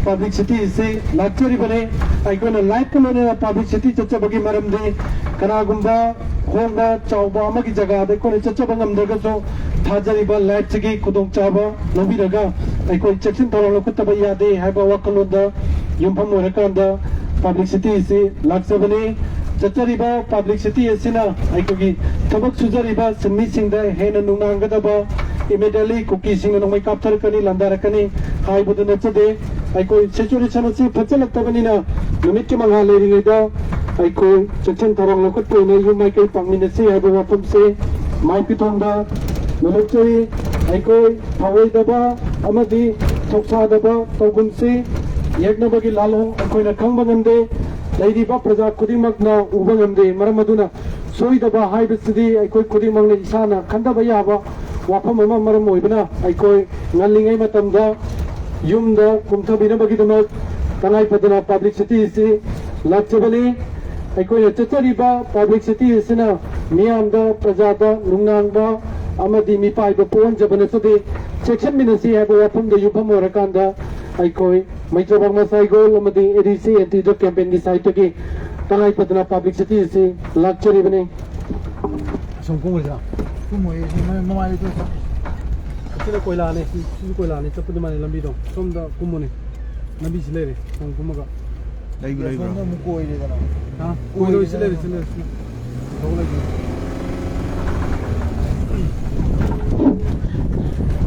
ꯄꯕ꯭ꯂꯤꯁꯤꯇꯤ ꯑꯁꯤ ꯂꯥꯛꯆꯔꯤꯕꯅꯤ꯫ ꯑꯩꯈꯣꯏꯅ ꯂꯥꯏꯚꯀ ꯂꯣꯏꯅꯅ ꯄꯕ꯭ꯂꯤꯁꯤꯇꯤ ꯆꯠꯆꯕꯒꯤ ꯃꯔꯝꯗꯤ, ꯀꯅꯥꯒꯨꯝꯕ ꯍꯣꯡꯕ ꯆꯥꯎꯕ ꯑꯃꯒꯤ ꯖꯒꯥꯗ ꯑꯩꯈꯣꯏꯅ ꯆꯠꯆꯕ ꯉꯝꯗ꯭ꯔꯒꯁꯨ, ꯊꯥꯖꯔꯤꯕ ꯂꯥꯏꯚꯁꯤꯒꯤ ꯈꯨꯗꯣꯡꯆꯥꯕ ꯂꯧꯕꯤꯔꯒ ꯑꯩꯈꯣꯏ ꯆꯦꯛꯁꯤꯟ ꯊꯧꯔꯥꯡ ꯂꯧꯈꯠꯇꯕ ꯌꯥꯗꯦ ꯍꯥꯏꯕ ꯋꯥꯈꯜꯂꯣꯟꯗ ꯌꯨꯝꯐꯝ ꯑꯣꯏꯔꯀꯥꯟꯗ ꯄꯕ꯭ꯂꯤꯁꯤꯇꯤ ꯑꯁꯤ ꯂꯥꯛꯆꯕꯅꯤ꯫ ꯆꯠꯆꯔꯤꯕ ꯄꯕ꯭ꯂꯤꯁꯤꯇꯤ ꯑꯁꯤꯅ ꯑꯩꯈꯣꯏꯒꯤ ꯊꯕꯛ ꯁꯨꯖꯔꯤꯕ ꯁꯤꯟꯃꯤꯁꯤꯡꯗ ꯍꯦꯟꯅ ꯅꯨꯡꯅꯥꯡꯒꯗꯕ, ꯏꯃꯤꯗꯤꯌꯦꯠꯂꯤ ꯀꯨꯀꯤꯁꯤꯡꯅ ꯅꯣꯡꯃꯩ ꯀꯥꯞꯊꯔꯛꯀꯅꯤ, ꯂꯥꯟꯗꯥꯔꯛꯀꯅꯤ ꯍꯥꯏꯕꯗꯨ ꯅꯠꯆꯗꯦ꯫ ꯑꯩꯈꯣꯏ ꯁꯤꯆꯨꯋꯦꯁꯟ ꯑꯁꯤ ꯐꯠꯆꯜꯂꯛꯇꯕꯅꯤꯅ, ꯅꯨꯃꯤꯠꯀꯤ ꯃꯉꯥꯜ ꯂꯩꯔꯤꯉꯩꯗ ꯑꯩꯈꯣꯏ ꯆꯦꯛꯁꯤꯟ ꯊꯧꯔꯥꯡ ꯂꯧꯈꯠꯄ ꯑꯣꯏꯅ ꯌꯨꯝ ꯃꯥꯏꯀꯩ ꯄꯥꯡꯃꯤꯟꯅꯁꯤ ꯍꯥꯏꯕ ꯋꯥꯐꯝꯁꯦ ꯃꯥꯏ ꯄꯤꯊꯣꯡꯗ ꯅꯣꯂꯨꯛꯆꯔꯤ꯫ ꯑꯩꯈꯣꯏ ꯊꯧꯑꯣꯏꯗꯕ ꯑꯃꯗꯤ ꯊꯧꯁꯥꯗꯕ ꯇꯧꯒꯨꯝꯁꯤ꯫ ꯌꯦꯛꯅꯕꯒꯤ ꯂꯥꯜꯂꯣꯡ ꯑꯩꯈꯣꯏꯅ ꯈꯪꯕ ꯉꯝꯗꯦ, ꯂꯩꯔꯤꯕ ꯄ꯭ꯔꯖꯥ ꯈꯨꯗꯤꯡꯃꯛꯅ ꯎꯕ ꯉꯝꯗꯦ꯫ ꯃꯔꯝ ꯑꯗꯨꯅ ꯁꯣꯏꯗꯕ ꯍꯥꯏꯕꯁꯤꯗꯤ ꯑꯩꯈꯣꯏ ꯈꯨꯗꯤꯡꯃꯛꯅ ꯏꯁꯥꯅ ꯈꯟꯊꯕ ꯌꯥꯕ ꯋꯥꯐꯝ ꯑꯃ ꯃꯔꯝ ꯑꯣꯏꯕꯅ, ꯑꯩꯈꯣꯏ ꯉꯜꯂꯤꯉꯩ ꯃꯇꯝꯗ ꯌꯨꯝꯗ ꯀꯨꯝꯊꯕꯤꯅꯕꯒꯤꯗꯃꯛ ꯇꯉꯥꯏ ꯐꯗꯅ ꯄꯕ꯭ꯂꯤꯁꯤꯇꯤ ꯑꯁꯤ ꯂꯥꯛꯆꯕꯅꯤ꯫ ꯑꯩꯈꯣꯏꯅ ꯆꯠꯆꯔꯤꯕ ꯄꯕ꯭ꯂꯤꯁꯤꯇꯤ ꯑꯁꯤꯅ ꯃꯤꯌꯥꯝꯗ, ꯄ꯭ꯔꯖꯥꯗ ꯅꯨꯡꯅꯥꯡꯕ ꯑꯃꯗꯤ ꯃꯤꯄꯥꯏꯕ ꯄꯣꯛꯍꯟꯖꯕ ꯅꯠꯆꯗꯦ꯫ ꯆꯦꯛꯁꯤꯟꯃꯤꯟꯅꯁꯤ ꯍꯥꯏꯕ ꯋꯥꯐꯝꯗ ꯌꯨꯝꯐꯝ ꯑꯣꯏꯔꯀꯥꯟꯗ ꯑꯩꯈꯣꯏ ꯃꯩꯇ꯭ꯔꯕꯥꯛ ꯃꯁꯥꯏꯒꯣꯜ ꯑꯃꯗꯤ ꯑꯦ ꯗꯤ ꯁꯤ ꯑꯦꯟꯇꯤ ꯗ꯭ꯔꯒ ꯀꯦꯝꯄꯦꯟꯒꯤ ꯁꯥꯏꯠꯇꯒꯤ ꯇꯉꯥꯏ ꯐꯗꯅ ꯄꯕ꯭ꯂꯤꯁꯤꯇꯤ ꯑꯁꯤ ꯂꯥꯛꯆꯔꯤꯕꯅꯤ꯫ ꯁꯨꯝ ꯀꯨꯝꯈ꯭ꯔꯁꯤꯔꯥ? ꯀꯨꯝꯃꯣꯏꯌꯦ, ꯁꯤ ꯃ-, ꯃꯃꯥꯏꯗ ꯆꯠꯁꯤ꯫ ꯑꯁꯤꯅ ꯀꯣꯏꯂꯥꯅꯦ, ꯁꯤ, ꯁꯤꯁꯨ ꯀꯣꯏꯂꯥꯅꯦ, ꯆꯠꯄꯗꯤ ꯃꯥꯅꯦ ꯂꯝꯕꯤꯗꯣ꯫ ꯁꯣꯝꯗ ꯀꯨꯝꯃꯣꯅꯦ, ꯂꯝꯕꯤꯁꯤ ꯂꯩꯔꯦ, ꯁꯣꯝ ꯀꯨꯝꯃꯒ꯫ ꯂꯩꯕ꯭ꯔꯣ, ꯂꯩꯕ꯭ꯔꯣ? ꯁꯣꯝꯗ ꯑꯃꯨꯛ ꯀꯣꯏꯔꯦꯗꯅ꯫ ꯍꯥ? ꯀꯣꯏꯔꯣꯏ, ꯁꯤ ꯂꯩꯔꯦ, ꯁꯤ ꯂꯩꯔꯦ, ꯁꯤ ꯂꯩꯔꯦ꯫ ꯊꯧꯒꯠꯂꯛꯏꯁꯤ꯫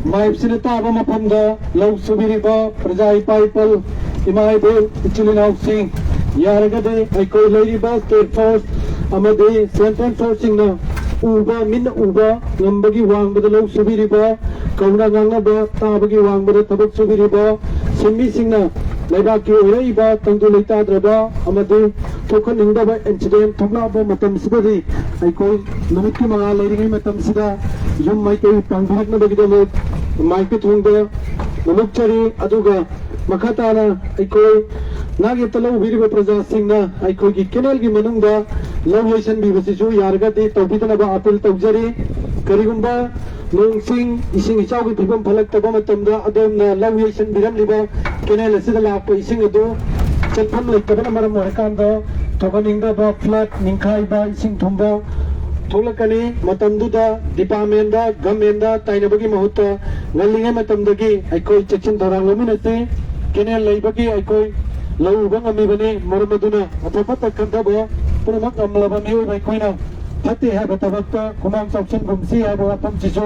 ꯃꯥꯏꯞꯁꯤꯅ ꯇꯥꯕ ꯃꯐꯝꯗ ꯂꯧ ꯁꯨꯕꯤꯔꯤꯕ ꯄ꯭ꯔꯖꯥ ꯏꯄꯥ ꯏꯄꯜ, ꯏꯃꯥ ꯏꯕꯦꯜ, ꯏꯆꯤꯜ ꯏꯅꯥꯎꯁꯤꯡ, ꯌꯥꯔꯒꯗꯤ ꯑꯩꯈꯣꯏ ꯂꯩꯔꯤꯕ ꯁ꯭ꯇꯦꯠ ꯐꯣꯔꯁ ꯑꯃꯗꯤ ꯁꯦꯟꯇ꯭ꯔꯦꯜ ꯐꯣꯔꯁꯁꯤꯡꯅ ꯎꯕ, ꯃꯤꯠꯅ ꯎꯕ ꯉꯝꯕꯒꯤ ꯋꯥꯡꯃꯗ ꯂꯧ ꯁꯨꯕꯤꯔꯤꯕ, ꯀꯧꯅ ꯉꯥꯡꯅꯕ ꯇꯥꯕꯒꯤ ꯋꯥꯡꯃꯗ ꯊꯕꯛ ꯁꯨꯕꯤꯔꯤꯕ ꯁꯤꯟꯃꯤꯁꯤꯡꯅ ꯂꯩꯕꯥꯛꯀꯤ ꯑꯣꯏꯔꯛꯏꯕ ꯇꯪꯗꯨ ꯂꯩꯇꯥꯗ꯭ꯔꯕ ꯑꯃꯗꯤ ꯊꯣꯛꯍꯟꯅꯤꯡꯗꯕ ꯏꯟꯁꯤꯗꯦꯟ ꯊꯣꯛꯂꯛꯄ ꯃꯇꯝꯁꯤꯗꯗꯤ ꯑꯩꯈꯣꯏ ꯅꯨꯃꯤꯠꯀꯤ ꯃꯉꯥꯜ ꯂꯩꯔꯤꯉꯩ ꯃꯇꯝꯁꯤꯗ ꯌꯨꯝ ꯃꯥꯏꯀꯩ ꯄꯥꯡꯕꯤꯔꯛꯅꯕꯒꯤꯗꯃꯛ ꯃꯥꯏꯛꯀꯤ ꯊꯣꯡꯗ ꯅꯣꯂꯨꯛꯆꯔꯤ꯫ ꯑꯗꯨꯒ ꯃꯈꯥ ꯇꯥꯅ ꯑꯩꯈꯣꯏ ꯅꯥꯛꯌꯦꯠꯇ ꯂꯧ ꯎꯕꯤꯔꯤꯕ ꯄ꯭ꯔꯖꯥꯁꯤꯡꯅ ꯑꯩꯈꯣꯏꯒꯤ ꯀꯦꯅꯦꯜꯒꯤ ꯃꯅꯨꯡꯗ ꯂꯧ ꯌꯩꯁꯟꯕꯤꯕꯁꯤꯁꯨ ꯌꯥꯔꯒꯗꯤ ꯇꯧꯕꯤꯗꯅꯕ ꯑꯥꯄꯤꯜ ꯇꯧꯖꯔꯤ꯫ ꯀꯔꯤꯒꯨꯝꯕ ꯅꯣꯡ ꯆꯤꯡ ꯏꯁꯤꯡ ꯏꯆꯥꯎꯒꯤ ꯐꯤꯕꯝ ꯐꯠꯂꯛꯇꯕ ꯃꯇꯝꯗ ꯑꯗꯣꯝꯅ ꯂꯧ ꯌꯩꯁꯟꯕꯤꯔꯝꯂꯤꯕ ꯀꯦꯅꯦꯜ ꯑꯁꯤꯗ ꯂꯥꯛꯄ ꯏꯁꯤꯡ ꯑꯗꯨ ꯆꯠꯐꯝ ꯂꯩꯇꯕꯅ ꯃꯔꯝ ꯑꯣꯏꯔꯀꯥꯟꯗ ꯊꯣꯛꯍꯟꯅꯤꯡꯗꯕ ꯐ꯭ꯂꯠ, ꯅꯤꯡꯈꯥꯏꯕ, ꯏꯁꯤꯡ ꯊꯨꯝꯕ ꯊꯣꯛꯂꯛꯀꯅꯤ꯫ ꯃꯇꯝꯗꯨꯗ ꯗꯤꯄꯥꯔꯠꯃꯦꯟꯗ, ꯒꯃꯦꯟꯗ ꯇꯥꯏꯅꯕꯒꯤ ꯃꯍꯨꯠꯇ ꯉꯜꯂꯤꯉꯩ ꯃꯇꯝꯗꯒꯤ ꯑꯩꯈꯣꯏ ꯆꯦꯛꯁꯤꯟ ꯊꯧꯔꯥꯡ ꯂꯧꯃꯤꯟꯅꯁꯤ꯫ ꯀꯦꯅꯦꯜ ꯂꯩꯕꯒꯤ ꯑꯩꯈꯣꯏ ꯂꯧ ꯎꯕ ꯉꯝꯃꯤꯕꯅꯤ꯫ ꯃꯔꯝ ꯑꯗꯨꯅ ꯑꯐ ꯐꯠꯇ ꯈꯟꯊꯕ ꯄꯨꯝꯅꯃꯛ ꯉꯝꯂꯕ ꯃꯤꯑꯣꯏꯕ ꯑꯩꯈꯣꯏꯅ ꯐꯠꯇꯦ ꯍꯥꯏꯕ ꯊꯕꯛꯇ ꯈꯨꯃꯥꯡ ꯆꯥꯎꯁꯤꯟꯒꯨꯝꯁꯤ ꯍꯥꯏꯕ ꯋꯥꯐꯝꯁꯤꯁꯨ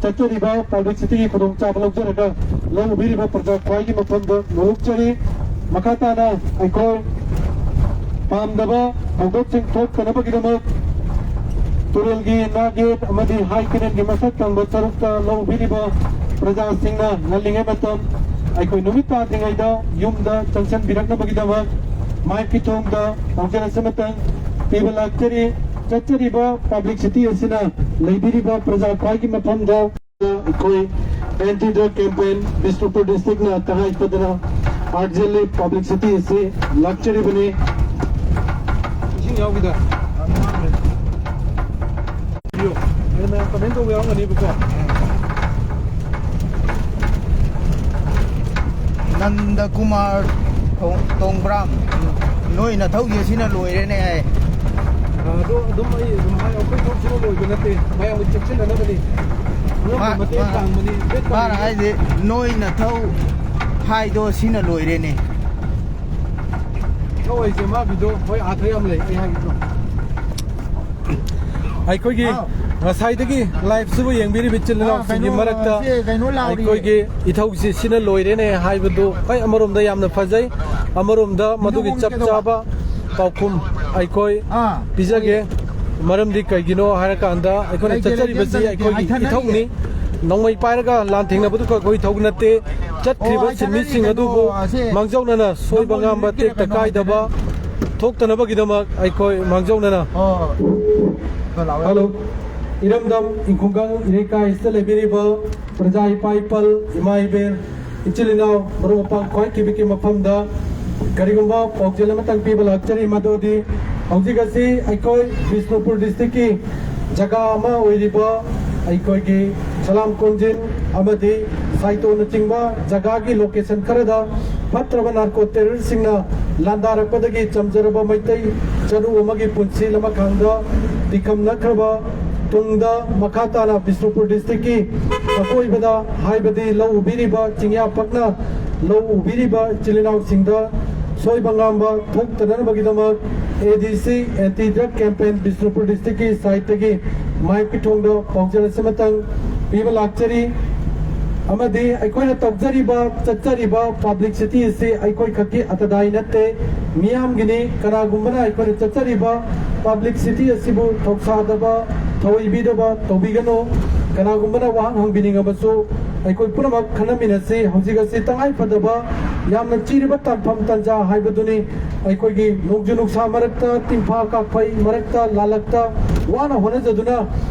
ꯆꯠꯆꯔꯤꯕ ꯄꯕ꯭ꯂꯤꯁꯤꯇꯤꯒꯤ ꯈꯨꯗꯣꯡꯆꯥꯕ ꯂꯧꯖꯔꯒ ꯂꯧ ꯎꯕꯤꯔꯤꯕ ꯄ꯭ꯔꯖꯥ ꯈ꯭ꯋꯥꯏꯒꯤ ꯃꯐꯝꯗ ꯅꯣꯂꯨꯛꯆꯔꯤ꯫ ꯃꯈꯥ ꯇꯥꯅ ꯑꯩꯈꯣꯏ ꯄꯥꯝꯗꯕ ꯊꯧꯗꯣꯛꯁꯤꯡ ꯊꯣꯛꯇꯅꯕꯒꯤꯗꯃꯛ ꯇꯨꯔꯦꯜꯒꯤ ꯅꯥꯛꯌꯦꯠ ꯑꯃꯗꯤ ꯍꯥꯏ ꯀꯦꯅꯦꯜꯒꯤ ꯃꯊꯛ ꯊꯪꯕ ꯁꯔꯨꯛꯇ ꯂꯧ ꯎꯕꯤꯔꯤꯕ ꯄ꯭ꯔꯖꯥꯁꯤꯡꯅ ꯉꯜꯂꯤꯉꯩ ꯃꯇꯝ ꯑꯩꯈꯣꯏ ꯅꯨꯃꯤꯠ ꯇꯥꯗ꯭ꯔꯤꯉꯩꯗ ꯌꯨꯝꯗ ꯆꯪꯁꯤꯟꯕꯤꯔꯛꯅꯕꯒꯤꯗꯃꯛ ꯃꯥꯏꯛꯀꯤ ꯊꯣꯡꯗ ꯄꯥꯎꯖꯦꯜ ꯑꯁꯤꯃꯇꯪ ꯄꯤꯕ ꯂꯥꯛꯆꯔꯤ꯫ ꯆꯠꯆꯔꯤꯕ ꯄꯕ꯭ꯂꯤꯁꯤꯇꯤ ꯑꯁꯤꯅ ꯂꯩꯕꯤꯔꯤꯕ ꯄ꯭ꯔꯖꯥ ꯈ꯭ꯋꯥꯏꯒꯤ ꯃꯐꯝꯗ ꯑꯩꯈꯣꯏ ꯑꯦꯟꯇꯤ ꯗ꯭ꯔꯒ ꯀꯦꯝꯄꯦꯟ ꯕꯤꯁꯅꯨꯄꯨꯔ ꯗꯤꯁꯇ꯭ꯔꯤꯛꯅ ꯇꯉꯥꯏ ꯐꯗꯅ ꯑꯥꯔꯖꯦꯜꯂꯤ ꯄꯕ꯭ꯂꯤꯁꯤꯇꯤ ꯑꯁꯤ ꯂꯥꯛꯆꯔꯤꯕꯅꯤ꯫ ꯏꯁꯤꯡ ꯌꯥꯎꯈꯤꯗ꯫ ꯄꯤꯌꯨ꯫ ꯑꯗꯨ ꯃꯌꯥꯝ ꯀꯃꯦꯟ ꯇꯧꯕ ꯌꯥꯎꯔꯝꯒꯅꯤꯕꯀꯣ꯫ ꯅꯟꯗ ꯀꯨꯃꯥꯔ ꯇꯣꯡ-, ꯇꯣꯡꯕ꯭ꯔꯥꯝ, ꯅꯣꯏ ꯅꯊꯧꯁꯦ ꯁꯤꯅ ꯂꯣꯏꯔꯦꯅꯦ ꯍꯥꯏ꯫ ꯑꯗꯣ ꯑꯗꯨꯝ ꯑꯩ ꯑꯗꯨꯝ ꯍꯥꯏ, ꯑꯩꯈꯣꯏ ꯊꯕꯛꯁꯤꯅ ꯂꯣꯏꯕ ꯅꯠꯇꯦ, ꯃꯌꯥꯝꯒꯤ ꯆꯦꯛꯁꯤꯟꯅꯅꯕꯅꯤ, ꯃꯤꯌꯥꯝꯒꯤ ꯃꯥ- ꯃꯇꯦꯡ ꯃꯥ- ꯄꯥꯡꯕꯅꯤ, ꯕꯦꯠ ꯃꯥꯅ ꯄꯥꯡꯕꯅꯤ꯫ ꯍꯥꯏꯁꯦ, ꯅꯣꯏ ꯅꯊꯧ ꯍꯥꯏꯗꯣ ꯁꯤꯅ ꯂꯣꯏꯔꯦꯅꯦ꯫ ꯊꯧ ꯍꯥꯏꯁꯦ ꯃꯥꯒꯤꯗꯣ ꯍꯣꯏ ꯑꯥꯊ꯭ꯔ ꯌꯥꯝ ꯂꯩ, ꯑꯩ ꯍꯥꯏꯒꯦ꯫ ꯑꯩꯈꯣꯏꯒꯤ ꯑꯥ꯫ ꯉꯁꯥꯏꯗꯒꯤ ꯂꯥꯏꯐꯁꯤꯕꯨ ꯌꯦꯡꯕꯤꯔꯤꯕ ꯏꯆꯤꯜ ꯑꯥ, ꯏꯅꯥꯎꯁꯤꯡꯒꯤ ꯀꯩꯅꯣ, ꯃꯔꯛꯇ ꯁꯤ ꯀꯩꯅꯣ ꯂꯥꯎꯔꯤꯌꯦ꯫ ꯑꯩꯈꯣꯏꯒꯤ ꯏꯊꯧꯁꯤ ꯁꯤꯅ ꯂꯣꯏꯔꯦꯅꯦ ꯍꯥꯏꯕꯗꯨ ꯍꯣꯏ ꯑꯃꯔꯣꯝꯗ ꯌꯥꯝꯅ ꯐꯖꯩ, ꯑꯃꯔꯣꯝꯗ ꯃꯗꯨꯒꯤ ꯆꯞ ꯆꯥꯕ ꯄꯥꯎꯈꯨꯝ ꯑꯩꯈꯣꯏ ꯑꯥ꯫ ꯄꯤꯖꯒꯦ꯫ ꯃꯔꯝꯗꯤ ꯀꯩꯒꯤꯅꯣ ꯍꯥꯏꯔꯀꯥꯟꯗ ꯑꯩꯈꯣꯏꯅ ꯂꯩꯇꯦ, ꯂꯩꯇꯦ, ꯆꯠꯆꯔꯤꯕꯁꯤ ꯑꯝꯇ ꯂꯩꯇꯦ, ꯑꯩꯈꯣꯏꯒꯤ ꯍꯥꯏꯊꯅꯔꯤꯌꯦ꯫ ꯏꯊꯧꯅꯤ꯫ ꯅꯣꯡꯃꯩ ꯄꯥꯏꯔꯒ ꯂꯥꯟ ꯊꯦꯡꯅꯕꯗꯨ ꯑꯩꯈꯣꯏ ꯊꯧ ꯅꯠꯇꯦ꯫ ꯆꯠꯈ꯭ꯔꯤꯕ ꯑꯣ, ꯍꯥꯏꯊꯅꯔꯤ ꯁꯤꯟꯃꯤꯁꯤꯡ ꯀꯩꯅꯣ, ꯑꯗꯨꯕꯨ ꯑꯁꯦ ꯃꯥꯡꯖꯧꯅꯅ ꯁꯣꯏꯕ ꯅꯝꯕꯣꯜ ꯉꯥꯝꯕ ꯌꯨꯅꯤꯠꯀꯤꯔ ꯇꯦꯛꯇ ꯀꯩꯅꯣ ꯀꯥꯏꯗꯕ ꯍꯥꯏꯊꯅꯔꯤ꯫ ꯊꯣꯛꯇꯅꯕꯒꯤꯗꯃꯛ ꯑꯩꯈꯣꯏ ꯃꯥꯡꯖꯧꯅꯅ ꯑꯣ꯫ ꯍꯜꯂꯣ꯫ ꯏꯔꯝꯗꯝ ꯏꯪꯈꯣꯡꯒꯥꯡ ꯏꯔꯩꯀꯥꯏꯁꯤꯗ ꯂꯩꯕꯤꯔꯤꯕ ꯄ꯭ꯔꯖꯥ ꯏꯄꯥ ꯏꯄꯜ, ꯏꯃꯥ ꯏꯕꯦꯜ, ꯏꯆꯤꯜ ꯏꯅꯥꯎ, ꯃꯔꯨꯞ ꯃꯄꯥꯡ ꯈ꯭ꯋꯥꯏ ꯀꯤꯕꯤꯛꯀꯤ ꯃꯐꯝꯗ ꯀꯔꯤꯒꯨꯝꯕ ꯄꯥꯎꯖꯦꯜ ꯑꯃꯇꯪ ꯄꯤꯕ ꯂꯥꯛꯆꯔꯤ, ꯃꯗꯨꯗꯤ ꯍꯧꯖꯤꯛ ꯑꯁꯤ ꯑꯩꯈꯣꯏ ꯕꯤꯁꯅꯨꯄꯨꯔ ꯗꯤꯁꯇ꯭ꯔꯤꯛꯀꯤ ꯖꯒꯥ ꯑꯃ ꯑꯣꯏꯔꯤꯕ ꯑꯩꯈꯣꯏꯒꯤ ꯁꯂꯥꯝ ꯀꯣꯟꯖꯤꯟ ꯑꯃꯗꯤ ꯁꯥꯏꯇꯣꯅꯆꯤꯡꯕ ꯖꯒꯥꯒꯤ ꯂꯣꯀꯦꯁꯟ ꯈꯔꯗ ꯐꯠꯇ꯭ꯔꯕ ꯅꯥꯔꯀꯣ ꯇꯦꯔꯣꯔꯤꯁꯁꯤꯡꯅ ꯂꯥꯟꯗꯥꯔꯛꯄꯗꯒꯤ ꯆꯝꯖꯔꯕ ꯃꯩꯇꯩ ꯆꯅꯨ ꯑꯃꯒꯤ ꯄꯨꯟꯁꯤ ꯂꯃꯈꯥꯡꯗ ꯇꯤꯈꯝꯅꯈ꯭ꯔꯕ ꯇꯨꯡꯗ, ꯃꯈꯥ ꯇꯥꯅ ꯕꯤꯁꯅꯨꯄꯨꯔ ꯗꯤꯁꯇ꯭ꯔꯤꯛꯀꯤ ꯑꯀꯣꯏꯕꯗ, ꯍꯥꯏꯕꯗꯤ ꯂꯧ ꯎꯕꯤꯔꯤꯕ ꯆꯤꯡꯌꯥ ꯄꯛꯅ ꯂꯧ ꯎꯕꯤꯔꯤꯕ ꯏꯆꯤꯜ ꯏꯅꯥꯎꯁꯤꯡꯗ ꯁꯣꯏꯕ ꯉꯥꯝꯕ ꯊꯣꯛꯇꯅꯕꯒꯤꯗꯃꯛ ꯑꯦ ꯗꯤ ꯁꯤ, ꯑꯦꯟꯇꯤ ꯗ꯭ꯔꯒ ꯀꯦꯝꯄꯦꯟ ꯕꯤꯁꯅꯨꯄꯨꯔ ꯗꯤꯁꯇ꯭ꯔꯤꯛꯀꯤ ꯁꯥꯏꯠꯇꯒꯤ ꯃꯥꯏꯛꯀꯤ ꯊꯣꯡꯗ ꯄꯥꯎꯖꯦꯜ ꯑꯁꯤꯃꯇꯪ ꯄꯤꯕ ꯂꯥꯛꯆꯔꯤ꯫ ꯑꯃꯗꯤ ꯑꯩꯈꯣꯏꯅ ꯇꯧꯖꯔꯤꯕ, ꯆꯠꯆꯔꯤꯕ ꯄꯕ꯭ꯂꯤꯁꯤꯇꯤ ꯑꯁꯤ ꯑꯩꯈꯣꯏ ꯈꯛꯀꯤ ꯑꯇꯗꯥꯏ ꯅꯠꯇꯦ, ꯃꯤꯌꯥꯝꯒꯤꯅꯤ꯫ ꯀꯅꯥꯒꯨꯝꯕꯅ ꯑꯩꯈꯣꯏꯅ ꯆꯠꯆꯔꯤꯕ ꯄꯕ꯭ꯂꯤꯁꯤꯇꯤ ꯑꯁꯤꯕꯨ ꯊꯧꯁꯥꯗꯕ, ꯊꯧꯑꯣꯏꯕꯤꯗꯕ ꯇꯧꯕꯤꯒꯅꯨ꯫ ꯀꯅꯥꯒꯨꯝꯕꯅ ꯋꯥꯍꯪ ꯍꯪꯕꯤꯅꯤꯡꯉꯕꯁꯨ ꯑꯩꯈꯣꯏ ꯄꯨꯝꯅꯃꯛ ꯈꯟꯅꯃꯤꯟꯅꯁꯤ꯫ ꯍꯧꯖꯤꯛ ꯑꯁꯤ ꯇꯉꯥꯏ ꯐꯗꯕ, ꯌꯥꯝꯅ ꯆꯤꯔꯕ ꯇꯥꯟꯐꯝ ꯇꯥꯟꯖꯥ ꯍꯥꯏꯕꯗꯨꯅꯤ꯫ ꯑꯩꯈꯣꯏꯒꯤ ꯅꯣꯡꯖꯨ ꯅꯨꯡꯁꯥ ꯃꯔꯛꯇ, ꯇꯤꯟꯐꯥ ꯀꯥꯛꯐꯩ ꯃꯔꯛꯇ, ꯂꯥꯂꯛꯇ ꯋꯥꯅ ꯍꯣꯠꯅꯖꯗꯨꯅ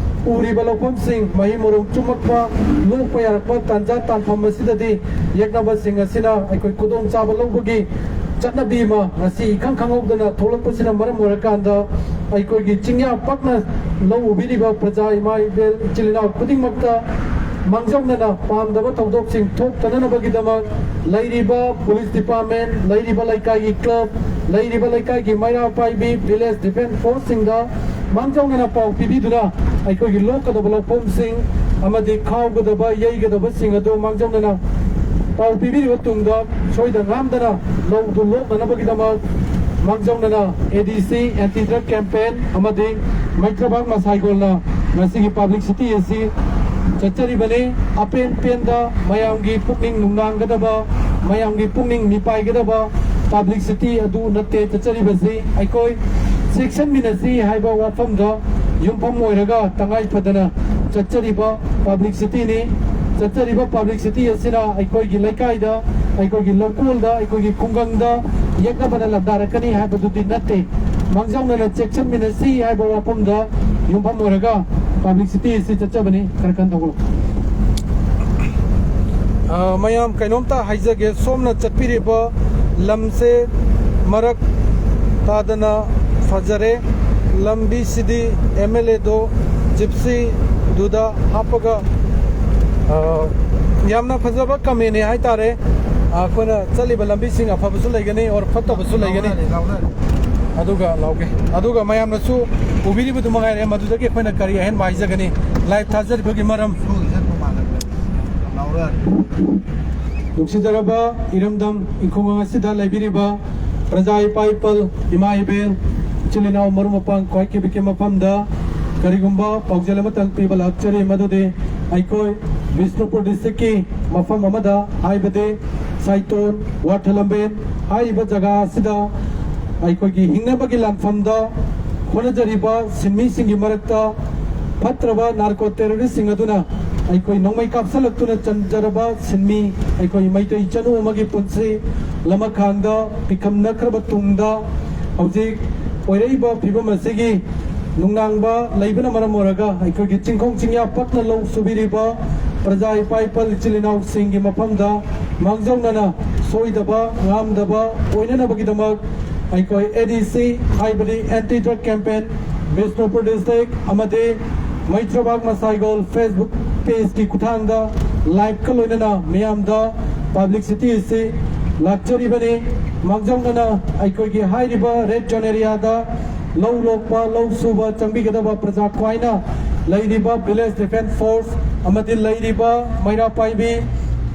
ꯎꯔꯤꯕ ꯂꯧꯐꯝꯁꯤꯡ ꯃꯍꯩ ꯃꯔꯣꯡ ꯆꯨꯝꯃꯛꯄ, ꯂꯣꯛꯄ ꯌꯥꯔꯛꯄ ꯇꯥꯟꯖꯥ ꯇꯥꯟꯐꯝ ꯑꯁꯤꯗꯗꯤ ꯌꯦꯛꯅꯕꯁꯤꯡ ꯑꯁꯤꯅ ꯑꯩꯈꯣꯏ ꯈꯨꯗꯣꯡꯆꯥꯕ ꯂꯧꯕꯒꯤ ꯆꯠꯅꯕꯤ ꯑꯃ ꯉꯁꯤ ꯏꯈꯪ ꯈꯪꯍꯧꯗꯅ ꯊꯣꯛꯂꯛꯄꯁꯤꯅ ꯃꯔꯝ ꯑꯣꯏꯔꯀꯥꯟꯗ, ꯑꯩꯈꯣꯏꯒꯤ ꯆꯤꯡꯌꯥ ꯄꯛꯅ ꯂꯧ ꯎꯕꯤꯔꯤꯕ ꯄ꯭ꯔꯖꯥ ꯏꯃꯥ ꯏꯕꯦꯜ ꯏꯆꯤꯜ ꯏꯅꯥꯎ ꯈꯨꯗꯤꯡꯃꯛꯇ ꯃꯥꯡꯖꯧꯅꯅ ꯄꯥꯝꯗꯕ ꯊꯧꯗꯣꯛꯁꯤꯡ ꯊꯣꯛꯇꯅꯅꯕꯒꯤꯗꯃꯛ ꯂꯩꯔꯤꯕ ꯄꯨꯂꯤꯁ ꯗꯤꯄꯥꯔꯠꯃꯦꯟ, ꯂꯩꯔꯤꯕ ꯂꯩꯀꯥꯏꯒꯤ ꯀ꯭ꯂꯕ, ꯂꯩꯔꯤꯕ ꯂꯩꯀꯥꯏꯒꯤ ꯃꯩꯔꯥ ꯄꯥꯏꯕꯤ ꯚꯤꯂꯦꯖ ꯗꯤꯐꯦꯟꯁ ꯐꯣꯔꯁꯁꯤꯡꯗ ꯃꯥꯡꯖꯧꯅꯅ ꯄꯥꯎ ꯄꯤꯕꯤꯗꯨꯅ ꯑꯩꯈꯣꯏꯒꯤ ꯂꯣꯛꯀꯗꯕ ꯂꯧꯐꯝꯁꯤꯡ ꯑꯃꯗꯤ ꯈꯥꯎꯒꯗꯕ ꯌꯩꯒꯗꯕꯁꯤꯡ ꯑꯗꯨ ꯃꯥꯡꯖꯧꯅꯅ ꯄꯥꯎ ꯄꯤꯕꯤꯔꯕ ꯇꯨꯡꯗ ꯁꯣꯏꯗ ꯉꯥꯝꯗꯅ ꯂꯧꯗꯨ ꯂꯣꯛꯅꯅꯕꯒꯤꯗꯃꯛ ꯃꯥꯡꯖꯧꯅꯅ ꯑꯦ ꯗꯤ ꯁꯤ ꯑꯦꯟꯇꯤ ꯗ꯭ꯔꯒ ꯀꯦꯝꯄꯦꯟ ꯑꯃꯗꯤ ꯃꯩꯇ꯭ꯔꯕꯥꯛ ꯃꯁꯥꯏꯒꯣꯜꯅ ꯉꯁꯤꯒꯤ ꯄꯕ꯭ꯂꯤꯁꯤꯇꯤ ꯑꯁꯤ ꯆꯠꯆꯔꯤꯕꯅꯤ꯫ ꯑꯄꯦꯟ ꯄꯦꯟꯗ ꯃꯌꯥꯝꯒꯤ ꯄꯨꯛꯅꯤꯡ ꯅꯨꯡꯅꯥꯡꯒꯗꯕ, ꯃꯌꯥꯝꯒꯤ ꯄꯨꯛꯅꯤꯡ ꯃꯤꯄꯥꯏꯒꯗꯕ ꯄꯕ꯭ꯂꯤꯁꯤꯇꯤ ꯑꯗꯨ ꯅꯠꯇꯦ ꯆꯠꯆꯔꯤꯕꯁꯤ꯫ ꯑꯩꯈꯣꯏ ꯆꯦꯛꯁꯤꯟꯃꯤꯟꯅꯁꯤ ꯍꯥꯏꯕ ꯋꯥꯐꯝꯗ ꯌꯨꯝꯐꯝ ꯑꯣꯏꯔꯒ ꯇꯉꯥꯏ ꯐꯗꯅ ꯆꯠꯆꯔꯤꯕ ꯄꯕ꯭ꯂꯤꯁꯤꯇꯤꯅꯤ꯫ ꯆꯠꯆꯔꯤꯕ ꯄꯕ꯭ꯂꯤꯁꯤꯇꯤ ꯑꯁꯤꯅ ꯑꯩꯈꯣꯏꯒꯤ ꯂꯩꯀꯥꯏꯗ, ꯑꯩꯈꯣꯏꯒꯤ ꯂꯧꯀꯣꯜꯗ, ꯑꯩꯈꯣꯏꯒꯤ ꯈꯨꯡꯒꯪꯗ ꯌꯦꯛꯅꯕꯅ ꯂꯥꯟꯗꯥꯔꯛꯀꯅꯤ ꯍꯥꯏꯕꯗꯨꯗꯤ ꯅꯠꯇꯦ꯫ ꯃꯥꯡꯖꯧꯅꯅ ꯆꯦꯛꯁꯤꯟꯃꯤꯟꯅꯁꯤ ꯍꯥꯏꯕ ꯋꯥꯐꯝꯗ ꯌꯨꯝꯐꯝ ꯑꯣꯏꯔꯒ ꯄꯕ꯭ꯂꯤꯁꯤꯇꯤ ꯑꯁꯤ ꯆꯠꯆꯕꯅꯤ꯫ ꯈꯔ ꯀꯟꯅ ꯇꯧꯕꯤꯔꯣ꯫ ꯑ, ꯃꯌꯥꯝ ꯀꯩꯅꯣꯝꯇ ꯍꯥꯏꯖꯒꯦ, ꯁꯣꯝꯅ ꯆꯠꯄꯤꯔꯤꯕ ꯂꯝꯁꯦ ꯃꯔꯛ ꯇꯥꯗꯅ ꯐꯖꯔꯦ꯫ ꯂꯝꯕꯤꯁꯤꯗꯤ ꯑꯦꯝ ꯑꯦꯜ ꯑꯦꯗꯣ ꯖꯤꯞꯁꯤꯗꯨꯗ ꯍꯥꯞꯄꯒ, ꯑ, ꯌꯥꯝꯅ ꯐꯖꯕ ꯀꯃꯦꯅꯤ ꯍꯥꯏꯇꯥꯔꯦ꯫ ꯑꯩꯈꯣꯏꯅ ꯆꯠꯂꯤꯕ ꯂꯝꯕꯤꯁꯤꯡ ꯑꯐꯕꯁꯨ ꯂꯩꯒꯅꯤ, or ꯐꯠꯇꯕꯁꯨ ꯂꯩꯒꯅꯤ꯫ ꯑꯗꯨꯒ ꯂꯥꯎꯒꯦ꯫ ꯑꯗꯨꯒ ꯃꯌꯥꯝꯅꯁꯨ ꯎꯕꯤꯔꯤꯕꯗꯨ ꯃꯉꯥꯏꯔꯦ, ꯃꯗꯨꯗꯒꯤ ꯑꯩꯈꯣꯏꯅ ꯀꯔꯤ ꯑꯍꯦꯟꯕ ꯍꯥꯏꯖꯒꯅꯤ? ꯂꯥꯏꯚ ꯊꯥꯖꯔꯤꯕꯒꯤ ꯃꯔꯝ꯫ ꯅꯨꯡꯁꯤꯖꯔꯕ ꯏꯔꯝꯗꯝ ꯏꯪꯈꯣꯡ ꯑꯁꯤꯗ ꯂꯩꯕꯤꯔꯤꯕ ꯄ꯭ꯔꯖꯥ ꯏꯄꯥ ꯏꯄꯜ, ꯏꯃꯥ ꯏꯕꯦꯜ, ꯏꯆꯤꯜ ꯏꯅꯥꯎ ꯃꯔꯨꯞ ꯃꯄꯥꯡ ꯈ꯭ꯋꯥꯏ ꯀꯤꯕꯤꯛꯀꯤ ꯃꯐꯝꯗ ꯀꯔꯤꯒꯨꯝꯕ ꯄꯥꯎꯖꯦꯜ ꯑꯃꯇꯪ ꯄꯤꯕ ꯂꯥꯛꯆꯔꯤ, ꯃꯗꯨꯗꯤ ꯑꯩꯈꯣꯏ ꯕꯤꯁꯅꯨꯄꯨꯔ ꯗꯤꯁꯇ꯭ꯔꯤꯛꯀꯤ ꯃꯐꯝ ꯑꯃꯗ, ꯍꯥꯏꯕꯗꯤ ꯁꯥꯏꯇꯣꯟ, ꯋꯥꯊꯂꯝꯕꯦꯟ ꯍꯥꯏꯔꯤꯕ ꯖꯒꯥ ꯑꯁꯤꯗ ꯑꯩꯈꯣꯏꯒꯤ ꯍꯤꯡꯅꯕꯒꯤ ꯂꯥꯟꯐꯝꯗ ꯍꯣꯠꯅꯖꯔꯤꯕ ꯁꯤꯟꯃꯤꯁꯤꯡꯒꯤ ꯃꯔꯛꯇ ꯐꯠꯇ꯭ꯔꯕ ꯅꯥꯔꯀꯣ ꯇꯦꯔꯣꯔꯤꯁꯁꯤꯡ ꯑꯗꯨꯅ ꯑꯩꯈꯣꯏ ꯅꯣꯡꯃꯩ ꯀꯥꯞꯁꯤꯜꯂꯛꯇꯨꯅ ꯆꯟꯖꯔꯕ ꯁꯤꯟꯃꯤ ꯑꯩꯈꯣꯏ ꯃꯩꯇꯩ ꯏꯆꯥꯅꯨ ꯑꯃꯒꯤ ꯄꯨꯟꯁꯤ ꯂꯃꯈꯥꯡꯗ ꯄꯤꯈꯝꯅꯈ꯭ꯔꯕ ꯇꯨꯡꯗ ꯍꯧꯖꯤꯛ ꯑꯣꯏꯔꯛꯏꯕ ꯐꯤꯕꯝ ꯑꯁꯤꯒꯤ ꯅꯨꯡꯅꯥꯡꯕ ꯂꯩꯕꯅ ꯃꯔꯝ ꯑꯣꯏꯔꯒ ꯑꯩꯈꯣꯏꯒꯤ ꯆꯤꯡꯈꯣꯡ ꯆꯤꯡꯌꯥ ꯄꯛꯅ ꯂꯧ ꯁꯨꯕꯤꯔꯤꯕ ꯄ꯭ꯔꯖꯥ ꯏꯄꯥ ꯏꯄꯜ ꯏꯆꯤꯜ ꯏꯅꯥꯎꯁꯤꯡꯒꯤ ꯃꯐꯝꯗ ꯃꯥꯡꯖꯧꯅꯅ ꯁꯣꯏꯗꯕ ꯉꯥꯝꯗꯕ ꯑꯣꯏꯅꯅꯕꯒꯤꯗꯃꯛ ꯑꯩꯈꯣꯏ ꯑꯦ ꯗꯤ ꯁꯤ ꯍꯥꯏꯕꯗꯤ anti drug campaign Bishnupur district ꯑꯃꯗꯤ ꯃꯩꯇ꯭ꯔꯕꯥꯛ ꯃꯁꯥꯏꯒꯣꯜ ꯐꯦꯁꯕꯨꯛ ꯄꯦꯖꯀꯤ ꯈꯨꯠꯊꯥꯡꯗ ꯂꯥꯏꯚꯀ ꯂꯣꯏꯅꯅ ꯃꯤꯌꯥꯝꯗ ꯄꯕ꯭ꯂꯤꯁꯤꯇꯤ ꯑꯁꯤ ꯂꯥꯛꯆꯔꯤꯕꯅꯤ꯫ ꯃꯥꯡꯖꯧꯅꯅ ꯑꯩꯈꯣꯏꯒꯤ ꯍꯥꯏꯔꯤꯕ red zone area ꯗ ꯂꯧ ꯂꯣꯛꯄ, ꯂꯧ ꯁꯨꯕ ꯆꯪꯕꯤꯒꯗꯕ ꯄ꯭ꯔꯖꯥ ꯈ꯭ꯋꯥꯏꯅ ꯂꯩꯔꯤꯕ Village Defence Force ꯑꯃꯗꯤ ꯂꯩꯔꯤꯕ ꯃꯩꯔꯥ ꯄꯥꯏꯕꯤ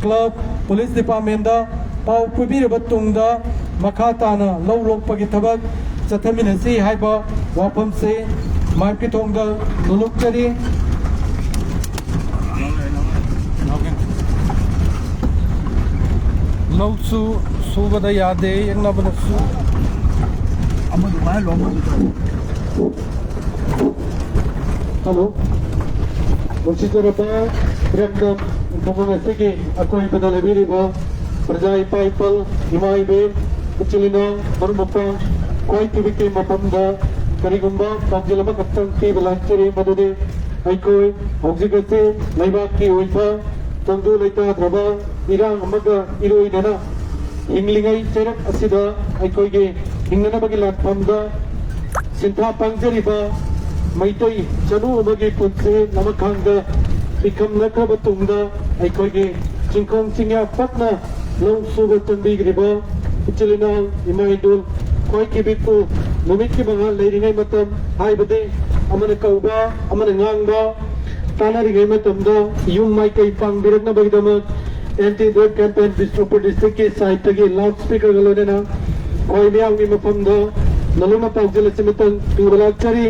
club, police department ꯗ ꯄꯥꯎ ꯄꯤꯕꯤꯔꯕ ꯇꯨꯡꯗ ꯃꯈꯥ ꯇꯥꯅ ꯂꯧ ꯂꯣꯛꯄꯒꯤ ꯊꯕꯛ ꯆꯠꯊꯃꯤꯟꯅꯁꯤ ꯍꯥꯏꯕ ꯋꯥꯐꯝꯁꯦ ꯃꯥꯏꯞꯀꯤ ꯊꯣꯡꯗ ꯅꯣꯂꯨꯛꯆꯔꯤ꯫ ꯂꯧꯁꯨ ꯁꯨꯕꯗ ꯌꯥꯗꯦ, ꯌꯦꯛꯅꯕꯅꯁꯨ꯫ ꯑꯃꯗꯨ ꯄꯥꯏꯍꯜꯂꯣ, ꯑꯃꯗꯨ ꯇꯧ꯫ ꯍꯜꯂꯣ꯫ ꯅꯨꯡꯁꯤꯖꯔꯕ ꯏꯔꯝꯗꯝ ꯏꯟꯊꯣꯛꯐꯝ ꯑꯁꯤꯒꯤ ꯑꯀꯣꯏꯕꯗ ꯂꯩꯕꯤꯔꯤꯕ ꯄ꯭ꯔꯖꯥ ꯏꯄꯥ ꯏꯄꯜ, ꯏꯃꯥ ꯏꯕꯦꯟ, ꯏꯆꯤꯜ ꯏꯅꯥꯎ, ꯃꯔꯨꯞ ꯃꯄꯥꯡ, ꯈ꯭ꯋꯥꯏ ꯄꯤꯕꯤꯛꯀꯤ ꯃꯐꯝꯗ ꯀꯔꯤꯒꯨꯝꯕ ꯄꯥꯎꯖꯦꯜ ꯑꯃꯈꯛꯇꯪ ꯄꯤꯕ ꯂꯥꯛꯆꯔꯤ, ꯃꯗꯨꯗꯤ ꯑꯩꯈꯣꯏ ꯍꯧꯖꯤꯛ ꯑꯁꯤ ꯂꯩꯕꯥꯛꯀꯤ ꯑꯣꯏꯕ ꯇꯪꯗꯨ ꯂꯩꯇꯥꯗ꯭ꯔꯕ ꯏꯔꯥꯡ ꯑꯃꯒ ꯏꯔꯣꯏꯅꯅ ꯍꯤꯡꯂꯤꯉꯩ ꯆꯩꯔꯛ ꯑꯁꯤꯗ ꯑꯩꯈꯣꯏꯒꯤ ꯍꯤꯡꯅꯅꯕꯒꯤ ꯂꯥꯟꯐꯝꯗ ꯁꯤꯟꯊꯥ ꯄꯥꯡꯖꯔꯤꯕ ꯃꯩꯇꯩ ꯆꯅꯨ ꯑꯃꯒꯤ ꯄꯨꯟꯁꯤ ꯂꯃꯈꯥꯡꯗ ꯄꯤꯈꯝꯅꯈ꯭ꯔꯕ ꯇꯨꯡꯗ ꯑꯩꯈꯣꯏꯒꯤ ꯆꯤꯡꯈꯣꯡ ꯆꯤꯡꯌꯥ ꯄꯠꯅ ꯂꯧ ꯁꯨꯕ ꯆꯪꯕꯤꯈ꯭ꯔꯤꯕ ꯏꯆꯤꯜ ꯏꯅꯥꯎ ꯏꯃꯥ ꯏꯗꯨꯜ ꯈ꯭ꯋꯥꯏ ꯀꯤꯕꯤꯛꯄꯨ ꯅꯨꯃꯤꯠꯀꯤ ꯃꯉꯥꯜ ꯂꯩꯔꯤꯉꯩ ꯃꯇꯝ, ꯍꯥꯏꯕꯗꯤ ꯑꯃꯅ ꯀꯧꯕ, ꯑꯃꯅ ꯉꯥꯡꯕ ꯇꯥꯅꯔꯤꯉꯩ ꯃꯇꯝꯗ ꯌꯨꯝ ꯃꯥꯏꯀꯩ ꯄꯥꯡꯕꯤꯔꯛꯅꯕꯒꯤꯗꯃꯛ Anti Drug Campaign Bishnupur district ꯀꯤ side ꯇꯒꯤ loudspeaker ꯒ ꯂꯣꯏꯅꯅ ꯈ꯭ꯋꯥꯏ ꯃꯤꯌꯥꯝꯒꯤ ꯃꯐꯝꯗ ꯅꯣꯂꯨꯛꯅ ꯄꯥꯎꯖꯦꯜ ꯑꯁꯤꯃꯇꯪ ꯄꯤꯕ ꯂꯥꯛꯆꯔꯤ꯫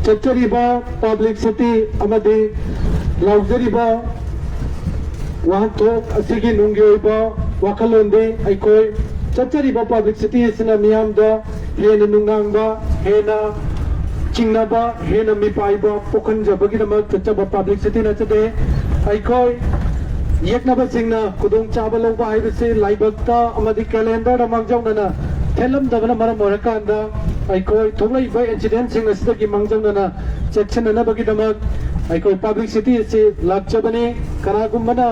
ꯆꯠꯆꯔꯤꯕ publicity ꯑꯃꯗꯤ ꯂꯥꯎꯖꯔꯤꯕ ꯋꯥꯍꯟꯊꯣꯛ ꯑꯁꯤꯒꯤ ꯅꯨꯡꯒꯤ ꯑꯣꯏꯕ ꯋꯥꯈꯜꯂꯣꯟꯗꯤ ꯑꯩꯈꯣꯏ ꯆꯠꯆꯔꯤꯕ publicity ꯑꯁꯤꯅ ꯃꯤꯌꯥꯝꯗ ꯍꯦꯟꯅ ꯅꯨꯡꯅꯥꯡꯕ, ꯍꯦꯟꯅ ꯆꯤꯡꯅꯕ, ꯍꯦꯟꯅ ꯃꯤꯄꯥꯏꯕ ꯄꯣꯛꯍꯟꯖꯕꯒꯤꯗꯃꯛ ꯆꯠꯆꯕ publicity ꯅꯠꯆꯗꯦ꯫ ꯑꯩꯈꯣꯏ ꯌꯦꯛꯅꯕꯁꯤꯡꯅ ꯈꯨꯗꯣꯡꯆꯥꯕ ꯂꯧꯕ ꯍꯥꯏꯕꯁꯤ ꯂꯥꯏꯕꯛꯇ ꯑꯃꯗꯤ calendar ꯗ ꯃꯥꯡꯖꯧꯅꯅ ꯊꯦꯠꯂꯝꯗꯕꯅ ꯃꯔꯝ ꯑꯣꯏꯔꯀꯥꯟꯗ ꯑꯩꯈꯣꯏ ꯊꯣꯛꯂꯛꯏꯕ incident ꯁꯤꯡ ꯑꯁꯤꯗꯒꯤ ꯃꯥꯡꯖꯧꯅꯅ ꯆꯦꯛꯁꯤꯟꯅꯅꯕꯒꯤꯗꯃꯛ ꯑꯩꯈꯣꯏ publicity ꯑꯁꯤ ꯂꯥꯛꯆꯕꯅꯤ꯫ ꯀꯅꯥꯒꯨꯝꯕꯅ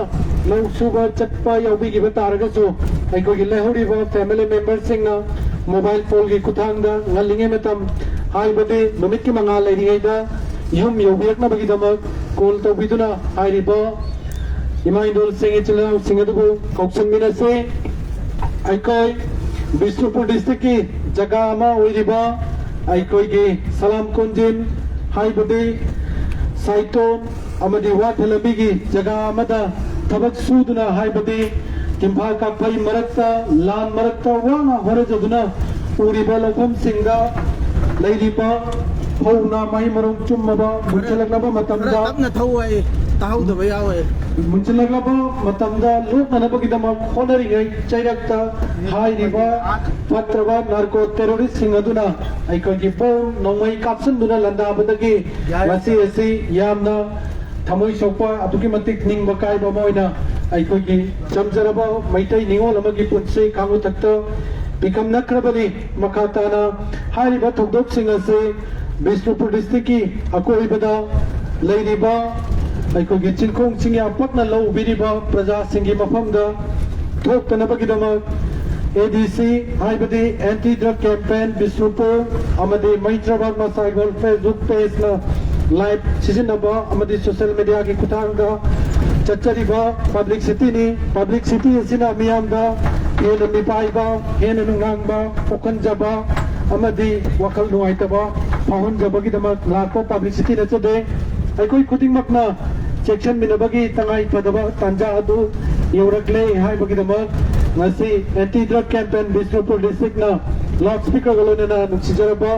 ꯂꯧ ꯁꯨꯕ ꯆꯠꯄ ꯌꯥꯎꯕꯤꯈꯤꯕ ꯇꯥꯔꯒꯁꯨ ꯑꯩꯈꯣꯏꯒꯤ ꯂꯩꯍꯧꯔꯤꯕ family member ꯁꯤꯡꯅ mobile phone ꯒꯤ ꯈꯨꯠꯊꯥꯡꯗ ꯉꯜꯂꯤꯉꯩ ꯃꯇꯝ ꯍꯥꯏꯕꯗꯤ ꯅꯨꯃꯤꯠꯀꯤ ꯃꯉꯥꯜ ꯂꯩꯔꯤꯉꯩꯗ ꯌꯨꯝ ꯌꯧꯕꯤꯔꯛꯅꯕꯒꯤꯗꯃꯛ call ꯇꯧꯕꯤꯗꯨꯅ ꯍꯥꯏꯔꯤꯕ ꯏꯃꯥ ꯏꯟꯗꯣꯜꯁꯤꯡ, ꯏꯆꯤꯜ ꯏꯅꯥꯎꯁꯤꯡ ꯑꯗꯨꯕꯨ ꯀꯧꯁꯟꯃꯤꯟꯅꯁꯤ꯫ ꯑꯩꯈꯣꯏ ꯕꯤꯁꯅꯨꯄꯨꯔ ꯗꯤꯁꯇ꯭ꯔꯤꯛꯀꯤ ꯖꯒꯥ ꯑꯃ ꯑꯣꯏꯔꯤꯕ ꯑꯩꯈꯣꯏꯒꯤ ꯁꯂꯥꯝ ꯀꯣꯟꯖꯤꯟ ꯍꯥꯏꯕꯗꯤ ꯁꯥꯏꯇꯣꯝ ꯑꯃꯗꯤ ꯋꯥꯊꯦꯂꯝꯕꯤꯒꯤ ꯖꯒꯥ ꯑꯃꯗ ꯊꯕꯛ ꯁꯨꯗꯨꯅ ꯍꯥꯏꯕꯗꯤ ꯇꯤꯝꯐꯥ ꯀꯥꯞꯐꯩ ꯃꯔꯛꯇ, ꯂꯥꯟ ꯃꯔꯛꯇ ꯋꯥꯅ ꯍꯣꯠꯅꯖꯗꯨꯅ ꯎꯔꯤꯕ ꯂꯧꯐꯝꯁꯤꯡꯗ ꯂꯩꯔꯤꯕ ꯐꯧꯅ ꯃꯍꯩ ꯃꯔꯣꯡ ꯆꯨꯝꯃꯕ ꯃꯨꯟꯁꯤꯜꯂꯛꯂꯕ ꯃꯇꯝꯗ ꯇꯞꯅ ꯊꯧ ꯍꯥꯏ, ꯇꯥꯍꯧꯗꯕ ꯌꯥꯎꯋꯦ꯫ ꯃꯨꯟꯁꯤꯜꯂꯛꯂꯕ ꯃꯇꯝꯗ ꯂꯣꯛꯅꯅꯕꯒꯤꯗꯃꯛ ꯍꯣꯠꯅꯔꯤꯉꯩ ꯆꯩꯔꯛꯇ ꯍꯥꯏꯔꯤꯕ ꯐꯠꯇ꯭ꯔꯕ ꯅꯥꯔꯀꯣ ꯇꯦꯔꯣꯔꯤꯁꯁꯤꯡ ꯑꯗꯨꯅ ꯑꯩꯈꯣꯏꯒꯤ ꯕꯣꯝ ꯅꯣꯡꯃꯩ ꯀꯥꯞꯁꯤꯟꯗꯨꯅ ꯂꯥꯟꯗꯥꯕꯗꯒꯤ ꯉꯁꯤ ꯑꯁꯤ ꯌꯥꯝꯅ ꯊꯃꯣꯏ ꯁꯣꯛꯄ, ꯑꯗꯨꯛꯀꯤ ꯃꯇꯤꯛ ꯅꯤꯡꯕ ꯀꯥꯏꯕ ꯑꯃ ꯑꯣꯏꯅ ꯑꯩꯈꯣꯏꯒꯤ ꯆꯝꯖꯔꯕ ꯃꯩꯇꯩ ꯅꯤꯉꯣꯜ ꯑꯃꯒꯤ ꯄꯨꯟꯁꯤ ꯈꯥꯡꯉꯨꯊꯛꯇ ꯄꯤꯀꯝꯅꯈ꯭ꯔꯕꯅꯤ꯫ ꯃꯈꯥ ꯇꯥꯅ ꯍꯥꯏꯔꯤꯕ ꯊꯧꯗꯣꯛꯁꯤꯡ ꯑꯁꯤ ꯕꯤꯁꯅꯨꯄꯨꯔ ꯗꯤꯁꯇ꯭ꯔꯤꯛꯀꯤ ꯑꯀꯣꯏꯕꯗ ꯂꯩꯔꯤꯕ ꯑꯩꯈꯣꯏꯒꯤ ꯆꯤꯡꯈꯣꯡ ꯆꯤꯡꯌꯥ ꯄꯛꯅ ꯂꯧ ꯎꯕꯤꯔꯤꯕ ꯄ꯭ꯔꯖꯥꯁꯤꯡꯒꯤ ꯃꯐꯝꯗ ꯊꯣꯛꯇꯅꯕꯒꯤꯗꯃꯛ ꯑꯦ ꯗꯤ ꯁꯤ ꯍꯥꯏꯕꯗꯤ ꯑꯦꯟꯇꯤ ꯗ꯭ꯔꯒ ꯀꯦꯝꯄꯦꯟ ꯕꯤꯁꯅꯨꯄꯨꯔ ꯑꯃꯗꯤ ꯃꯩꯇ꯭ꯔꯕꯥꯛ ꯃꯁꯥꯏꯒꯣꯜ ꯐꯦꯁꯕꯨꯛ ꯄꯦꯖꯅ ꯂꯥꯏꯚ ꯁꯤꯖꯤꯟꯅꯕ ꯑꯃꯗꯤ ꯁꯣꯁꯤꯌꯦꯜ ꯃꯦꯗꯤꯌꯥꯒꯤ ꯈꯨꯠꯊꯥꯡꯗ ꯆꯠꯆꯔꯤꯕ ꯄꯕ꯭ꯂꯤꯁꯤꯇꯤꯅꯤ꯫ ꯄꯕ꯭ꯂꯤꯁꯤꯇꯤ ꯑꯁꯤꯅ ꯃꯤꯌꯥꯝꯗ ꯍꯦꯟꯅ ꯃꯤꯄꯥꯏꯕ, ꯍꯦꯟꯅ ꯅꯨꯡꯅꯥꯡꯕ ꯄꯣꯛꯍꯟꯖꯕ ꯑꯃꯗꯤ ꯋꯥꯈꯜ ꯅꯨꯡꯉꯥꯏꯇꯕ ꯐꯥꯎꯍꯟꯖꯕꯒꯤꯗꯃꯛ ꯂꯥꯛꯄ ꯄꯕ꯭ꯂꯤꯁꯤꯇꯤ ꯅꯠꯆꯗꯦ꯫ ꯑꯩꯈꯣꯏ ꯈꯨꯗꯤꯡꯃꯛꯅ ꯆꯦꯛꯁꯤꯟꯃꯤꯟꯅꯕꯒꯤ ꯇꯉꯥꯏ ꯐꯗꯕ ꯇꯥꯟꯖꯥ ꯑꯗꯨ ꯌꯧꯔꯛꯂꯦ ꯍꯥꯏꯕꯒꯤꯗꯃꯛ ꯉꯁꯤ ꯑꯦꯟꯇꯤ ꯗ꯭ꯔꯒ ꯀꯦꯝꯄꯦꯟ ꯕꯤꯁꯅꯨꯄꯨꯔ ꯗꯤꯁꯇ꯭ꯔꯤꯛꯅ ꯂꯥꯎꯗ ꯁ꯭ꯄꯤꯀꯔꯒ ꯂꯣꯏꯅꯅ ꯅꯨꯡꯁꯤꯖꯔꯕ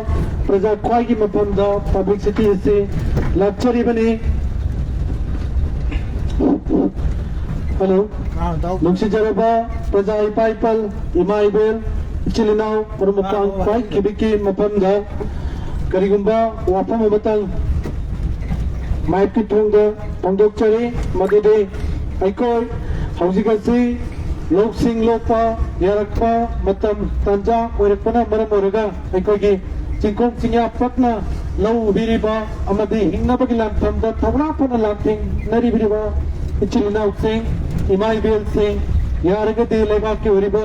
ꯄ꯭ꯔꯖꯥ ꯈ꯭ꯋꯥꯏꯒꯤ ꯃꯐꯝꯗ ꯄꯕ꯭ꯂꯤꯁꯤꯇꯤ ꯑꯁꯤ ꯂꯥꯛꯆꯔꯤꯕꯅꯤ꯫ ꯍꯜꯂꯣ꯫ ꯑꯥ, ꯇꯥꯎ꯫ ꯅꯨꯡꯁꯤꯖꯔꯕ ꯄ꯭ꯔꯖꯥ ꯏꯄꯥ ꯏꯄꯜ, ꯏꯃꯥ ꯏꯕꯦꯜ, ꯏꯆꯤꯜ ꯏꯅꯥꯎ, ꯃꯔꯨꯞ ꯃꯄꯥꯡ ꯑꯥ, ꯍꯣꯏ꯫ ꯈ꯭ꯋꯥꯏ ꯈꯤꯕꯤꯛꯀꯤ ꯃꯐꯝꯗ ꯀꯔꯤꯒꯨꯝꯕ ꯋꯥꯐꯝ ꯑꯃꯇꯪ ꯃꯥꯏꯛꯀꯤ ꯊꯣꯡꯗ ꯐꯣꯡꯗꯣꯛꯆꯔꯤ, ꯃꯗꯨꯗꯤ ꯑꯩꯈꯣꯏ ꯍꯧꯖꯤꯛ ꯑꯁꯤ ꯂꯧꯁꯤꯡ ꯂꯣꯛꯄ ꯌꯥꯔꯛꯄ ꯃꯇꯝ ꯇꯥꯟꯖꯥ ꯑꯣꯏꯔꯛꯄꯅ ꯃꯔꯝ ꯑꯣꯏꯔꯒ ꯑꯩꯈꯣꯏꯒꯤ ꯆꯤꯡꯈꯣꯡ ꯆꯤꯡꯌꯥ ꯄꯛꯅ ꯂꯧ ꯎꯕꯤꯔꯤꯕ ꯑꯃꯗꯤ ꯍꯤꯡꯅꯕꯒꯤ ꯂꯥꯟꯐꯝꯗ ꯊꯧꯅꯥ ꯐꯅ ꯂꯥꯟꯊꯦꯡꯅꯔꯤꯕ ꯏꯆꯤꯜ ꯏꯅꯥꯎꯁꯤꯡ, ꯏꯃꯥ ꯏꯕꯦꯜꯁꯤꯡ, ꯌꯥꯔꯒꯗꯤ ꯂꯩꯕꯥꯛꯀꯤ ꯑꯣꯏꯔꯤꯕ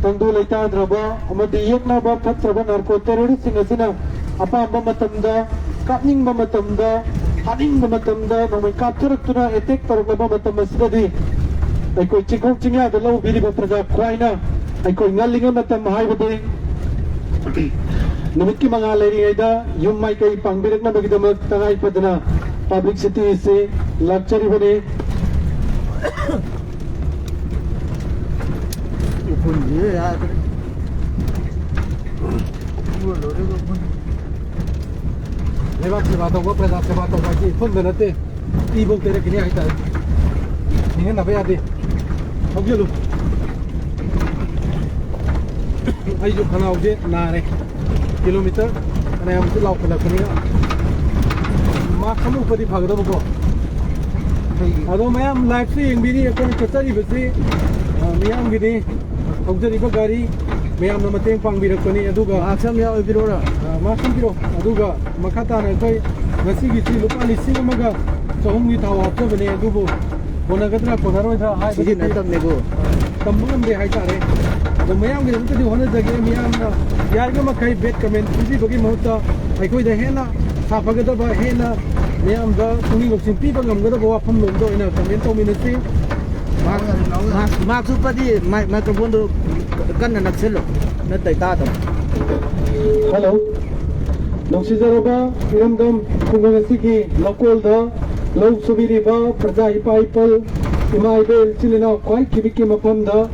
ꯇꯪꯗꯨ ꯂꯩꯇꯥꯗ꯭ꯔꯕ ꯑꯃꯗꯤ ꯌꯦꯛꯅꯕ ꯐꯠꯇ꯭ꯔꯕ ꯅꯥꯔꯀꯣ ꯇꯦꯔꯣꯔꯤꯁꯁꯤꯡ ꯑꯁꯤꯅ ꯑꯄꯥꯝꯕ ꯃꯇꯝꯗ, ꯀꯥꯞꯅꯤꯡꯕ ꯃꯇꯝꯗ, ꯍꯥꯠꯅꯤꯡꯕ ꯃꯇꯝꯗ ꯅꯣꯡꯃꯩ ꯀꯥꯞꯊꯔꯛꯇꯨꯅ ꯑꯦꯇꯦꯛ ꯇꯧꯔꯛꯂꯕ ꯃꯇꯝ ꯑꯁꯤꯗꯗꯤ ꯑꯩꯈꯣꯏ ꯆꯤꯡꯈꯣꯡ ꯆꯤꯡꯌꯥꯗ ꯂꯧ ꯎꯕꯤꯔꯤꯕ ꯄ꯭ꯔꯖꯥ ꯈ꯭ꯋꯥꯏꯅ ꯑꯩꯈꯣꯏ ꯉꯜꯂꯤꯉꯩ ꯃꯇꯝ ꯍꯥꯏꯕꯗꯤ ꯅꯨꯃꯤꯠꯀꯤ ꯃꯉꯥꯜ ꯂꯩꯔꯤꯉꯩꯗ ꯌꯨꯝ ꯃꯥꯏꯀꯩ ꯄꯥꯡꯕꯤꯔꯛꯅꯕꯒꯤꯗꯃꯛ ꯇꯉꯥꯏ ꯐꯗꯅ ꯄꯕ꯭ꯂꯤꯁꯤꯇꯤ ꯑꯁꯤ ꯂꯥꯛꯆꯔꯤꯕꯅꯤ꯫ ꯎꯐꯨꯟꯁꯤꯁꯨ ꯌꯥꯗ꯭ꯔꯦ꯫ ꯄꯨꯔ ꯂꯣꯏꯔꯦ ꯎꯐꯨꯟ꯫ ꯂꯩꯕꯥꯛ ꯁꯦꯕꯥ ꯇꯧꯕ, ꯄ꯭ꯔꯖꯥ ꯁꯦꯕꯥ ꯇꯧꯕ ꯍꯥꯏꯁꯤ ꯏꯐꯨꯟꯗ ꯅꯠꯇꯦ, ꯏꯐꯧ ꯇꯩꯔꯛꯀꯅꯤ ꯍꯥꯏꯇꯥꯔꯦ꯫ ꯅꯤꯡꯍꯟꯅꯕ ꯌꯥꯗꯦ꯫ ꯊꯧꯖꯤꯜꯂꯨ꯫ ꯑꯩꯁꯨ ꯈꯅꯥꯎꯁꯦ ꯅꯥꯔꯦ꯫ ꯀꯤꯂꯣꯃꯤꯇꯔ ꯐꯅꯌꯥꯝꯁꯨ ꯂꯥꯎꯈꯠꯂꯛꯄꯅꯤꯅ ꯃꯥꯁꯛ ꯑꯃ ꯎꯞꯄꯗꯤ ꯐꯒꯗꯕꯀꯣ꯫ ꯑꯗꯣ ꯃꯌꯥꯝ ꯂꯥꯏꯐꯁꯨ ꯌꯦꯡꯕꯤꯔꯤ, ꯑꯩꯈꯣꯏꯅ ꯆꯠꯆꯔꯤꯕꯁꯤ, ꯑ, ꯃꯤꯌꯥꯝꯒꯤꯅꯤ꯫ ꯊꯧꯖꯔꯤꯕ ꯒꯥꯔꯤ ꯃꯌꯥꯝꯅ ꯃꯇꯦꯡ ꯄꯥꯡꯕꯤꯔꯛꯄꯅꯤ꯫ ꯑꯗꯨꯒ ꯃꯥꯁꯛ ꯑꯃ ꯌꯥꯎꯕꯤꯔꯣꯔꯥ? ꯑ, ꯃꯥꯁꯛ ꯑꯃ ꯄꯤꯔꯣ꯫ ꯑꯗꯨꯒ ꯃꯈꯥ ꯇꯥꯅ ꯑꯩꯈꯣꯏ ꯉꯁꯤꯒꯤꯁꯤ ꯂꯨꯄꯥ ꯂꯤꯁꯤꯡ ꯑꯃꯒ ꯆꯍꯨꯝꯒꯤ ꯊꯥꯎ ꯍꯥꯞꯆꯕꯅꯦ, ꯑꯗꯨꯕꯨ ꯀꯣꯟꯅꯒꯗ꯭ꯔꯥ ꯀꯣꯟꯅꯔꯣꯏꯗ꯭ꯔꯥ ꯍꯥꯏꯕꯗꯨꯗꯤ ꯁꯤꯖꯤꯟꯅꯗꯕꯅꯦꯀꯣ꯫ ꯇꯝꯕ ꯉꯝꯗꯦ ꯍꯥꯏꯇꯥꯔꯦ꯫ ꯑꯗꯣ ꯃꯌꯥꯝꯒꯤꯗꯃꯛꯇꯗꯤ ꯍꯣꯠꯅꯖꯒꯦ꯫ ꯃꯤꯌꯥꯝꯅ ꯌꯥꯔꯤꯕ ꯃꯈꯩ ꯕꯦꯗ ꯀꯃꯦꯟ ꯄꯤꯕꯤꯕꯒꯤ ꯃꯍꯨꯠꯇ ꯑꯩꯈꯣꯏꯗ ꯍꯦꯟꯅ ꯁꯥꯐꯒꯗꯕ, ꯍꯦꯟꯅ ꯃꯤꯌꯥꯝꯗ ꯄꯨꯛꯅꯤꯡ ꯂꯧꯁꯤꯡ ꯄꯤꯕ ꯉꯝꯒꯗꯕ ꯋꯥꯐꯝꯂꯣꯝꯗ ꯑꯣꯏꯅ ꯀꯃꯦꯟ ꯇꯧꯃꯤꯟꯅꯁꯤ꯫ ꯃꯥꯛꯁ, ꯃꯥꯛꯁ, ꯃꯥꯛꯁ ꯎꯞꯄꯗꯤ ꯃꯥꯏ-, ꯃꯥꯏꯀ꯭ꯔꯣꯐꯣꯟꯗꯣ ꯀꯟꯅ ꯅꯛꯁꯤꯜꯂꯣ, ꯅꯠꯇ꯭ꯔꯗꯤ ꯇꯥꯗꯕ꯫ ꯍꯜꯂꯣ, ꯅꯨꯡꯁꯤꯖꯔꯕ ꯏꯔꯝꯗꯝ ꯈꯨꯡꯒꯪ ꯑꯁꯤꯒꯤ ꯂꯧꯀꯣꯜꯗ ꯂꯧ ꯁꯨꯕꯤꯔꯤꯕ ꯄ꯭ꯔꯖꯥ ꯏꯄꯥ ꯏꯄꯜ, ꯏꯃꯥ ꯏꯕꯦꯜ, ꯏꯆꯤꯜ ꯏꯅꯥꯎ ꯈ꯭ꯋꯥꯏ ꯀꯤꯕꯤꯛꯀꯤ ꯃꯐꯝꯗ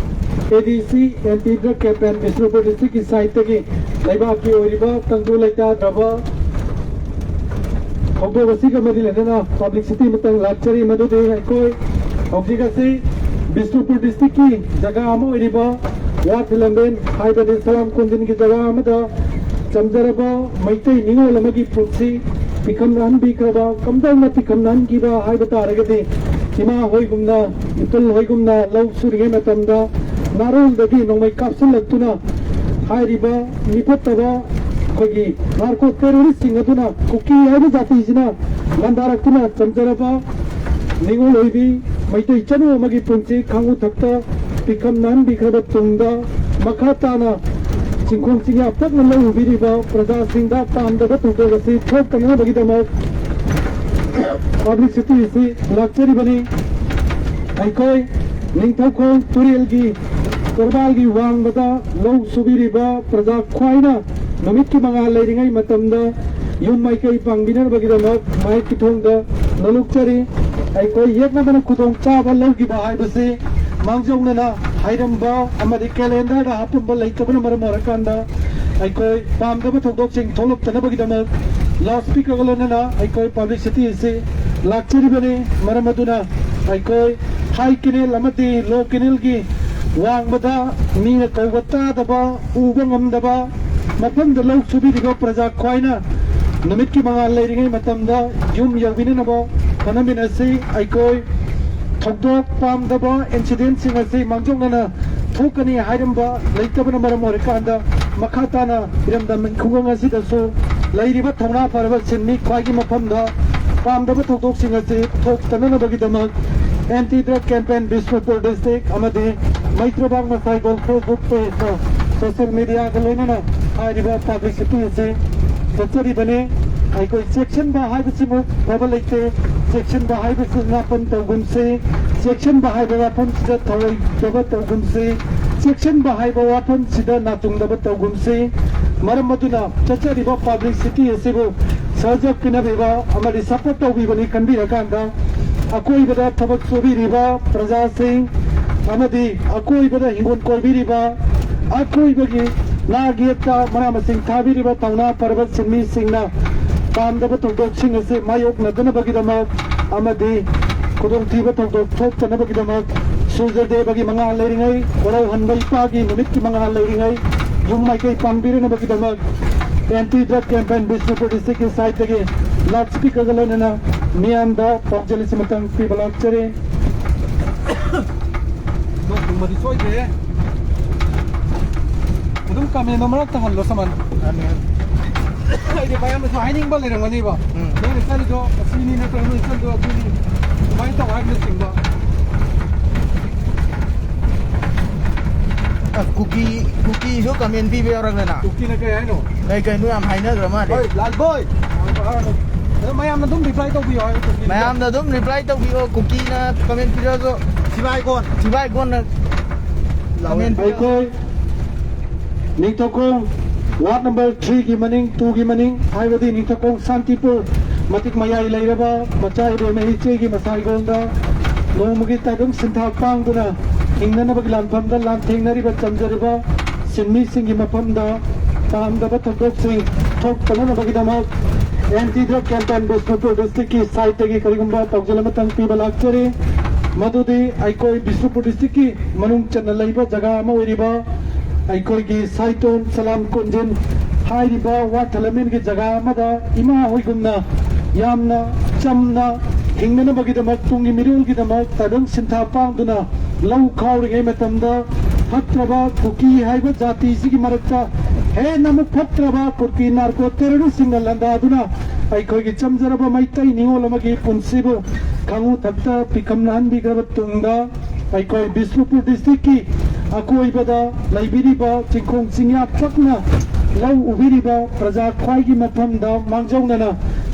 ꯑꯦ ꯗꯤ ꯁꯤ ꯑꯦꯟꯇꯤ ꯗ꯭ꯔꯒ ꯀꯦꯝꯄꯦꯟ ꯕꯤꯁꯅꯨꯄꯨꯔ ꯗꯤꯁꯇ꯭ꯔꯤꯛꯀꯤ ꯁꯥꯏꯠꯇꯒꯤ ꯂꯩꯕꯥꯛꯀꯤ ꯑꯣꯏꯔꯤꯕ ꯇꯪꯗꯨ ꯂꯩꯇꯥꯗ꯭ꯔꯕ ꯊꯧꯗꯣꯛ ꯑꯁꯤꯒ ꯃꯔꯤ ꯂꯩꯅꯅ ꯄꯕ꯭ꯂꯤꯁꯤꯇꯤ ꯑꯃꯇꯪ ꯂꯥꯛꯆꯔꯤ, ꯃꯗꯨꯗꯤ ꯑꯩꯈꯣꯏ ꯍꯧꯖꯤꯛ ꯑꯁꯤ ꯕꯤꯁꯅꯨꯄꯨꯔ ꯗꯤꯁꯇ꯭ꯔꯤꯛꯀꯤ ꯖꯒꯥ ꯑꯃ ꯑꯣꯏꯔꯤꯕ ꯋꯥ ꯐꯤꯂꯝꯕꯦꯟ ꯍꯥꯏꯕꯗꯤ ꯁꯂꯥꯝ ꯀꯣꯟꯖꯤꯟꯒꯤ ꯖꯒꯥ ꯑꯃꯗ ꯆꯝꯖꯔꯕ ꯃꯩꯇꯩ ꯅꯤꯉꯣꯜ ꯑꯃꯒꯤ ꯄꯨꯟꯁꯤ ꯄꯤꯈꯝꯅꯍꯟꯕꯤꯈ꯭ꯔꯕ, ꯀꯝꯗꯧꯅ ꯄꯤꯈꯝꯅꯍꯟꯈꯤꯕ ꯍꯥꯏꯕ ꯇꯥꯔꯒꯗꯤ, ꯏꯃꯥ ꯍꯣꯏꯒꯨꯝꯅ, ꯏꯄꯨꯜ ꯍꯣꯏꯒꯨꯝꯅ ꯂꯧ ꯁꯨꯔꯤꯉꯩ ꯃꯇꯝꯗ ꯅꯥꯔꯣꯜꯗꯒꯤ ꯅꯣꯡꯃꯩ ꯀꯥꯞꯁꯤꯜꯂꯛꯇꯨꯅ ꯍꯥꯏꯔꯤꯕ ꯃꯤꯐꯠꯇꯕ ꯑꯩꯈꯣꯏꯒꯤ ꯅꯥꯔꯀꯣ ꯇꯦꯔꯣꯔꯤꯁꯁꯤꯡ ꯑꯗꯨꯅ ꯀꯨꯀꯤ ꯍꯥꯏꯕ ꯖꯥꯇꯤꯁꯤꯅ ꯂꯥꯟꯗꯥꯔꯛꯇꯨꯅ ꯆꯝꯖꯔꯕ ꯅꯤꯉꯣꯜ ꯑꯣꯏꯕꯤ ꯃꯩꯇꯩ ꯏꯆꯟ ꯑꯃꯒꯤ ꯄꯨꯟꯁꯤ ꯈꯥꯡꯎ ꯊꯛꯇ ꯄꯤꯈꯝ ꯅꯥꯍꯟꯕꯤꯈ꯭ꯔꯕ ꯇꯨꯡꯗ, ꯃꯈꯥ ꯇꯥꯅ ꯆꯤꯡꯈꯣꯡ ꯆꯤꯡꯌꯥ ꯄꯛꯅ ꯂꯧ ꯎꯕꯤꯔꯤꯕ ꯄ꯭ꯔꯖꯥꯁꯤꯡꯗ ꯄꯥꯝꯗꯕ ꯊꯧꯗꯣꯛ ꯑꯁꯤ ꯊꯣꯛꯇꯅꯕꯒꯤꯗꯃꯛ ꯄꯕ꯭ꯂꯤꯁꯤꯇꯤ ꯑꯁꯤ ꯂꯥꯛꯆꯔꯤꯕꯅꯤ꯫ ꯑꯩꯈꯣꯏ ꯅꯤꯡꯊꯧꯈꯣꯡ ꯇꯨꯔꯦꯜꯒꯤ ꯀꯔꯕꯥꯜꯒꯤ ꯋꯥꯡꯃꯗ ꯂꯧ ꯁꯨꯕꯤꯔꯤꯕ ꯄ꯭ꯔꯖꯥ ꯈ꯭ꯋꯥꯏꯅ ꯅꯨꯃꯤꯠꯀꯤ ꯃꯉꯥꯜ ꯂꯩꯔꯤꯉꯩ ꯃꯇꯝꯗ ꯌꯨꯝ ꯃꯥꯏꯀꯩ ꯄꯥꯡꯕꯤꯅꯕꯒꯤꯗꯃꯛ ꯃꯥꯏꯛꯀꯤ ꯊꯣꯡꯗ ꯅꯣꯂꯨꯛꯆꯔꯤ꯫ ꯑꯩꯈꯣꯏ ꯌꯦꯛꯅꯗꯅ ꯈꯨꯗꯣꯡꯆꯥꯕ ꯂꯧꯈꯤꯕ ꯍꯥꯏꯕꯁꯤ ꯃꯥꯡꯖꯧꯅꯅ ꯍꯥꯏꯔꯝꯕ ꯑꯃꯗꯤ ꯀꯦꯂꯦꯟꯗꯔꯗ ꯍꯥꯞꯄꯝꯕ ꯂꯩꯇꯕꯅ ꯃꯔꯝ ꯑꯣꯏꯔꯀꯥꯟꯗ ꯑꯩꯈꯣꯏ ꯄꯥꯝꯗꯕ ꯊꯧꯗꯣꯛꯁꯤꯡ ꯊꯣꯛꯂꯛꯇꯅꯕꯒꯤꯗꯃꯛ ꯂꯥꯎꯠ ꯁ꯭ꯄꯤꯀꯔꯒ ꯂꯣꯏꯅꯅ ꯑꯩꯈꯣꯏ ꯄꯕ꯭ꯂꯤꯁꯤꯇꯤ ꯑꯁꯤ ꯂꯥꯛꯆꯔꯤꯕꯅꯤ꯫ ꯃꯔꯝ ꯑꯗꯨꯅ ꯑꯩꯈꯣꯏ ꯍꯥꯏ ꯀꯦꯅꯦꯜ ꯑꯃꯗꯤ ꯂꯣ ꯀꯦꯅꯦꯜꯒꯤ ꯋꯥꯡꯃꯗ ꯃꯤꯅ ꯀꯧꯕ ꯇꯥꯗꯕ, ꯎꯕ ꯉꯝꯗꯕ ꯃꯐꯝꯗ ꯂꯧ ꯁꯨꯕꯤꯔꯤꯕ ꯄ꯭ꯔꯖꯥ ꯈ꯭ꯋꯥꯏꯅ ꯅꯨꯃꯤꯠꯀꯤ ꯃꯉꯥꯜ ꯂꯩꯔꯤꯉꯩ ꯃꯇꯝꯗ ꯌꯨꯝ ꯌꯧꯕꯤꯅꯅꯕ ꯍꯣꯠꯅꯃꯤꯟꯅꯁꯤ꯫ ꯑꯩꯈꯣꯏ ꯊꯧꯗꯣꯛ ꯄꯥꯝꯗꯕ ꯏꯟꯁꯤꯗꯦꯟꯁꯤꯡ ꯑꯁꯤ ꯃꯥꯡꯖꯧꯅꯅ ꯊꯣꯛꯀꯅꯤ ꯍꯥꯏꯔꯝꯕ ꯂꯩꯇꯕꯅ ꯃꯔꯝ ꯑꯣꯏꯔꯀꯥꯟꯗ ꯃꯈꯥ ꯇꯥꯅ ꯏꯔꯝꯗꯝ ꯈꯨꯡꯒꯪ ꯑꯁꯤꯗꯁꯨ ꯂꯩꯔꯤꯕ ꯊꯧꯅꯥ ꯐꯔꯕ ꯁꯤꯟꯃꯤ ꯈ꯭ꯋꯥꯏꯒꯤ ꯃꯐꯝꯗ ꯄꯥꯝꯗꯕ ꯊꯧꯗꯣꯛꯁꯤꯡ ꯑꯁꯤ ꯊꯣꯛꯇꯅꯅꯕꯒꯤꯗꯃꯛ anti drug campaign Bishnupur district ꯑꯃꯗꯤ ꯃꯩꯇ꯭ꯔꯕꯥꯛ ꯃꯁꯥꯏꯒꯣꯜ ꯐꯦꯁꯕꯨꯛ ꯄꯦꯖꯇ ꯁꯣꯁꯤꯌꯦꯜ ꯃꯤꯗꯤꯌꯥꯒ ꯂꯣꯏꯅꯅ ꯍꯥꯏꯔꯤꯕ ꯄꯕ꯭ꯂꯤꯁꯤꯇꯤ ꯑꯁꯤ ꯆꯠꯆꯔꯤꯕꯅꯤ꯫ ꯑꯩꯈꯣꯏ ꯆꯦꯛꯁꯤꯟꯕ ꯍꯥꯏꯕꯁꯤꯃꯨꯛ ꯐꯕ ꯂꯩꯇꯦ꯫ ꯆꯦꯛꯁꯤꯟꯕ ꯍꯥꯏꯕꯁꯤ ꯉꯥꯛꯄꯟ ꯇꯧꯒꯨꯝꯁꯤ꯫ ꯆꯦꯛꯁꯤꯟꯕ ꯍꯥꯏꯕ ꯋꯥꯐꯝꯁꯤꯗ ꯊꯑꯣꯏꯗꯕ ꯇꯧꯒꯨꯝꯁꯤ꯫ ꯆꯦꯛꯁꯤꯟꯕ ꯍꯥꯏꯕ ꯋꯥꯐꯝꯁꯤꯗ ꯅꯥꯇꯨꯡꯗꯕ ꯇꯧꯒꯨꯝꯁꯤ꯫ ꯃꯔꯝ ꯑꯗꯨꯅ ꯆꯠꯆꯔꯤꯕ ꯄꯕ꯭ꯂꯤꯁꯤꯇꯤ ꯑꯁꯤꯕꯨ ꯁꯍꯖ ꯄꯤꯅꯕꯤꯕ ꯑꯃꯗꯤ ꯁꯄꯣꯔꯠ ꯇꯧꯕꯤꯕꯅꯤ ꯈꯟꯕꯤꯔꯀꯥꯟꯗ ꯑꯀꯣꯏꯕꯗ ꯊꯕꯛ ꯁꯨꯕꯤꯔꯤꯕ ꯄ꯭ꯔꯖꯥꯁꯤꯡ ꯑꯃꯗꯤ ꯑꯀꯣꯏꯕꯗ ꯍꯤꯡꯒꯣꯜ ꯀꯣꯏꯕꯤꯔꯤꯕ, ꯑꯀꯣꯏꯕꯒꯤ ꯅꯥꯛ ꯌꯦꯠꯇ ꯃꯅꯥ ꯃꯁꯤꯡ ꯊꯥꯕꯤꯔꯤꯕ ꯊꯧꯅꯥ ꯐꯔꯕ ꯁꯤꯟꯃꯤꯁꯤꯡꯅ ꯄꯥꯝꯗꯕ ꯊꯧꯗꯣꯛꯁꯤꯡ ꯑꯁꯤ ꯃꯥꯌꯣꯛꯅꯗꯅꯕꯒꯤꯗꯃꯛ ꯑꯃꯗꯤ ꯈꯨꯗꯣꯡꯊꯤꯕ ꯊꯧꯗꯣꯛ ꯊꯣꯛꯇꯅꯕꯒꯤꯗꯃꯛ ꯁꯨꯔꯖꯗꯦꯕꯒꯤ ꯃꯉꯥꯜ ꯂꯩꯔꯤꯉꯩ, ꯀꯣꯔꯧꯍꯟꯕ ꯏꯄꯥꯒꯤ ꯅꯨꯃꯤꯠꯀꯤ ꯃꯉꯥꯜ ꯂꯩꯔꯤꯉꯩ ꯌꯨꯝ ꯃꯥꯏꯀꯩ ꯄꯥꯡꯕꯤꯔꯅꯕꯒꯤꯗꯃꯛ ꯑꯦꯟꯇꯤ ꯗ꯭ꯔꯒ ꯀꯦꯝꯄꯦꯟ ꯕꯤꯁꯅꯨꯄꯨꯔ ꯗꯤꯁꯇ꯭ꯔꯤꯛꯀꯤ ꯁꯥꯏꯠꯇꯒꯤ ꯂꯥꯎꯠ ꯁ꯭ꯄꯤꯀꯔꯒ ꯂꯣꯏꯅꯅ ꯃꯤꯌꯥꯝꯗ ꯄꯥꯎꯖꯦꯜ ꯑꯁꯤ ꯃꯇꯥꯡ ꯄꯤꯕ ꯂꯥꯛꯆꯔꯤ꯫ ꯅꯣꯡ ꯊꯨꯝꯕꯗꯤ ꯁꯣꯏꯗ꯭ꯔꯦ꯫ ꯑꯗꯨꯝ ꯀꯃꯦꯟꯗꯣ ꯃꯔꯛꯇ ꯍꯜꯂꯣ, ꯁꯃꯟ꯫ ꯑꯩꯗꯤ ꯃꯌꯥꯝꯅꯁꯨ ꯍꯥꯏꯅꯤꯡꯕ ꯂꯩꯔꯝꯒꯅꯤꯕ꯫ ꯎꯝ꯫ ꯅꯣꯏꯅ ꯆꯠꯂꯤꯗꯣ ꯑꯁꯤꯅꯤ ꯅꯠꯇ꯭ꯔꯒ ꯅꯣꯏ ꯆꯠꯂꯤꯗꯣ ꯑꯗꯨꯅꯤ꯫ ꯑꯗꯨꯃꯥꯏꯅ ꯇꯧ ꯍꯥꯏꯕꯅꯆꯤꯡꯕ꯫ ꯑꯁ, ꯀꯨꯀꯤ, ꯀꯨꯀꯤꯁꯨ ꯀꯃꯦꯟ ꯄꯤꯕ ꯌꯥꯎꯔꯛꯂꯦꯅ꯫ ꯀꯨꯀꯤꯅ ꯀꯩ ꯍꯥꯏꯅꯣ? ꯀꯩ ꯀꯩꯅꯣ ꯌꯥꯝ ꯍꯥꯏꯅꯈ꯭ꯔ ꯃꯥꯜꯂꯦ꯫ ꯍꯣꯏ, ꯂꯥꯜ ꯕꯣꯏ꯫ ꯑꯗꯣ ꯃꯌꯥꯝꯅ ꯑꯗꯨꯝ ꯔꯤꯄ꯭ꯂꯥꯏ ꯇꯧꯕꯤꯌꯣ ꯍꯥꯏꯌꯣ, ꯀꯨꯀꯤꯅ꯫ ꯃꯌꯥꯝꯅ ꯑꯗꯨꯝ ꯔꯤꯄ꯭ꯂꯥꯏ ꯇꯧꯕꯤꯌꯣ, ꯀꯨꯀꯤꯅ ꯀꯃꯦꯟ ꯄꯤꯔꯁꯨ꯫ ꯊꯤꯕꯥꯏꯒꯣꯟ꯫ ꯊꯤꯕꯥꯏꯒꯣꯟꯅ꯫ ꯑꯩꯈꯣꯏ ꯅꯤꯡꯊꯧꯈꯣꯡ ꯋꯥꯔꯗ ꯅꯝꯕꯔ ꯊ꯭ꯔꯤꯒꯤ ꯃꯅꯤꯡ, ꯇꯨꯒꯤ ꯃꯅꯤꯡ, ꯍꯥꯏꯕꯗꯤ ꯅꯤꯡꯊꯧꯈꯣꯡ ꯁꯥꯟꯇꯤꯄꯨꯔ ꯃꯇꯤꯛ ꯃꯌꯥꯏ ꯂꯩꯔꯕ ꯃꯆꯥ ꯏꯕꯦꯝꯃ ꯏꯆꯦꯒꯤ ꯃꯁꯥꯏꯒꯣꯟꯗ ꯅꯣꯡꯃꯒꯤ ꯇꯥꯏꯕꯪ ꯁꯤꯟꯊꯥ ꯄꯥꯡꯗꯨꯅ ꯍꯤꯡꯅꯅꯕꯒꯤ ꯂꯥꯟꯐꯝꯗ ꯂꯥꯟꯊꯦꯡꯅꯔꯤꯕ ꯆꯝꯖꯔꯤꯕ ꯁꯤꯟꯃꯤꯁꯤꯡꯒꯤ ꯃꯐꯝꯗ ꯄꯥꯝꯗꯕ ꯊꯧꯗꯣꯛꯁꯤꯡ ꯊꯣꯛꯇꯅꯕꯒꯤꯗꯃꯛ ꯑꯦꯟꯇꯤ ꯗ꯭ꯔꯒ ꯀꯦꯝꯄꯦꯟ ꯕꯤꯁꯅꯨꯄꯨꯔ ꯗꯤꯁꯇ꯭ꯔꯤꯛꯀꯤ ꯁꯥꯏꯠꯇꯒꯤ ꯀꯔꯤꯒꯨꯝꯕ ꯄꯥꯎꯖꯦꯜ ꯑꯃꯇꯪ ꯄꯤꯕ ꯂꯥꯛꯆꯔꯤ꯫ ꯃꯗꯨꯗꯤ ꯑꯩꯈꯣꯏ ꯕꯤꯁꯅꯨꯄꯨꯔ ꯗꯤꯁꯇ꯭ꯔꯤꯛꯀꯤ ꯃꯅꯨꯡ ꯆꯟꯅ ꯂꯩꯕ ꯖꯒꯥ ꯑꯃ ꯑꯣꯏꯔꯤꯕ ꯑꯩꯈꯣꯏꯒꯤ ꯁꯥꯏꯇꯣꯟ ꯁꯂꯥꯝ ꯀꯣꯟꯖꯤꯟ ꯍꯥꯏꯔꯤꯕ ꯋꯥꯊꯂꯃꯦꯟꯒꯤ ꯖꯒꯥ ꯑꯃꯗ ꯏꯃꯥ ꯍꯣꯏꯒꯨꯝꯅ ꯌꯥꯝꯅ ꯆꯝꯅ ꯍꯤꯡꯅꯅꯕꯒꯤꯗꯃꯛ, ꯇꯨꯡꯒꯤ ꯃꯤꯔꯣꯜꯒꯤꯗꯃꯛ ꯇꯥꯏꯕꯪ ꯁꯤꯟꯊꯥ ꯄꯥꯡꯗꯨꯅ ꯂꯧ ꯈꯥꯎꯔꯤꯉꯩ ꯃꯇꯝꯗ ꯐꯠꯇ꯭ꯔꯕ ꯀꯨꯀꯤ ꯍꯥꯏꯕ ꯖꯥꯇꯤꯁꯤꯒꯤ ꯃꯔꯛꯇ ꯍꯦꯟꯅ ꯑꯃꯨꯛ ꯐꯠꯇ꯭ꯔꯕ ꯀꯨꯀꯤ ꯅꯥꯔꯀꯣ ꯇꯦꯔꯣꯔꯤꯁꯁꯤꯡꯅ ꯂꯥꯟꯗꯥꯗꯨꯅ ꯑꯩꯈꯣꯏꯒꯤ ꯆꯝꯖꯔꯕ ꯃꯩꯇꯩ ꯅꯤꯉꯣꯜ ꯑꯃꯒꯤ ꯄꯨꯟꯁꯤꯕꯨ ꯈꯥꯉꯨ ꯊꯛꯇ ꯄꯤꯈꯝꯅꯍꯟꯕꯤꯈ꯭ꯔꯕ ꯇꯨꯡꯗ, ꯑꯩꯈꯣꯏ ꯕꯤꯁꯅꯨꯄꯨꯔ ꯗꯤꯁꯇ꯭ꯔꯤꯛꯀꯤ ꯑꯀꯣꯏꯕꯗ ꯂꯩꯕꯤꯔꯤꯕ ꯆꯤꯡꯈꯣꯡ ꯆꯤꯡꯌꯥ ꯄꯛꯅ ꯂꯧ ꯎꯕꯤꯔꯤꯕ ꯄ꯭ꯔꯖꯥ ꯈ꯭ꯋꯥꯏꯒꯤ ꯃꯐꯝꯗ ꯃꯥꯡꯖꯧꯅꯅ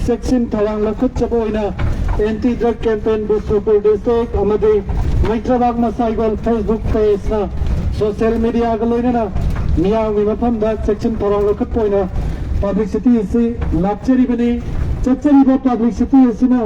ꯆꯦꯛꯁꯤꯟ ꯊꯧꯔꯥꯡ ꯂꯧꯈꯠꯆꯕ ꯑꯣꯏꯅ anti drug campaign Bishnupur district ꯑꯃꯗꯤ ꯃꯩꯇ꯭ꯔꯕꯥꯛ ꯃꯁꯥꯏꯒꯣꯜ ꯐꯦꯁꯕꯨꯛ ꯄꯦꯖꯅ ꯁꯣꯁꯤꯌꯦꯜ ꯃꯤꯗꯤꯌꯥꯒ ꯂꯣꯏꯅꯅ ꯃꯤꯌꯥꯝꯒꯤ ꯃꯐꯝꯗ ꯆꯦꯛꯁꯤꯟ ꯊꯧꯔꯥꯡ ꯂꯧꯈꯠꯄ ꯑꯣꯏꯅ ꯄꯕ꯭ꯂꯤꯁꯤꯇꯤ ꯑꯁꯤ ꯂꯥꯛꯆꯔꯤꯕꯅꯤ꯫ ꯆꯠꯆꯔꯤꯕ ꯄꯕ꯭ꯂꯤꯁꯤꯇꯤ ꯑꯁꯤꯅ